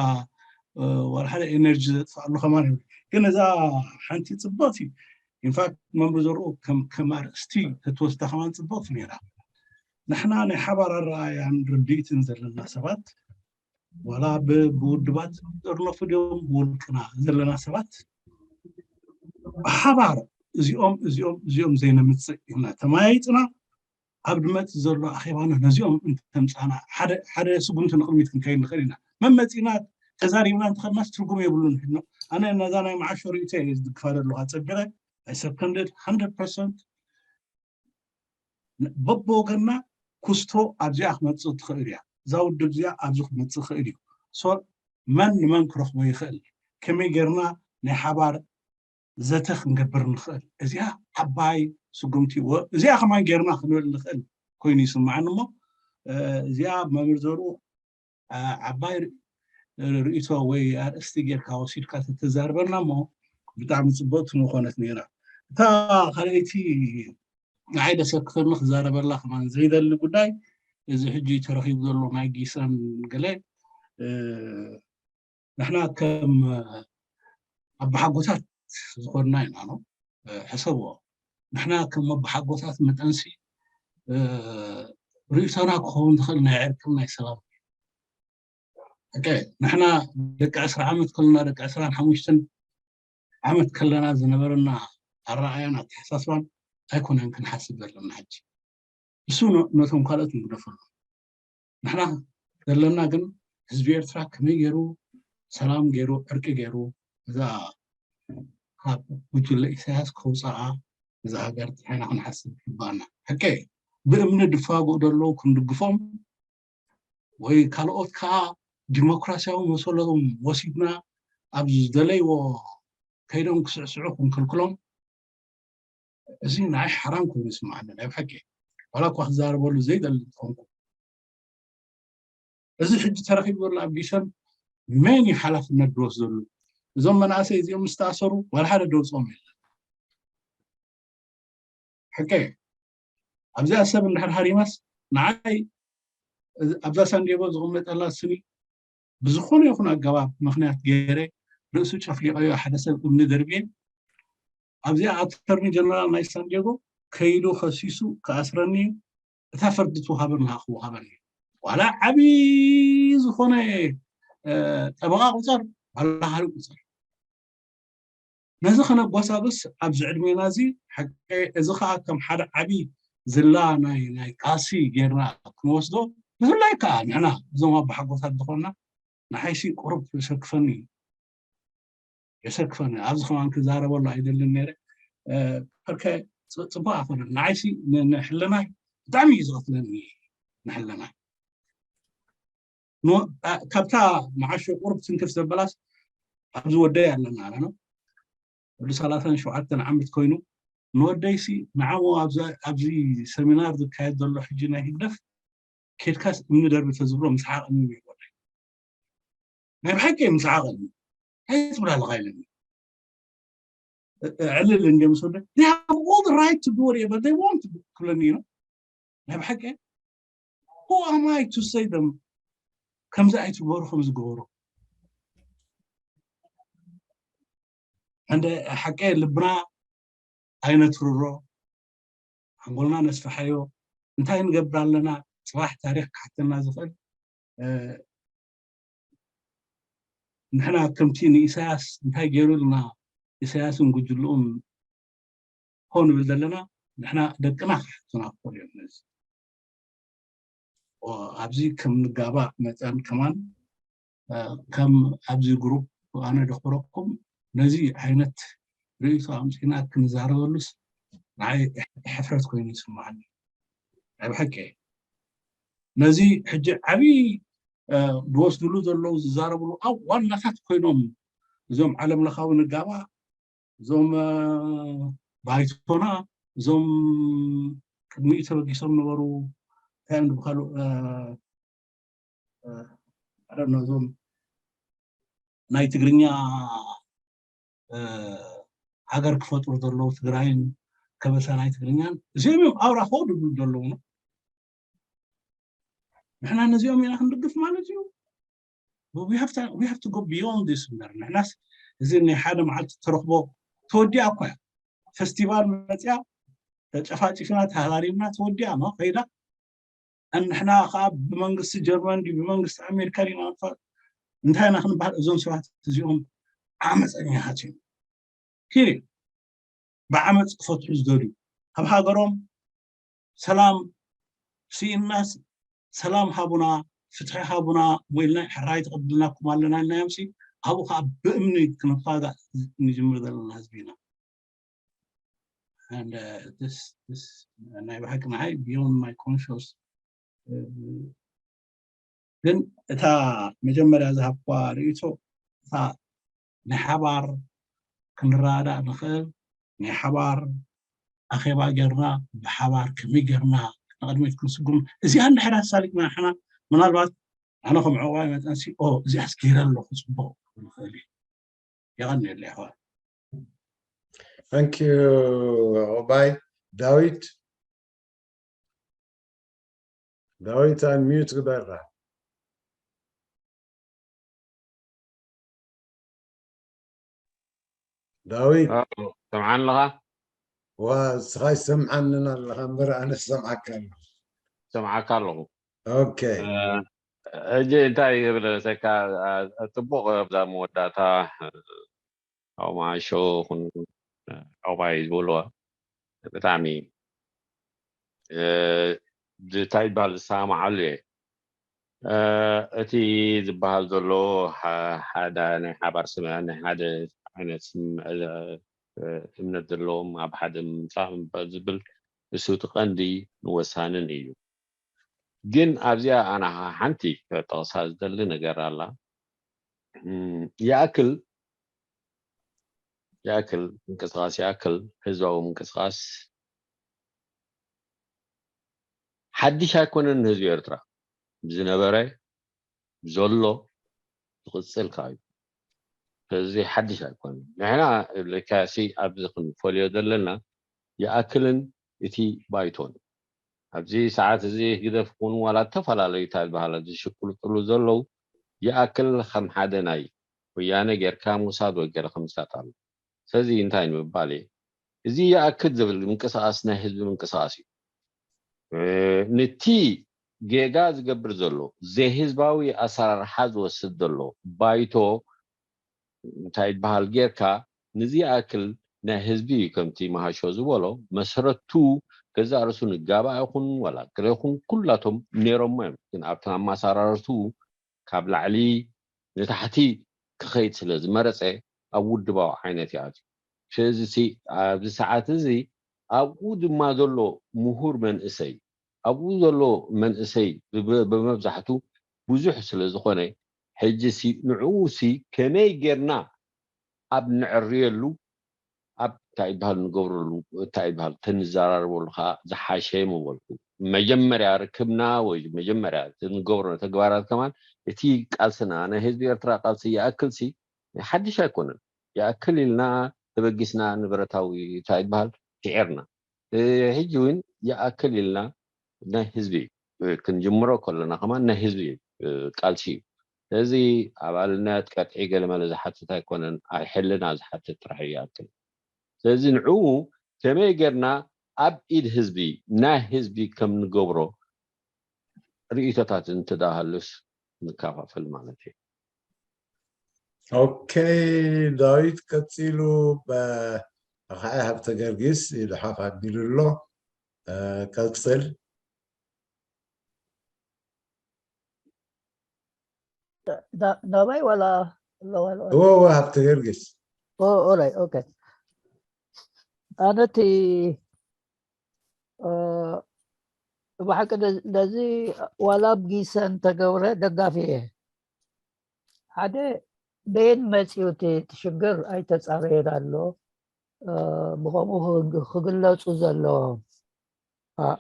ዋላ ሓደ ኤነርጂ ዘጥፍኣሉ ከማን ግን እዛ ሓንቲ ፅብቕቲ ኢንፋክት መምህር ዘርኡ ከም ኣርእስቲ ተትወስዳ ከማን ፅብቕቲ ነይራ ንሕና ናይ ሓባር ኣረኣያን ርድኢትን ዘለና ሰባት ዋላ ብውድባት ዝጥርነፉ ድዮም ብውልቅና ዘለና ሰባት ብሓባር እዚኦም እዚኦም እዚኦም ዘይነምፅእ ኢልና ተመያይፅና ኣብ ድመፅ ዘሎ ኣኼባና ነዚኦም እንተምፃና ሓደ ስጉምቲ ንቅድሚት ክንከይድ ንኽእል ኢና መመፂና ተዛሪብና እንተኸድናስ ትርጉም የብሉን ሕድኖ ኣነ ነዛ ናይ መዓሾ ርእቶ እየ ዝድግፋ ዘለኹ ኣፀቢቐ ኣይሰከንደድ 100 ፐርሰንት በቦወገንና ኩስትሮ ኣብዚኣ ክመፅእ ትኽእል እያ እዛ ውድብ እዚኣ ኣብዚ ክመፅእ ክእል እዩ መን ንመን ክረኽቦ ይኽእል ከመይ ጌርና ናይ ሓባር ዘተ ክንገብር ንኽእል እዚኣ ዓባይ ስጉምቲ እዚኣ ከማን ጌርና ክንብል ንኽእል ኮይኑ ይስምዓኒ እሞ እዚኣ መምህር ዘርኡ ዓባይ ርእቶ ወይ ኣርእስቲ ጌርካ ወሲድካ ተተዛርበና እሞ ብጣዕሚ ፅብቕቲ ምኾነት ነይራ እታ ካልኣይቲ ንዓይ ደሰክፈኒ ክዛረበላ ከማን ዘይደሊ ጉዳይ፣ እዚ ሕጂ ተረኺቡ ዘሎ ናይ ጊሰን ገለ፣ እ፣ ንሕና ከም ኣባሓጎታት ዝኾንና ኢና፣ ነው። እ፣ ሕሰብዎ። ንሕና ከም ኣባሓጎታት መጠንሲ፣ እ፣ ርእይቶና ክኸውን ዝኽእል ናይ ዕርቅን ናይ ሰላም። ኦኬ፣ ንሕና ደቂ ዕስራ ዓመት ከለና፣ ደቂ ዕስራን ሓሙሽተን ዓመት ከለና ዝነበረና ኣረኣያን ኣተሓሳስባን ኣይኮነን ክንሓስብ ዘለና ሕጂ። እሱ ነ-፣ ነቶም ካልኦት ንግደፈሉ። ንሕና ዘለና ግን ህዝቢ ኤርትራ ከመይ ገይሩ ሰላም ገይሩ፣ ዕርቂ ገይሩ፣ እዛ ካብ ጉጅለ ኢሳያስ ከውፅኣ፣ እዛ ሃገር ጥራይና ክንሓስብ ይግባኣና። ሕቀ ብእምኒ ድፋጎ ደለዉ ክንድግፎም፣ ወይ ካልኦት ከዓ ዲሞክራሲያዊ መሰሎም ወሲድና ኣብ ዝደለይዎ ከይዶም ክስዕስዑ ክንክልክሎም፣ እዚ ንዓይ ሓራም ኮይኑ ይስምዓኒ፣ ናይ ብሓቂ። ዋላ እኳ ክዛረበሉ ዘይደሊ እንተኾንኩ፣ እዚ ሕጂ ተረኺቡ ዘሎ ኣብ ጊሸን መን እዩ ሓላፍነት ዝወስደሉ? እዞም መናእሰይ እዚኦም ምስ ተኣሰሩ ዋላ ሓደ ደውፅኦም የለን። ሕቀ ኣብዚኣ ሰብ እንድሕር ሃሪማስ፣ ንዓይ እዚ ኣብዛ ሳንዲየጎ ዝቕመጠላ ስኒ ብዝኾነ ይኹን ኣገባብ ምኽንያት ገይረ ርእሱ ጨፍሊቐዮ ሓደ ሰብ እምኒ ደርብየ፣ ኣብዚኣ ኣተርኒ ጀነራል ናይ ሳንዲየጎ ከይዱ ከሲሱ ክኣስረኒ እዩ። እታ ፍርዲ ትወሃበኒ ሃ-፣ ክወሃበኒ እዩ። ዋላ ዓብዪ ዝኾነ፣ እ፣ ጠበቓ ቁፀር፣ ዋላ ሃሪ ቁፀር። ነዚ ከነጓሳብስ ኣብዚ ዕድሜና እዚ፣ ሓቂ፣ እዚ ኸኣ ከም ሓደ ዓቢ ዝላ ናይ፣ ናይ ቃልሲ ጌርና ክንወስዶ፣ ብፍላይ ከኣ ንሕና እዞም ኣቦሓጎታት ዝኾንና፣ ንዓይሲ ቁሩብ የሰክፈኒ እዩ። የሰክፈኒ። ኣብዚ ከማን ክዛረበሉ ኣይደልን ነይረ። እ፣ ከርከ ጽ-፣ ጽቡቕ ኣይኮነን። ንዓይሲ ን-፣ ንሕልናይ ብጣዕሚ እዩ ዝቐትለኒ፣ ንሕልናይ። ኖ-፣ ኣ-፣ ካብታ መዓሾ ቁሩብ ትንክፍ ዘበላስ ኣብዚ ወደይ ኣለና፣ ኣነ ነው። ወዲ ሰላሳን ሸውዓተን ዓመት ኮይኑ፣ ንወደይሲ ንዓሞ ኣብዛ-፣ ኣብዚ ሰሚናር ዝካየድ ዘሎ ሕጂ ናይ ህግደፍ፣ ኬድካስ እምኒ ደርቢ ተዝብሎ ምስሓቐኒ እዩ ወደይ። ናይ ብሓቂ ምስሓቐኒ። እንታይ ትብል ኣለኻ ኢለኒ። እ-፣ እ-፣ ዕልል እንደ ምስ ወደይ፣ they have all the right to do whatever they want to do ክብለኒ እዩ። ናይ ብሓቂ who am I to say them ከምዚ ኣይትግበሩ፣ ከምዚ ግበሩ። እንደ ሓቂ ልብና ኣይነትርሮ፣ ሓንጎልና ነስፍሓዮ። እንታይ ንገብር ኣለና? ጽባሕ ታሪኽ ክሓተና ዝኽእል፣ እ፣ ንሕና ከምቲ ንኢሳያስ እንታይ ገይሩልና፣ ኢሳያስን ጉጅልኡን ሆ ንብል ዘለና፣ ንሕና ደቅና ክሓቱና ክኽእሉ እዮም። ነዚ ኦ፣ ኣብዚ ከም ንጋባእ መጠን ከማን፣ እ፣ ከም ኣብዚ ግሩፕ ኣነ ደኽብረኩም፣ ነዚ ዓይነት ርእይቶ ኣምጺእና ክንዛረበሉስ ንዓይ ሕፍረት ኮይኑ ይስምዓኒ። ናይ ብሓቂ ነዚ ሕጂ ዓብዪ፣ እ፣ ዝወስድሉ ዘለዉ ዝዛረብሉ ኣብ ዋናታት ኮይኖም እዞም ዓለም ለኻዊ ንጋባእ፣ እዞም፣ እ፣ ባይቶና፣ እዞም ቅድሚኡ ተበጊሶም ነበሩ፣ እንታይ እዮም ዝበሃሉ፣ እ፣ እ፣ I don't know፣ እዞም ናይ ትግርኛ፣ እ፣ ሃገር ክፈጥሩ ዘለዉ ትግራይን ከበሳ ናይ ትግርኛን፣ እዚኦም እዮም ኣውራ ኾ ድብሉ ዘለዉ ነው። ንሕና ነዚኦም ኢና ክንድግፍ ማለት እዩ። We have to, we have to go beyond this እምበር፣ ንሕናስ እዚ ናይ ሓደ መዓልቲ ተረኽቦ ተወዲኣ እኮ እያ። ፈስቲቫል መፅያ፣ ተጨፋጭፍና፣ ተሃራሪምና፣ ተወዲኣ ነው ከይዳ። ንሕና ከዓ ብመንግስቲ ጀርመን ድዩ ብመንግስቲ ኣሜሪካ ዲና ንፋ-፣ እንታይ ኢና ክንበሃል? እዞም ሰባት እዚኦም ዓመፀኛታት እዮም። ኪሪ ብዓመፅ ክፈትሑ ዝደልዩ፣ ኣብ ሃገሮም ሰላም ስኢንናስ፣ ሰላም ሃቡና፣ ፍትሒ ሃቡና፣ ወይልና ሕራይ ተቐብልናኩም ኣለና ኢልናዮምሲ፣ ኣብኡ ከዓ ብእምኒ ክንፋጋእ ንጅምር ዘለና ህዝቢ ኢና። And, uh, this, this፣ ናይ ብሓቂ ንዓይ beyond my conscious፣ እ፣ ግን እታ መጀመርያ ዝሃብኳ ርእይቶ፣ እታ ናይ ሓባር ክንረዳዳእ ንኽእል፣ ናይ ሓባር ኣኼባ ጌርና፣ ብሓባር ከመይ ጌርና ንቕድሚት ክንስጉም፣ እዚኣ እንድሕር ኣሳሊጥና ንሕና፣ ምናልባት ኣነ ከም ዕቑባይ መጠንሲ፣ ኦ፣ እዚኣስ ገይረ ኣለኹ፣ ጽቡቕ ክብል ንኽእል እዩ። የቐንየለይ ኣሕዋት። Thank you፣ ዕቑባይ። ዳዊት፣ ዳዊት፣ ኣንሚዩት ግበራ። ዳዊት። ሰምዓኒ ኣለኻ? ዋ፣ እስኻ ይሰምዓንን ኣለኻ እምበር፣ ኣነ ሰምዓካ ኣለኹ። ሰምዓካ ኣለኹ። ኦኬ። ሕጂ እንታይ ይብል ሰካ፣ ጽቡቕ ኣብዛ መወዳእታ፣ ኣው ማሾ ኹን፣ ኣው ባይ ዝበልዋ ብጣዕሚ እንታይ ይበሃል ዝሰማማዓሉ እየ። እቲ ዝበሃል ዘሎ ሓደ ናይ ሓባር ስምምዕ፣ ናይ ሓደ ዓይነት እምነት ዘለዎም ኣብ ሓደ ምምፃእ ዝብል፣ እሱ እቲ ቀንዲ ንወሳንን እዩ። ግን ኣብዚኣ ኣና ሓንቲ ክጠቕሳ ዝደሊ ነገር ኣላ። ይኣክል ይኣክል ምንቅስቃስ ይኣክል ህዝባዊ ምንቅስቃስ ሓድሽ ኣይኮነን ንህዝቢ ኤርትራ። ብዝነበረ፣ ብዘሎ ዝቕጽል ከኣ እዩ። ስለዚ ሓድሽ ኣይኮነን። ንሕና ለካሲ ኣብዚ ክንፈልዮ ዘለና ይኣክልን እቲ ባይቶን ኣብዚ ሰዓት እዚ ህግደፍ ኩን ዋላ ዝተፈላለዩ እንታይ ዝበሃለ ዝሽቅልቅሉ ዘለዉ ይኣክል ከም ሓደ ናይ ወያነ ጌርካ ምውሳድ ወይ ገለ ክምስራት ኣሎ። ስለዚ እንታይ ንምባል እየ፣ እዚ ይኣክል ዝብል ምንቅስቃስ ናይ ህዝቢ ምንቅስቃስ እዩ። ነቲ ጌጋ ዝገብር ዘሎ ዘይህዝባዊ ኣሰራርሓ ዝወስድ ዘሎ ባይቶ እንታይ ይበሃል ጌርካ ንዚ ይኣክል ናይ ህዝቢ እዩ። ከምቲ መሃሾ ዝበሎ መሰረቱ ገዛእ ርእሱ ንጋባ ይኹን ዋላ ገለ ይኹን ኩላቶም ነይሮሞ እዮም። ግን ኣብቲ ኣመሰራርትኡ ካብ ላዕሊ ንታሕቲ ክኸይድ ስለ ዝመረጸ ኣብ ውድባዊ ዓይነት ይኣትዩ። ስለዚ ኣብዚ ሰዓት እዚ ኣብኡ ድማ ዘሎ ምሁር መንእሰይ ኣብኡ ዘሎ መንእሰይ ብመብዛሕቱ ብዙሕ ስለ ዝኾነ ሕጂ ሲ ንዕኡ ሲ ከመይ ጌርና ኣብ ንዕርየሉ ኣብ እንታይ ይበሃል ንገብረሉ እንታይ ይበሃል ተንዘራርበሉ ከዓ ዝሓሸ ምበልኩ። መጀመርያ ርክብና ወይ መጀመርያ ንገብሮ ተግባራት ከማን እቲ ቃልስና ናይ ህዝቢ ኤርትራ ቃልሲ ይኣክል ሲ ሓድሽ ኣይኮነን። ይኣክል ኢልና ተበጊስና ንብረታዊ እንታይ ይበሃል ሽዒርና ሕጂ እውን ይኣክል ኢልና ናይ ህዝቢ ክንጅምሮ ከለና ከማን ናይ ህዝቢ ቃልሲ እዩ። ስለዚ ኣባልነት ቀጥዒ ገለመለ ዝሓትት ኣይኮነን፣ ሕልና ዝሓትት ጥራሕ እዩ ይኣክል። ስለዚ ንዕኡ ከመይ ጌርና ኣብ ኢድ ህዝቢ ናይ ህዝቢ ከም ንገብሮ ርእይቶታት እንተዳሃሉስ ንከፋፈል ማለት እዩ። ኦኬ ዳዊት ቀፂሉ። ኣኸዓ ሃብተ ገርጊስ ኢሉ ሓፍ ኣቢሉ ኣሎ። ቀፅል። ናባይ ዋላ ኣለዋ እወ እወ ሃብተ ገርጊስ። ኦራይ ኦኬ። ኣነቲ ብሓቂ ነዚ ዋላ ኣብ ጊሰ እንተገብረ ደጋፊ እየ። ሓደ በየን መፅኡ እቲ ሽግር ኣይተፃረየን ኣሎ። ብከምኡ ክግለፁ ዘለዎም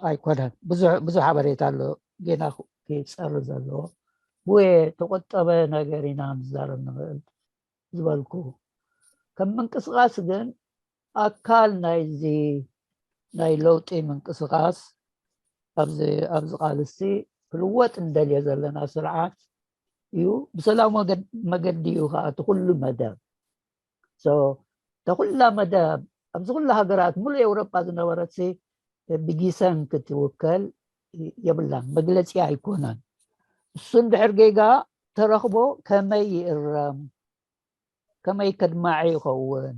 ኣይኮነን። ብዙሕ ሓበሬታ ኣሎ ጌና ክፀሪ ዘለዎ። ብየ ተቆጠበ ነገር ኢና ንዛረብ ንኽእል ዝበልኩ። ከም ምንቅስቃስ ግን ኣካል ናይዚ ናይ ለውጢ ምንቅስቃስ ኣብዚ ቃልሲ ክልወጥ እንደልዮ ዘለና ስርዓት እዩ። ብሰላም መገዲ እዩ ከዓ እቲ ኩሉ መደብ ተኩላ መደብ ኣብዚ ኩሉ ሃገራት ሙሉእ ኤውሮጳ ዝነበረት ብጊሰን ክትውከል የብላን። መግለፂ ኣይኮነን። እሱ እንድሕር ጌጋ ተረኽቦ ከመይ ይእረም ከመይ ከድማዒ ይኸውን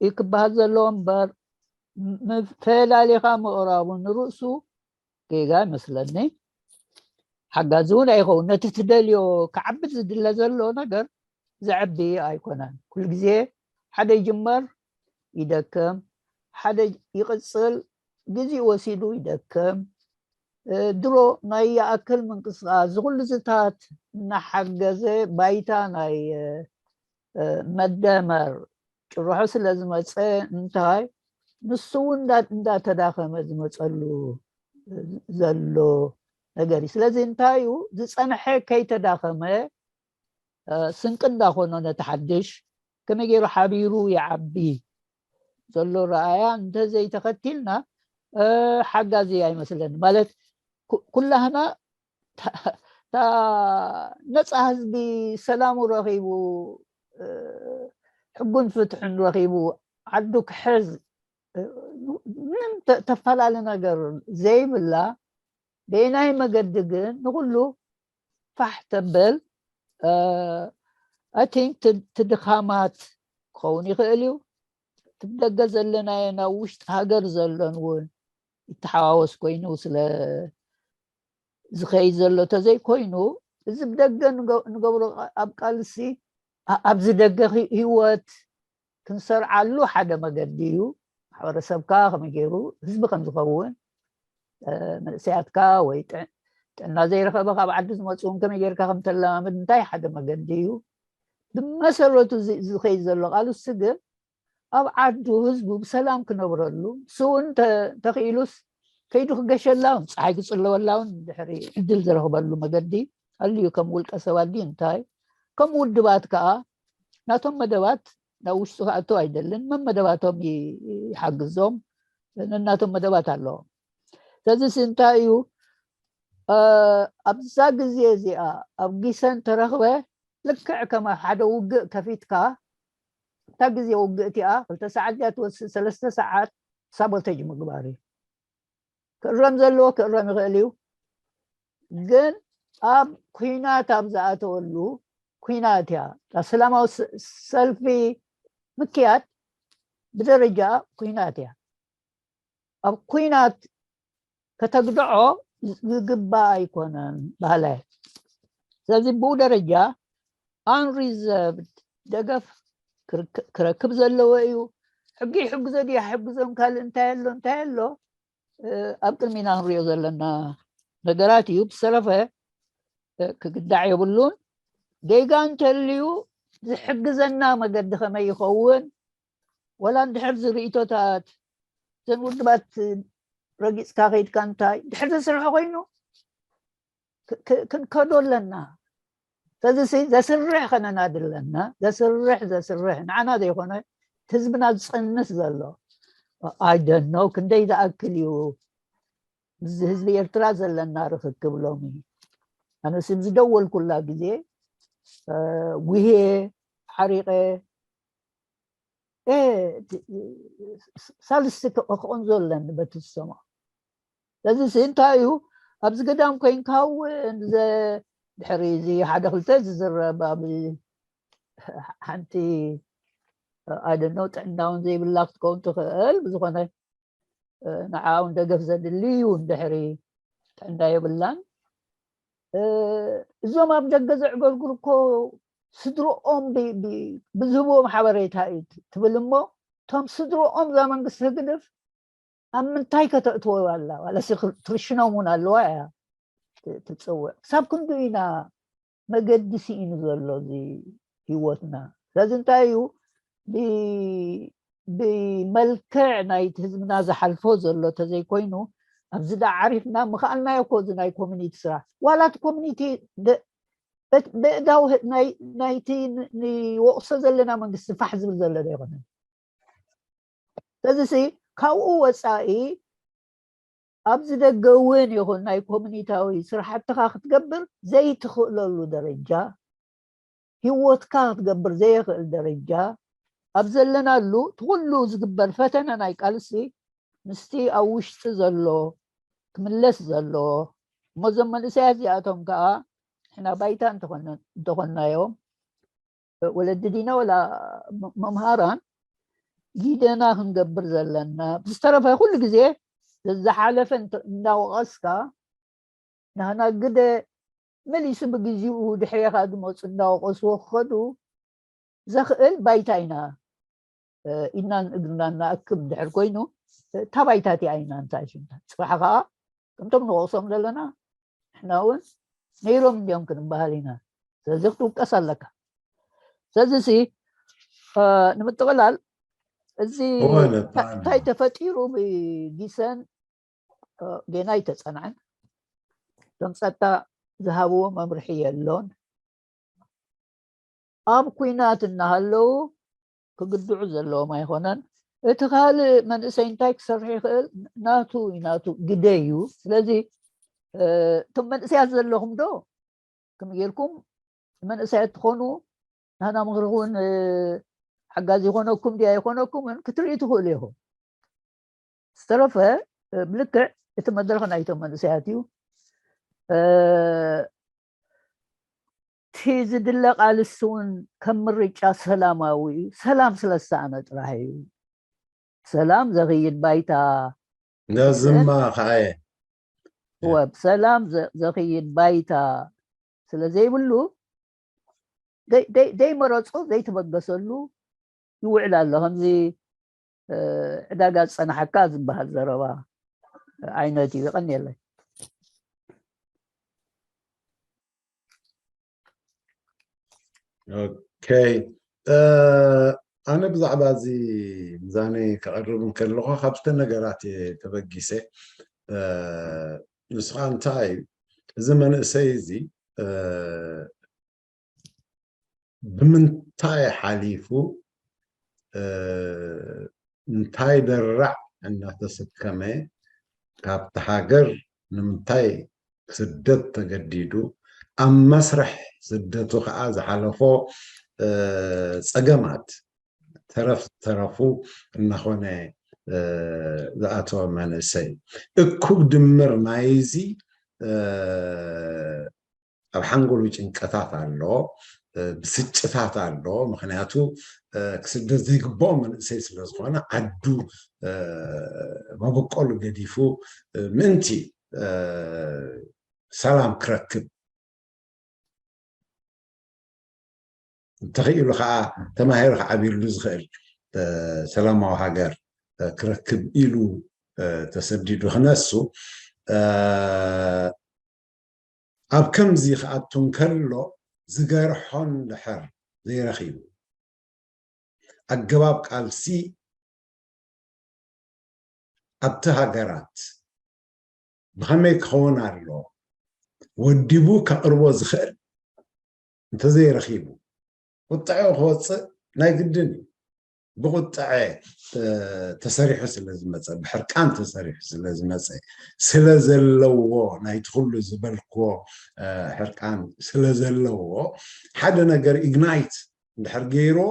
እዩ ክበሃል ዘለዎ እምበር ፈላሊኻ ምቕራቡ ንርእሱ ጌጋ ይመስለኒ። ሓጋዚ እውን ኣይኸውን። ነቲ ትደልዮ ክዓብድ ዝድለ ዘሎ ነገር ዘዕቢ ኣይኮነን። ኩሉ ግዜ ሓደ ይጅመር ይደክም፣ ሓደ ይቕጽል፣ ግዜ ወሲዱ ይደክም። ድሮ ናይ ይኣክል ምንቅስቃስ ዝኹሉ ዝታት እናሓገዘ ባይታ ናይ መደመር ጭርሖ ስለ ዝመፀ እንታይ ንሱ እውን እንዳተዳኸመ ዝመፀሉ ዘሎ ነገር እዩ። ስለዚ እንታይ እዩ ዝፀንሐ ከይተዳኸመ ስንቂ እንዳኾኖ ነቲ ሓድሽ ከመይ ገይሩ ሓቢሩ ይዓቢ ዘሎ ረኣያ እንተዘይተኸቲልና ሓጋዚ ኣይመስለኒ። ማለት ኩላህና እታ ነፃ ህዝቢ ሰላሙ ረኺቡ፣ ሕጉን ፍትሕን ረኺቡ፣ ዓዱ ክሕዝ፣ ምንም ተፈላለ ነገር ዘይብላ፣ በየናይ መገዲ ግን ንኩሉ ፋሕ ተበል ኣይ ቲንክ ትድኻማት ክኸውን ይኽእል እዩ። ትብደገ ዘለናዮ ናብ ውሽጢ ሃገር ዘሎን እውን ይተሓዋወስ ኮይኑ ስለ ዝኸይድ ዘሎ ተዘይኮይኑ፣ እዚ ብደገ ንገብሮ ኣብ ቃልሲ ኣብዚ ደገ ህይወት ክንሰርዓሉ ሓደ መገዲ እዩ። ማሕበረሰብካ ከመይ ገይሩ ህዝቢ ከም ዝኸውን፣ መንእሰያትካ ወይ ጥዕና ዘይረኸበ ካብ ዓዲ ዝመፁ እውን ከመይ ገይርካ ከም ተለማምድ እንታይ ሓደ መገዲ እዩ። ብመሰረቱ ዝኸይድ ዘሎ ቃልሲ ግን ኣብ ዓዱ ህዝቡ ብሰላም ክነብረሉ፣ ንሱ እውን ተኽኢሉስ ከይዱ ክገሸላ፣ ፀሓይ ክፅለወላ እውን ድሕሪ ዕድል ዝረኽበሉ መገዲ ኣልዩ። ከም ውልቀ ሰባት ድዩ እንታይ፣ ከም ውድባት ከዓ ናቶም መደባት ናብ ውሽጡ ክኣተው ኣይደልን። መመደባቶም ይሓግዞም፣ ነናቶም መደባት ኣለዎም። ስለዚ እንታይ እዩ ኣብዛ ግዜ እዚኣ ኣብ ጊሰን ተረኽበ፣ ልክዕ ከም ሓደ ውግእ ከፊትካ፣ እታ ግዜ ውግእ እቲኣ ክልተ ሰዓት እያ ትወስድ፣ ሰለስተ ሰዓት ሳቦተጅ ምግባር እዩ። ክእረም ዘለዎ ክእረም ይኽእል እዩ። ግን ኣብ ኩናት ኣብ ዝኣተወሉ፣ ኩናት እያ፣ ሰላማዊ ሰልፊ ምክያድ ብደረጃ ኩናት እያ። ኣብ ኩናት ከተግድዖ ዝግባእ ኣይኮነን ባህላይ። ስለዚ ብኡ ደረጃ unreserved ደገፍ ክረክብ ዘለዎ እዩ። ሕጊ ይሕግዞ ድዩ ኣይሕግዞን፣ ካልእ እንታይ ኣሎ እንታይ ኣሎ ኣብ ቅድሚና ንሪኦ ዘለና ነገራት እዩ። ብዝተረፈ ክግዳዕ የብሉን። ጌጋ እንተልዩ ዝሕግዘና መገዲ ከመይ ይኸውን፣ ወላ እንድሕር ዝርእቶታት ዘን ውድባት ረጊፅካ ከይድካ እንታይ ድሕር ዘስርሖ ኮይኑ ክንከዶ ኣለና። ስለዚ ዘስርሕ ከነናድ ኣለና። ዘስርሕ ዘስርሕ ንዓና ዘይኮነ ህዝብና ዝፀንስ ዘሎ ኣይደኖ ክንደይ ዝኣክል እዩ። እዚ ህዝቢ ኤርትራ ዘለና ርክክብ ሎሚ ኣነ ስም ዝደወልኩላ ግዜ ጉሄ ሓሪቀ ሳልስቲ ክቕንዞ ኣለኒ በቲ ዝሰምዖ። ስለዚ እንታይ እዩ ኣብዚ ገዳም ኮይንካ እውን ድሕሪ እዚ ሓደ ክልተ ዝዝረብ ኣብ ሓንቲ ኣይደኖ ጥዕናውን ዘይብላ ክትከውን ትኽእል። ብዝኾነ ንዓውን ደገፍ ዘድሊ እዩ እንድሕሪ ጥዕና የብላን። እዞም ኣብ ደገ ዘዕገርግሩ እኮ ስድሮኦም ብዝህብዎም ሓበሬታ እዩ ትብል እሞ እቶም ስድሮኦም እዛ መንግስቲ ህግድፍ ኣብ ምንታይ ከተእትዎ ኣላ? ዋላሲ ትርሽኖም እውን ኣለዋ እያ ትፅውዕ። ክሳብ ክንዱ ኢና መገዲ ስኢኑ ዘሎ እዚ ህይወትና። ስለዚ እንታይ እዩ ብመልክዕ ናይቲ ህዝብና ዝሓልፎ ዘሎ ተዘይኮይኑ ኣብዚ ዳ ዓሪፍና ምኽኣልናዮ እኮ እዚ ናይ ኮሚኒቲ ስራሕ ዋላ እቲ ኮሚኒቲ ብእዳው ናይቲ ንወቕሶ ዘለና መንግስቲ ፋሕ ዝብል ዘሎ ዶ ይኮነን። ስለዚ ካብኡ ወፃኢ ኣብዚ ደገ እውን ይኹን ናይ ኮሚኒታዊ ስራሕትኻ ክትገብር ዘይትኽእለሉ ደረጃ ህይወትካ ክትገብር ዘየኽእል ደረጃ ኣብ ዘለናሉ እቲ ኩሉ ዝግበር ፈተነ ናይ ቃልሲ ምስቲ ኣብ ውሽጢ ዘሎ ክምለስ ዘለዎ እሞ እዞም መንእሰያት እዚኣቶም ከዓ ንሕና ባይታ እንተኾናዮም ወለዲ ዲና ወላ መምሃራን ጊደና ክንገብር ዘለና ብዝተረፈ ኩሉ ግዜ ዝሓለፈ እንዳወቐስካ ናህና ግደ መሊሱ ብግዚኡ ድሕሬኻ ዝመፁ እንዳወቐስዎ ክኸዱ ዘኽእል ባይታ ኢና ኢድናን እግርናን ንኣክብ ድሕር ኮይኑ እታ ባይታ እቲኣ ኢና እንታይ ሽምታ ፅባሕ ከዓ ከምቶም ንወቕሶም ዘለና ንሕና እውን ነይሮም እንዲዮም ክንበሃል ኢና። ስለዚ ክትውቀስ ኣለካ። ስለዚ ሲ ንምጥቕላል እዚ እንታይ ተፈጢሩ ብጊሰን ጌና ኣይተፀንዐን። እቶም ፀጥታ ዝሃብዎ መምርሒ የሎን። ኣብ ኩናት እናሃለዉ ክግድዑ ዘለዎም ኣይኮነን። እቲ ካልእ መንእሰይ እንታይ ክሰርሕ ይኽእል ናቱ ናቱ ግደ እዩ። ስለዚ እቶም መንእሰያት ዘለኹም ዶ ከምኡ ጌርኩም መንእሰያት ትኾኑ ናህና ምኽሪ እውን ሓጋዚ ይኾነኩም ድያ ይኾነኩምን ክትርኢ ትኽእሉ ኢኹም። ዝተረፈ ብልክዕ እቲ መድረኽ ናይቶም መንእሰያት እዩ። እቲ ዝድለ ቃልሲ እውን ከም ምርጫ ሰላማዊ እዩ። ሰላም ስለ ዝሰኣነ ጥራሕ እዩ። ሰላም ዘኽይድ ባይታ ነዝማ ከዓየ ወብ ሰላም ዘኽይድ ባይታ ስለ ዘይብሉ ዘይመረፁ ዘይተበገሰሉ ይውዕል ኣሎ። ከምዚ ዕዳጋ ዝፀናሓካ ዝበሃል ዘረባ ዓይነት እዩ። ይቐንየለይ። ኦኬ፣ ኣነ ብዛዕባ እዚ ምዛነይ ከቕርብ እንከለኹ ካብተን ነገራት እየ ተበጊሰ። ንስኻ እንታይ እዩ እዚ መንእሰይ እዚ ብምንታይ ሓሊፉ እንታይ ደራዕ እናተሰከመ ካብቲ ሃገር ንምንታይ ስደት ተገዲዱ ኣብ መስርሕ ስደቱ ከዓ ዝሓለፎ ፀገማት ተረፍ ተረፉ እናኾነ ዝኣተወ መንእሰይ እኩብ ድምር ናይዚ ኣብ ሓንጎሉ ጭንቀታት ኣሎ፣ ብስጭታት ኣሎ። ምክንያቱ ክስደት ዘይግባኦ መንእሰይ ስለዝኾነ ዓዱ መበቆሉ ገዲፉ ምእንቲ ሰላም ክረክብ እንተኽኢሉ ከዓ ተማሂሩ ክዓብይሉ ዝኽእል ሰላማዊ ሃገር ክረክብ ኢሉ ተሰዲዱ ክነሱ ኣብ ከምዚ ክኣቱ እንከሎ ዝገርሖን ድሕር ዘይረኺቡ ኣገባብ ቃልሲ ኣብቲ ሃገራት ብኸመይ ክኸውን ኣሎ ወዲቡ ከቕርቦ ዝኽእል እንተዘይረኺቡ ቁጥዐ ክወፅእ ናይ ግድን እዩ። ብቁጥዐ ተሰሪሑ ስለ ዝመፀ ብሕርቃን ተሰሪሑ ስለ ዝመፀ ስለ ዘለዎ ናይቲ ኩሉ ዝበልክዎ ሕርቃን ስለ ዘለዎ ሓደ ነገር ኢግናይት እንድሕር ገይርዎ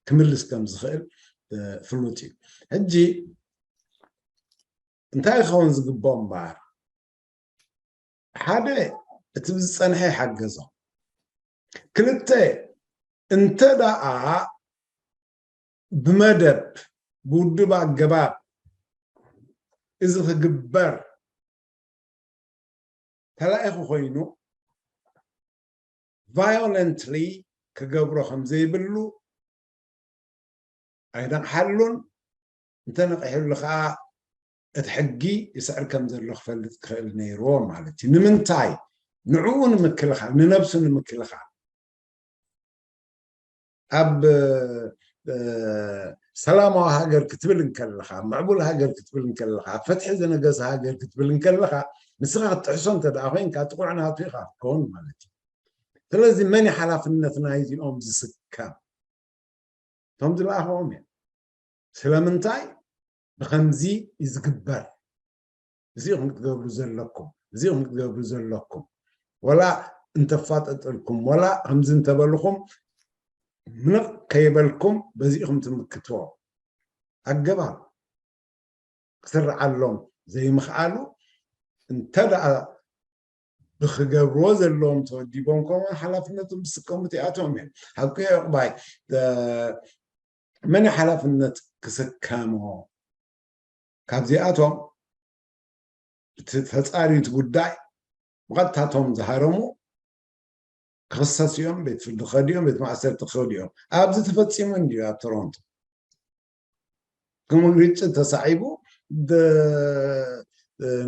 ክምልስ ከም ዝኽእል ፍሉጥ እዩ። ሕጂ እንታይ ክኸውን ዝግብኦ እምበኣር ሓደ እቲ ዝፀንሐ ይሓገዞ፣ ክልተ እንተ ደኣ ብመደብ ብውድብ ኣገባብ እዚ ክግበር ተላኢኹ ኮይኑ ቫዮለንትሊ ክገብሮ ከም ዘይብሉ ኣይነቕሓሉን። እንተነቒሕሉ ከዓ እቲ ሕጊ ይስዕር ከም ዘሎ ክፈልጥ ክኽእል ነይርዎ ማለት እዩ። ንምንታይ? ንዕኡ ንምክልኻል፣ ንነብሱ ንምክልኻል ኣብ ሰላማዊ ሃገር ክትብል እንከለኻ፣ ምዕቡል ሃገር ክትብል እንከለኻ፣ ፍትሒ ዝነገሰ ሃገር ክትብል እንከለኻ፣ ንስኻ ክትጥሕሶ እንተ ደኣ ኮይንካ ጥቑዕ ናቱ ኢኻ ክትከውን ማለት እዩ። ስለዚ መን እዩ ሓላፍነት ናይዚኦም ዝስከም? እቶም ዝለኣኽዎም እዮም። ስለምንታይ ብኸምዚ እዩ ዝግበር? እዚኹም ክትገብሩ ዘለኩም፣ እዚኹም ክትገብሩ ዘለኩም፣ ወላ እንተፋጠጠልኩም፣ ወላ ከምዚ እንተበልኹም ምንቕ ከይበልኩም በዚኹም ትምክትዎ ኣገባብ ክስርዓሎም ዘይምኽኣሉ እንተ ደኣ ብክገብርዎ ዘለዎም ተወዲቦም ከምኡ ሓላፍነቶም ዝስከሙ እቲኣቶም እዮም። ሓቂ ዕቑባይ መን ሓላፍነት ክስከሞ ካብዚኣቶም እቲ ተፃሪት ጉዳይ ብቐጥታቶም ዝሃረሙ ክኽሰስ እዮም፣ ቤት ፍርዲ ክኸዱ እዮም፣ ቤት ማእሰርቲ ክኸዱ እዮም። ኣብዚ ተፈፂሙ እንድዩ ኣብ ቶሮንቶ። ከም ግጭት ተሳዒቡ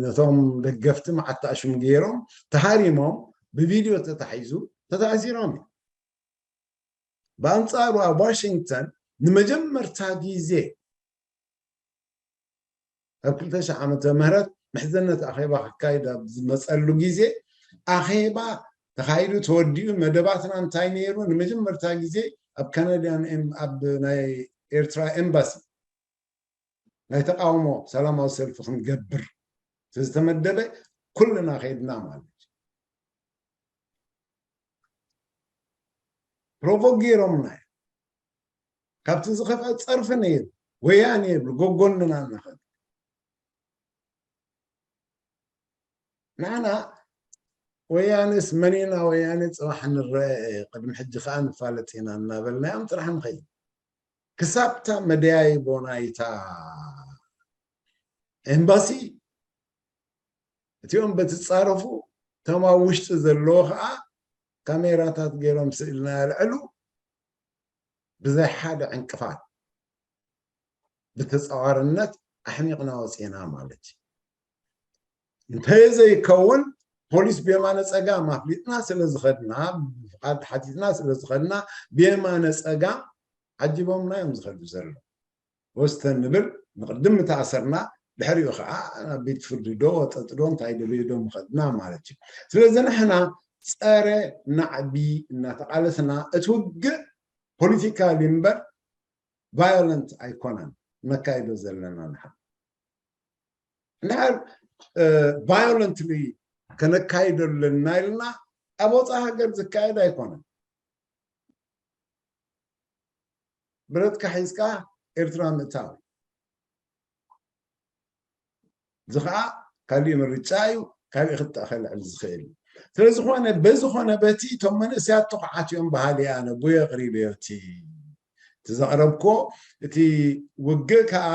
ነቶም ደገፍቲ መዓት ኣሽሙ ገይሮም ተሃሪሞም ብቪድዮ ተታሒዙ ተታእሲሮም እዮም። ብኣንፃሩ ኣብ ዋሽንግተን ንመጀመርታ ግዜ ኣብ ክልተ ሺሕ ዓመተ ምህረት ምሕዘነት ኣኼባ ክካይድ ኣብ ዝመፀሉ ግዜ ኣኼባ ተኻይዱ ተወዲኡ መደባትና እንታይ ነይሩ ንመጀመርታ ግዜ ኣብ ካናድያን ኣብ ናይ ኤርትራ ኤምባሲ ናይ ተቃውሞ ሰላማዊ ሰልፊ ክንገብር ዝተመደበ ኩልና ከይድና ማለት እዩ። ፕሮቮክ ገይሮምና እዮም። ካብቲ ዝኸፍአ ጸርፊ ነይሩ፣ ወያነ የብሉ፣ ጎጎንና እናኸዱ። ንሕና ወያነስ መን ኢና፣ ወያነ ጽባሕ ንረአ፣ ቅድሚ ሕጂ ከኣ ንፋለጥ ኢና እናበልናዮም ጥራሕ ንኸይድ። ክሳብታ መደያይቦ ናይታ ኤምባሲ እቲኦም በቲ ጻረፉ፣ እቶም ኣብ ውሽጢ ዘለዎ ኸዓ ካሜራታት ገይሮም ስእልና የልዕሉ። ብዘይ ሓደ ዕንቅፋት ብተጻዋርነት ኣሕሚቕና ወጺና ማለት እዩ። እንተዘይከውን ፖሊስ ብየማነ ጸጋም ኣፍሊጥና ስለ ዝኸድና፣ ፍቓድ ሓቲትና ስለ ዝኸድና፣ ብየማነ ጸጋም ዓጂቦምና እዮም ዝኸዱ ዘለዉ። ወስተ ንብል፣ ንቕድም ምተኣሰርና፣ ድሕሪኡ ኸዓ ናብ ቤት ፍርዲ ዶ ወጠጥ ዶ እንታይ ደልዩ ዶ ምኸድና ማለት እዩ። ስለዚ ንሕና ጸረ ናዕቢ እናተቓለስና፣ እቲ ውግእ ፖለቲካሊ እምበር ቫዮለንት ኣይኮነን ነካይዶ ዘለና። ንሓ እንድሕር ቫዮለንትሊ ከነካይዶ ኣለና ኢልና ኣብ ወፃኢ ሃገር ዝካየድ ኣይኮነን። ብረትካ ሒዝካ ኤርትራ ምእታው። እዚ ኸዓ ካሊእ ምርጫ እዩ፣ ካሊእ ክጣ ከልዕል ዝኽእል እዩ። ስለዝኾነ በዝኾነ በቲ እቶም መንእሰያት ትኹዓት እዮም በሃሊ ኣነ ቡየ ኣቕሪበዮ እቲ እቲ ዘቕረብክዎ። እቲ ውግእ ከዓ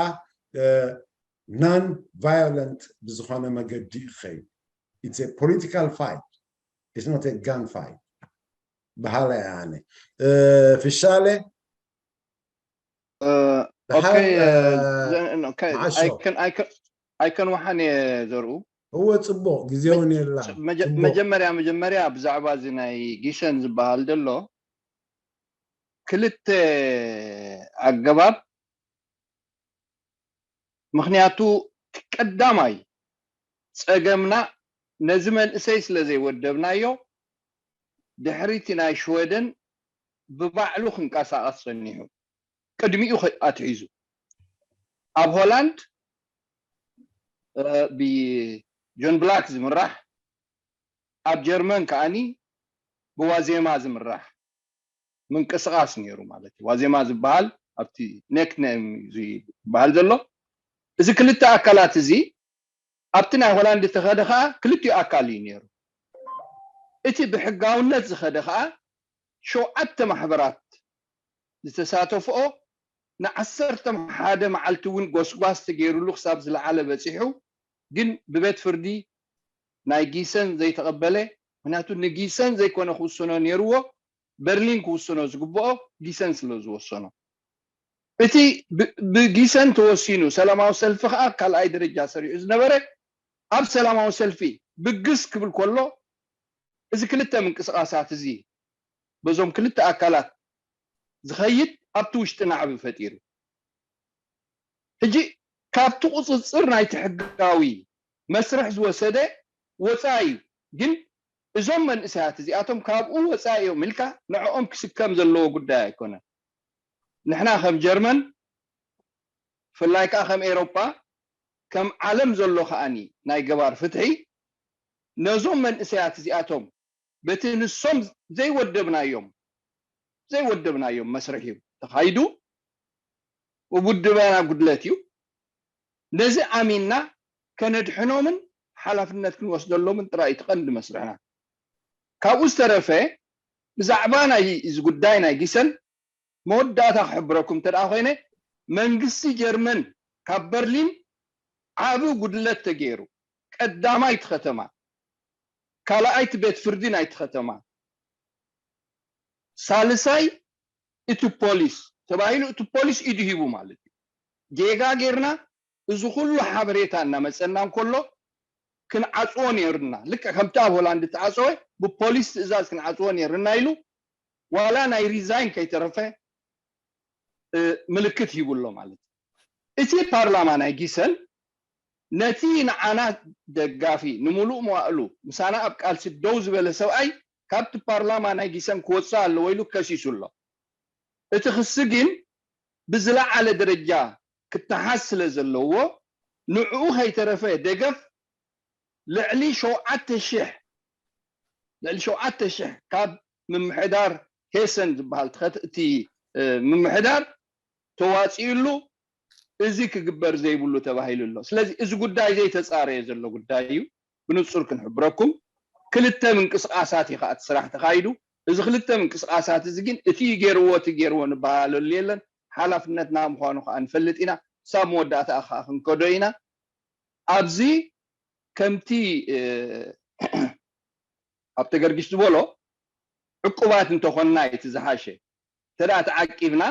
non violent ብዝኾነ መገዲ እዩ ክኸይድ። It's a political fight, it's not a gun fight በሃላይ ኣነ። ፍሻለ ኣይከን ወሓን እየ ዘርኡ። እወ፣ ፅቡቅ ግዜ እውን የላ። መጀመርያ መጀመርያ ብዛዕባ እዚ ናይ ጊሰን ዝበሃል ዘሎ ክልተ ኣገባብ። ምኽንያቱ ቀዳማይ ፀገምና ነዚ መንእሰይ ስለ ዘይወደብናዮ፣ ድሕሪቲ ናይ ሽወደን ብባዕሉ ክንቀሳቐስ ጸኒሑ። ቅድሚኡ ኣትሒዙ ኣብ ሆላንድ ብጆን ብላክ ዝምራሕ፣ ኣብ ጀርመን ከዓኒ ብዋዜማ ዝምራሕ ምንቅስቃስ ነይሩ ማለት እዩ። ዋዜማ ዝበሃል ኣብቲ ኔክኔም ዝበሃል ዘሎ። እዚ ክልተ ኣካላት እዚ ኣብቲ ናይ ሆላንድ ተኸደ ከዓ ክልቲኡ ኣካል እዩ ነይሩ። እቲ ብሕጋውነት ዝኸደ ከዓ ሸውዓተ ማሕበራት ዝተሳተፍኦ፣ ንዓሰርተ ሓደ መዓልቲ እውን ጎስጓስ ተገይሩሉ ክሳብ ዝለዓለ በፂሑ፣ ግን ብቤት ፍርዲ ናይ ጊሰን ዘይተቐበለ። ምክንያቱ ንጊሰን ዘይኮነ ክውስኖ ነይርዎ፣ በርሊን ክውስኖ ዝግብኦ ጊሰን ስለ ዝወሰኖ። እቲ ብጊሰን ተወሲኑ ሰላማዊ ሰልፊ ከዓ ካልኣይ ደረጃ ሰሪዑ ዝነበረ፣ ኣብ ሰላማዊ ሰልፊ ብግስ ክብል ከሎ፣ እዚ ክልተ ምንቅስቃሳት እዚ በዞም ክልተ ኣካላት ዝኸይድ ኣብቲ ውሽጢ ናዕቢ ፈጢሩ። ሕጂ ካብቲ ቁፅፅር ናይቲ ሕጋዊ መስርሕ ዝወሰደ ወፃኢ እዩ። ግን እዞም መንእሰያት እዚኣቶም ካብኡ ወፃኢ እዮም ኢልካ ንዕኦም ክስከም ዘለዎ ጉዳይ ኣይኮነን። ንሕና ከም ጀርመን፣ ብፍላይ ከዓ ከም ኤሮጳ፣ ከም ዓለም ዘሎ ከዓኒ ናይ ገባር ፍትሒ፣ ነዞም መንእሰያት እዚኣቶም በቲ ንሶም ዘይወደብናዮም ዘይወደብናዮም መስርሕ እዩ ተኻይዱ። ውድባና ጉድለት እዩ። ነዚ ኣሚንና ከነድሕኖምን ሓላፍነት ክንወስደሎምን ጥራይ እቲ ቀንዲ መስርሕና። ካብኡ ዝተረፈ ብዛዕባ ናይ እዚ ጉዳይ ናይ ጊሰን መወዳእታ ክሕብረኩም እንተ ደኣ ኮይነ፣ መንግስቲ ጀርመን ካብ በርሊን ዓቢ ጉድለት ተገይሩ፣ ቀዳማይቲ ከተማ፣ ካልኣይቲ ቤት ፍርዲ ናይቲ ከተማ፣ ሳልሳይ እቲ ፖሊስ ተባሂሉ፣ እቲ ፖሊስ ኢዱ ሂቡ ማለት እዩ። ጌጋ ጌርና፣ እዚ ኩሉ ሓበሬታ እናመፀና እንከሎ ክንዓፅዎ ነይሩና፣ ልክዕ ከምቲ ኣብ ሆላንድ ተዓፀወ ብፖሊስ ትእዛዝ ክንዓፅዎ ነይሩና ኢሉ ዋላ ናይ ሪዛይን ከይተረፈ ምልክት ሂቡ ኣሎ ማለት እዩ። እቲ ፓርላማ ናይ ጊሰን ነቲ ንዓና ደጋፊ፣ ንምሉእ መዋእሉ ምሳና ኣብ ቃልሲ ደው ዝበለ ሰብኣይ ካብቲ ፓርላማ ናይ ጊሰን ክወፅእ ኣለዎ ኢሉ ከሲሱ ኣሎ። እቲ ክሲ ግን ብዝለዓለ ደረጃ ክተሓዝ ስለ ዘለዎ፣ ንዕኡ ከይተረፈ ደገፍ ልዕሊ ሸውዓተ ሽሕ ልዕሊ ሸውዓተ ሽሕ ካብ ምምሕዳር ሄሰን ዝበሃል ትኸት እቲ ምምሕዳር ተዋፂኡሉ እዚ ክግበር ዘይብሉ ተባሂሉ ኣሎ። ስለዚ እዚ ጉዳይ ዘይተፃረየ ዘሎ ጉዳይ እዩ። ብንፁር ክንሕብረኩም ክልተ ምንቅስቃሳት እዩ ከዓ እቲ ስራሕ ተካይዱ። እዚ ክልተ ምንቅስቃሳት እዚ ግን እቲ ገይርዎ እቲ ገይርዎ ንበሃለሉ የለን። ሓላፍነትና ምኳኑ ከዓ ንፈልጥ ኢና። ሳብ መወዳእታ ከዓ ክንከዶ ኢና። ኣብዚ ከምቲ ኣብቲ ገርጊሽ ዝበሎ ዕቁባት እንተኾንና እቲ ዝሓሸ እንተ ተዓቂብና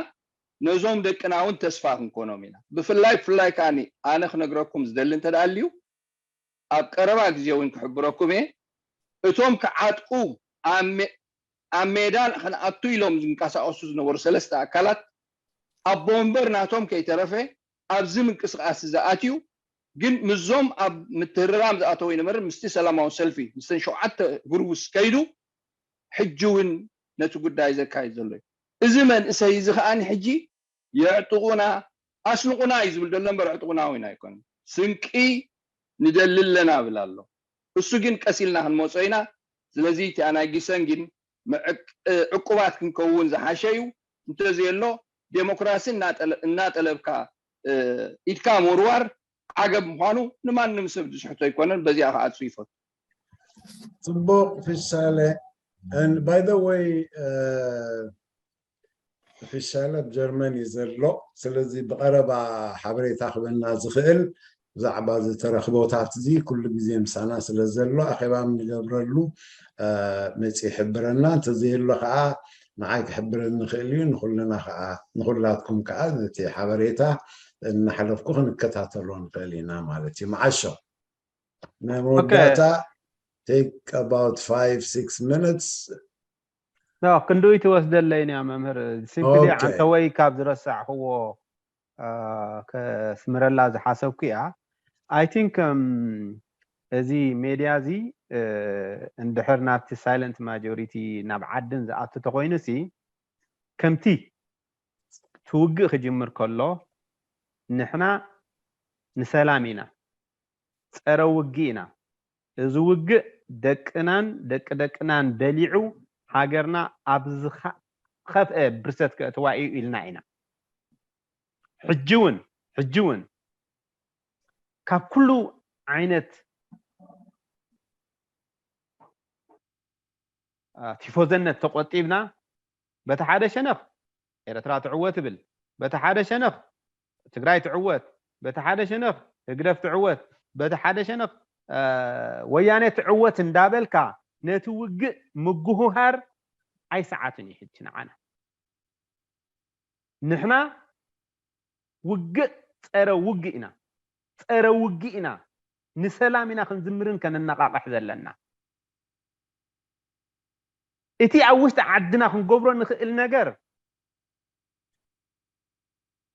ነዞም ደቅና እውን ተስፋ ክንኮኖም ኢና። ብፍላይ ብፍላይ ከዓኒ ኣነ ክነግረኩም ዝደሊ እንተ ኣልዩ ኣብ ቀረባ ግዜ እውን ክሕብረኩም እየ። እቶም ክዓጥቁ ኣብ ሜዳ ክንኣቱ ኢሎም ዝንቀሳቀሱ ዝነበሩ ሰለስተ ኣካላት ኣቦ ወንበር ናቶም ከይተረፈ ኣብዚ ምንቅስቃስ እዚ ኣትዩ ግን ምስዞም ኣብ ምትህርራም ዝኣተወ ይነበርን ምስቲ ሰላማዊ ሰልፊ ምስተን ሸውዓተ ግሩብስ ከይዱ ሕጂ እውን ነቲ ጉዳይ ዘካይድ ዘሎ እዩ። እዚ መንእሰይ እዚ ከዓኒ ሕጂ የዕጥቑና ኣስንቑና እዩ ዝብል ዘሎ እምበር ዕጥቑና እውን ኣይኮነን። ስንቂ ንደሊ ኣለና ብል ኣሎ። እሱ ግን ቀስ ኢልና ክንመፆ ኢና። ስለዚ እቲኣ ናይ ጊሰን ግን ዕቁባት ክንከውን ዝሓሸ እዩ። እንተዘየሎ ዴሞክራሲ እናጠለብካ ኢድካ ምውርዋር ዓገብ ምዃኑ ንማንም ሰብ ዝስሕቶ ኣይኮነን። በዚኣ ክዓጹ ይፈቱ። ፅቡቅ ፍሻለ። And by the way ፍሻለ ኣብ ጀርመን እዩ ዘሎ። ስለዚ ብቀረባ ሓበሬታ ክበና ዝኽእል ብዛዕባ ዝተረኽቦታት እዚ ኩሉ ግዜ ምሳና ስለ ዘሎ ኣኼባ ንገብረሉ መፂ ይሕብረና። እንተዘየሎ ከዓ ንዓይ ክሕብረኒ ይኽእል እዩ። ንኩልና ከዓ ንኩላትኩም ከዓ ነቲ ሓበሬታ እናሓለፍኩ ክንከታተሎ ንኽእል ኢና ማለት እዩ። መዓሾ ናይ መወዳእታ take about five six minutes ክንድኡ ትወስደለይ እያ መምህር። ሲምፕሊ ዓንተወይ ካብ ዝረሳዕክዎ ከስምረላ ዝሓሰብኩ እያ። I think እዚ ሜድያ እዚ እንድሕር ናብቲ silent majority ናብ ዓድን ዝኣቱ ተኮይኑ ሲ ከምቲ ትውግእ ክጅምር ከሎ ንሕና ንሰላም ኢና፣ ፀረ ውግእ ኢና። እዚ ውግእ ደቅናን ደቂ ደቅናን በሊዑ ሃገርና ኣብ ዝኸፍአ ብርሰት ከእትዋ እዩ ኢልና ኢና። ሕጂ እውን ሕጂ እውን ካብ ኩሉ ዓይነት ቲፎዘነት ተቆጢብና በቲ ሓደ ሸነኽ ኤረትራ ትዕወት እብል፣ በቲ ሓደ ሸነኽ ትግራይ ትዕወት፣ በቲ ሓደ ሸነኽ ህግደፍ ትዕወት፣ በቲ ሓደ ሸነኽ ወያነ ትዕወት እንዳበልካ ነቲ ውግእ ምጉህሃር ኣይሰዓትን እዩ ሕጂ ንዓና። ንሕና ውግእ ፀረ ውግእ ኢና፣ ፀረ ውግእ ኢና። ንሰላም ኢና ክንዝምርን ከነነቃቅሕ ዘለና። እቲ ኣብ ውሽጢ ዓድና ክንገብሮ ንኽእል ነገር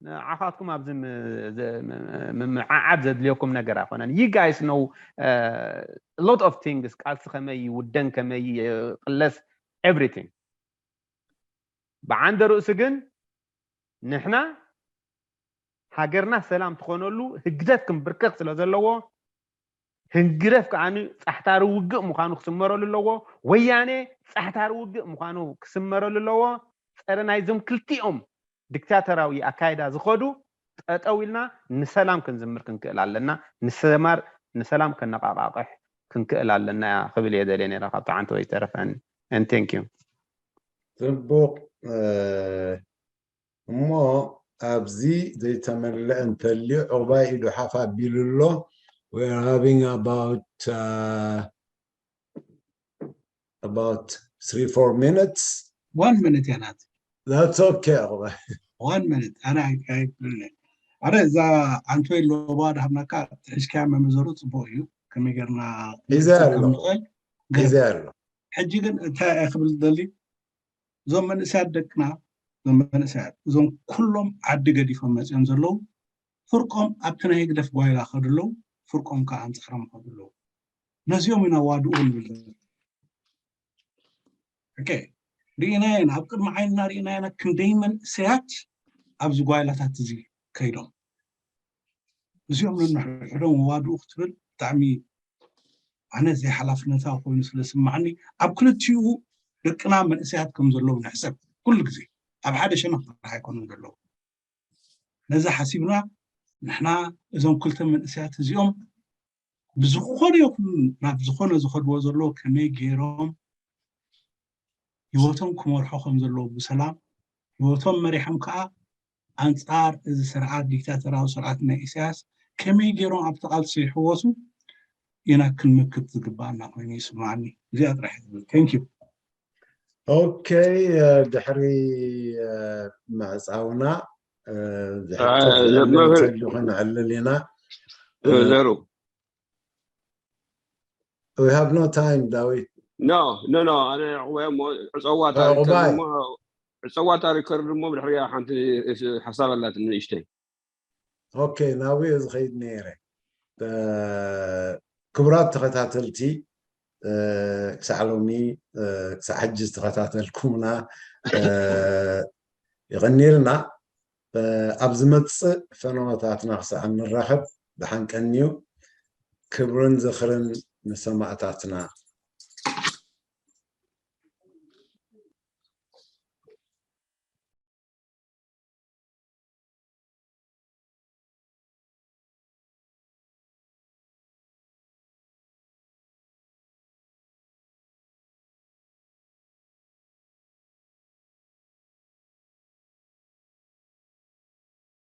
ንዓኻትኩም ኣብዚ ምምዓዓድ ዘድልየኩም ነገር ኣይኮነን። You guys know lot of things፣ ቃልሲ ከመይ ይውደን፣ ከመይ ይቕለስ፣ everything። ብዓንደ ርእሱ ግን ንሕና ሃገርና ሰላም ትኾነሉ ህግደፍ ክንብርከኽ ስለ ዘለዎ ህግደፍ ከዓ ፃሕታሪ ውግእ ምዃኑ ክስመረሉ ኣለዎ። ወያኔ ፃሕታሪ ውግእ ምዃኑ ክስመረሉ ኣለዎ። ፀረ ናይዞም ክልቲኦም ዲክታተራዊ ኣካይዳ ዝኸዱ ጠጠው ኢልና ንሰላም ክንዝምር ክንክእል ኣለና። ንሰማር ንሰላም ከነቃቃቅሕ ክንክእል ኣለና ክብል እየ ደልየ ነረ ካብቲ ዓንተ ወይ ዝተረፈኒ። And thank you። ፅቡቅ እሞ ኣብዚ ዘይተመለአ እንተልዩ ዕቑባይ ኢዱ ሓፍ ኣቢሉ ኣሎ። We are having about uh, about three four minutes. One minute እያ ናት። That's okay ዕቑባይ። One minute ኣነ ኣይብልን። ኣረ እዛ ኣንቶይ ሎባ ዳሃብናካ ትሕሽካያ መመዘሩ ፅቡቅ እዩ። ከመይ ጌርና ሒዘ ኣሎ ሒዘ ኣሎ። ሕጂ ግን እንታይ ክብል ዝደሊ እዞም መንእሰያት ደቅና እዞም መንእሰያት እዞም ኩሎም ዓዲ ገዲፎም መፅኦም ዘለዉ ፍርቆም ኣብቲ ናይ ህግደፍ ጓይላ ከዱ ኣለዉ፣ ፍርቆም ከዓ ኣንፃሮም ከዱ ኣለዉ። ነዚኦም ኢና ዋድኡ ንብል ዘለና። ኦኬ ርኢናየን ኣብ ቅድሚ ዓይንና ርኢናየና ክንደይ መንእሰያት ኣብዚ ጓይላታት እዚ ከይዶም እዚኦም ነንሕድሕዶም ዋድኡ ክትብል ብጣዕሚ ኣነ ዘይሓላፍነታዊ ኮይኑ ስለ ዝስማዓኒ፣ ኣብ ክልቲኡ ደቅና መንእሰያት ከም ዘለዉ ንሕሰብ። ኩሉ ግዜ ኣብ ሓደ ሸነኽ ጥራሕ ኣይኮኑን ዘለዉ። ነዚ ሓሲብና ንሕና እዞም ክልተ መንእሰያት እዚኦም ብዝኾነ ይኹን ናብ ዝኾነ ዝኸድዎ ዘለዉ ከመይ ገይሮም ህይወቶም ክመርሖ ከም ዘለዉ ብሰላም ህይወቶም መሪሖም ከዓ ኣንጻር እዚ ስርዓት ዲክታተራዊ ስርዓት ናይ ኢሳያስ ከመይ ገይሮም ኣብቲ ቃልሲ ይሕወሱ ኢና ክንምክት ዝግባኣና ኮይኑ ይስማዓኒ። እዚኣ ጥራሕ እየ ዝብል። Thank you። ኦኬ፣ ድሕሪ ምዕፃውና ዝሕቶ ክነዕልል ኢና። ዘሩ We have no time, ዳዊት። No, no, no. ኣነ ዕቑባይ እሞ ዕፀዋ ታሪከር ዕቑባይ። እሞ ዕፀዋ ታሪከር እሞ ብድሕሪያ ሓንቲ ሓሳብ ኣላት ንእሽተይ። ኦኬ፣ ናብኡ ዝኸይድ ነይረ። ክቡራት ተኸታተልቲ፣ ክሳዕ ሎሚ ክሳዕ ሕጂ ዝተኸታተልኩምና የቐንየልና። ኣብ ዝመፅእ ፈነወታትና ክሳዕ እንራኸብ ብሓንቀን እዩ። ክብርን ዝኽርን ንሰማእታትና።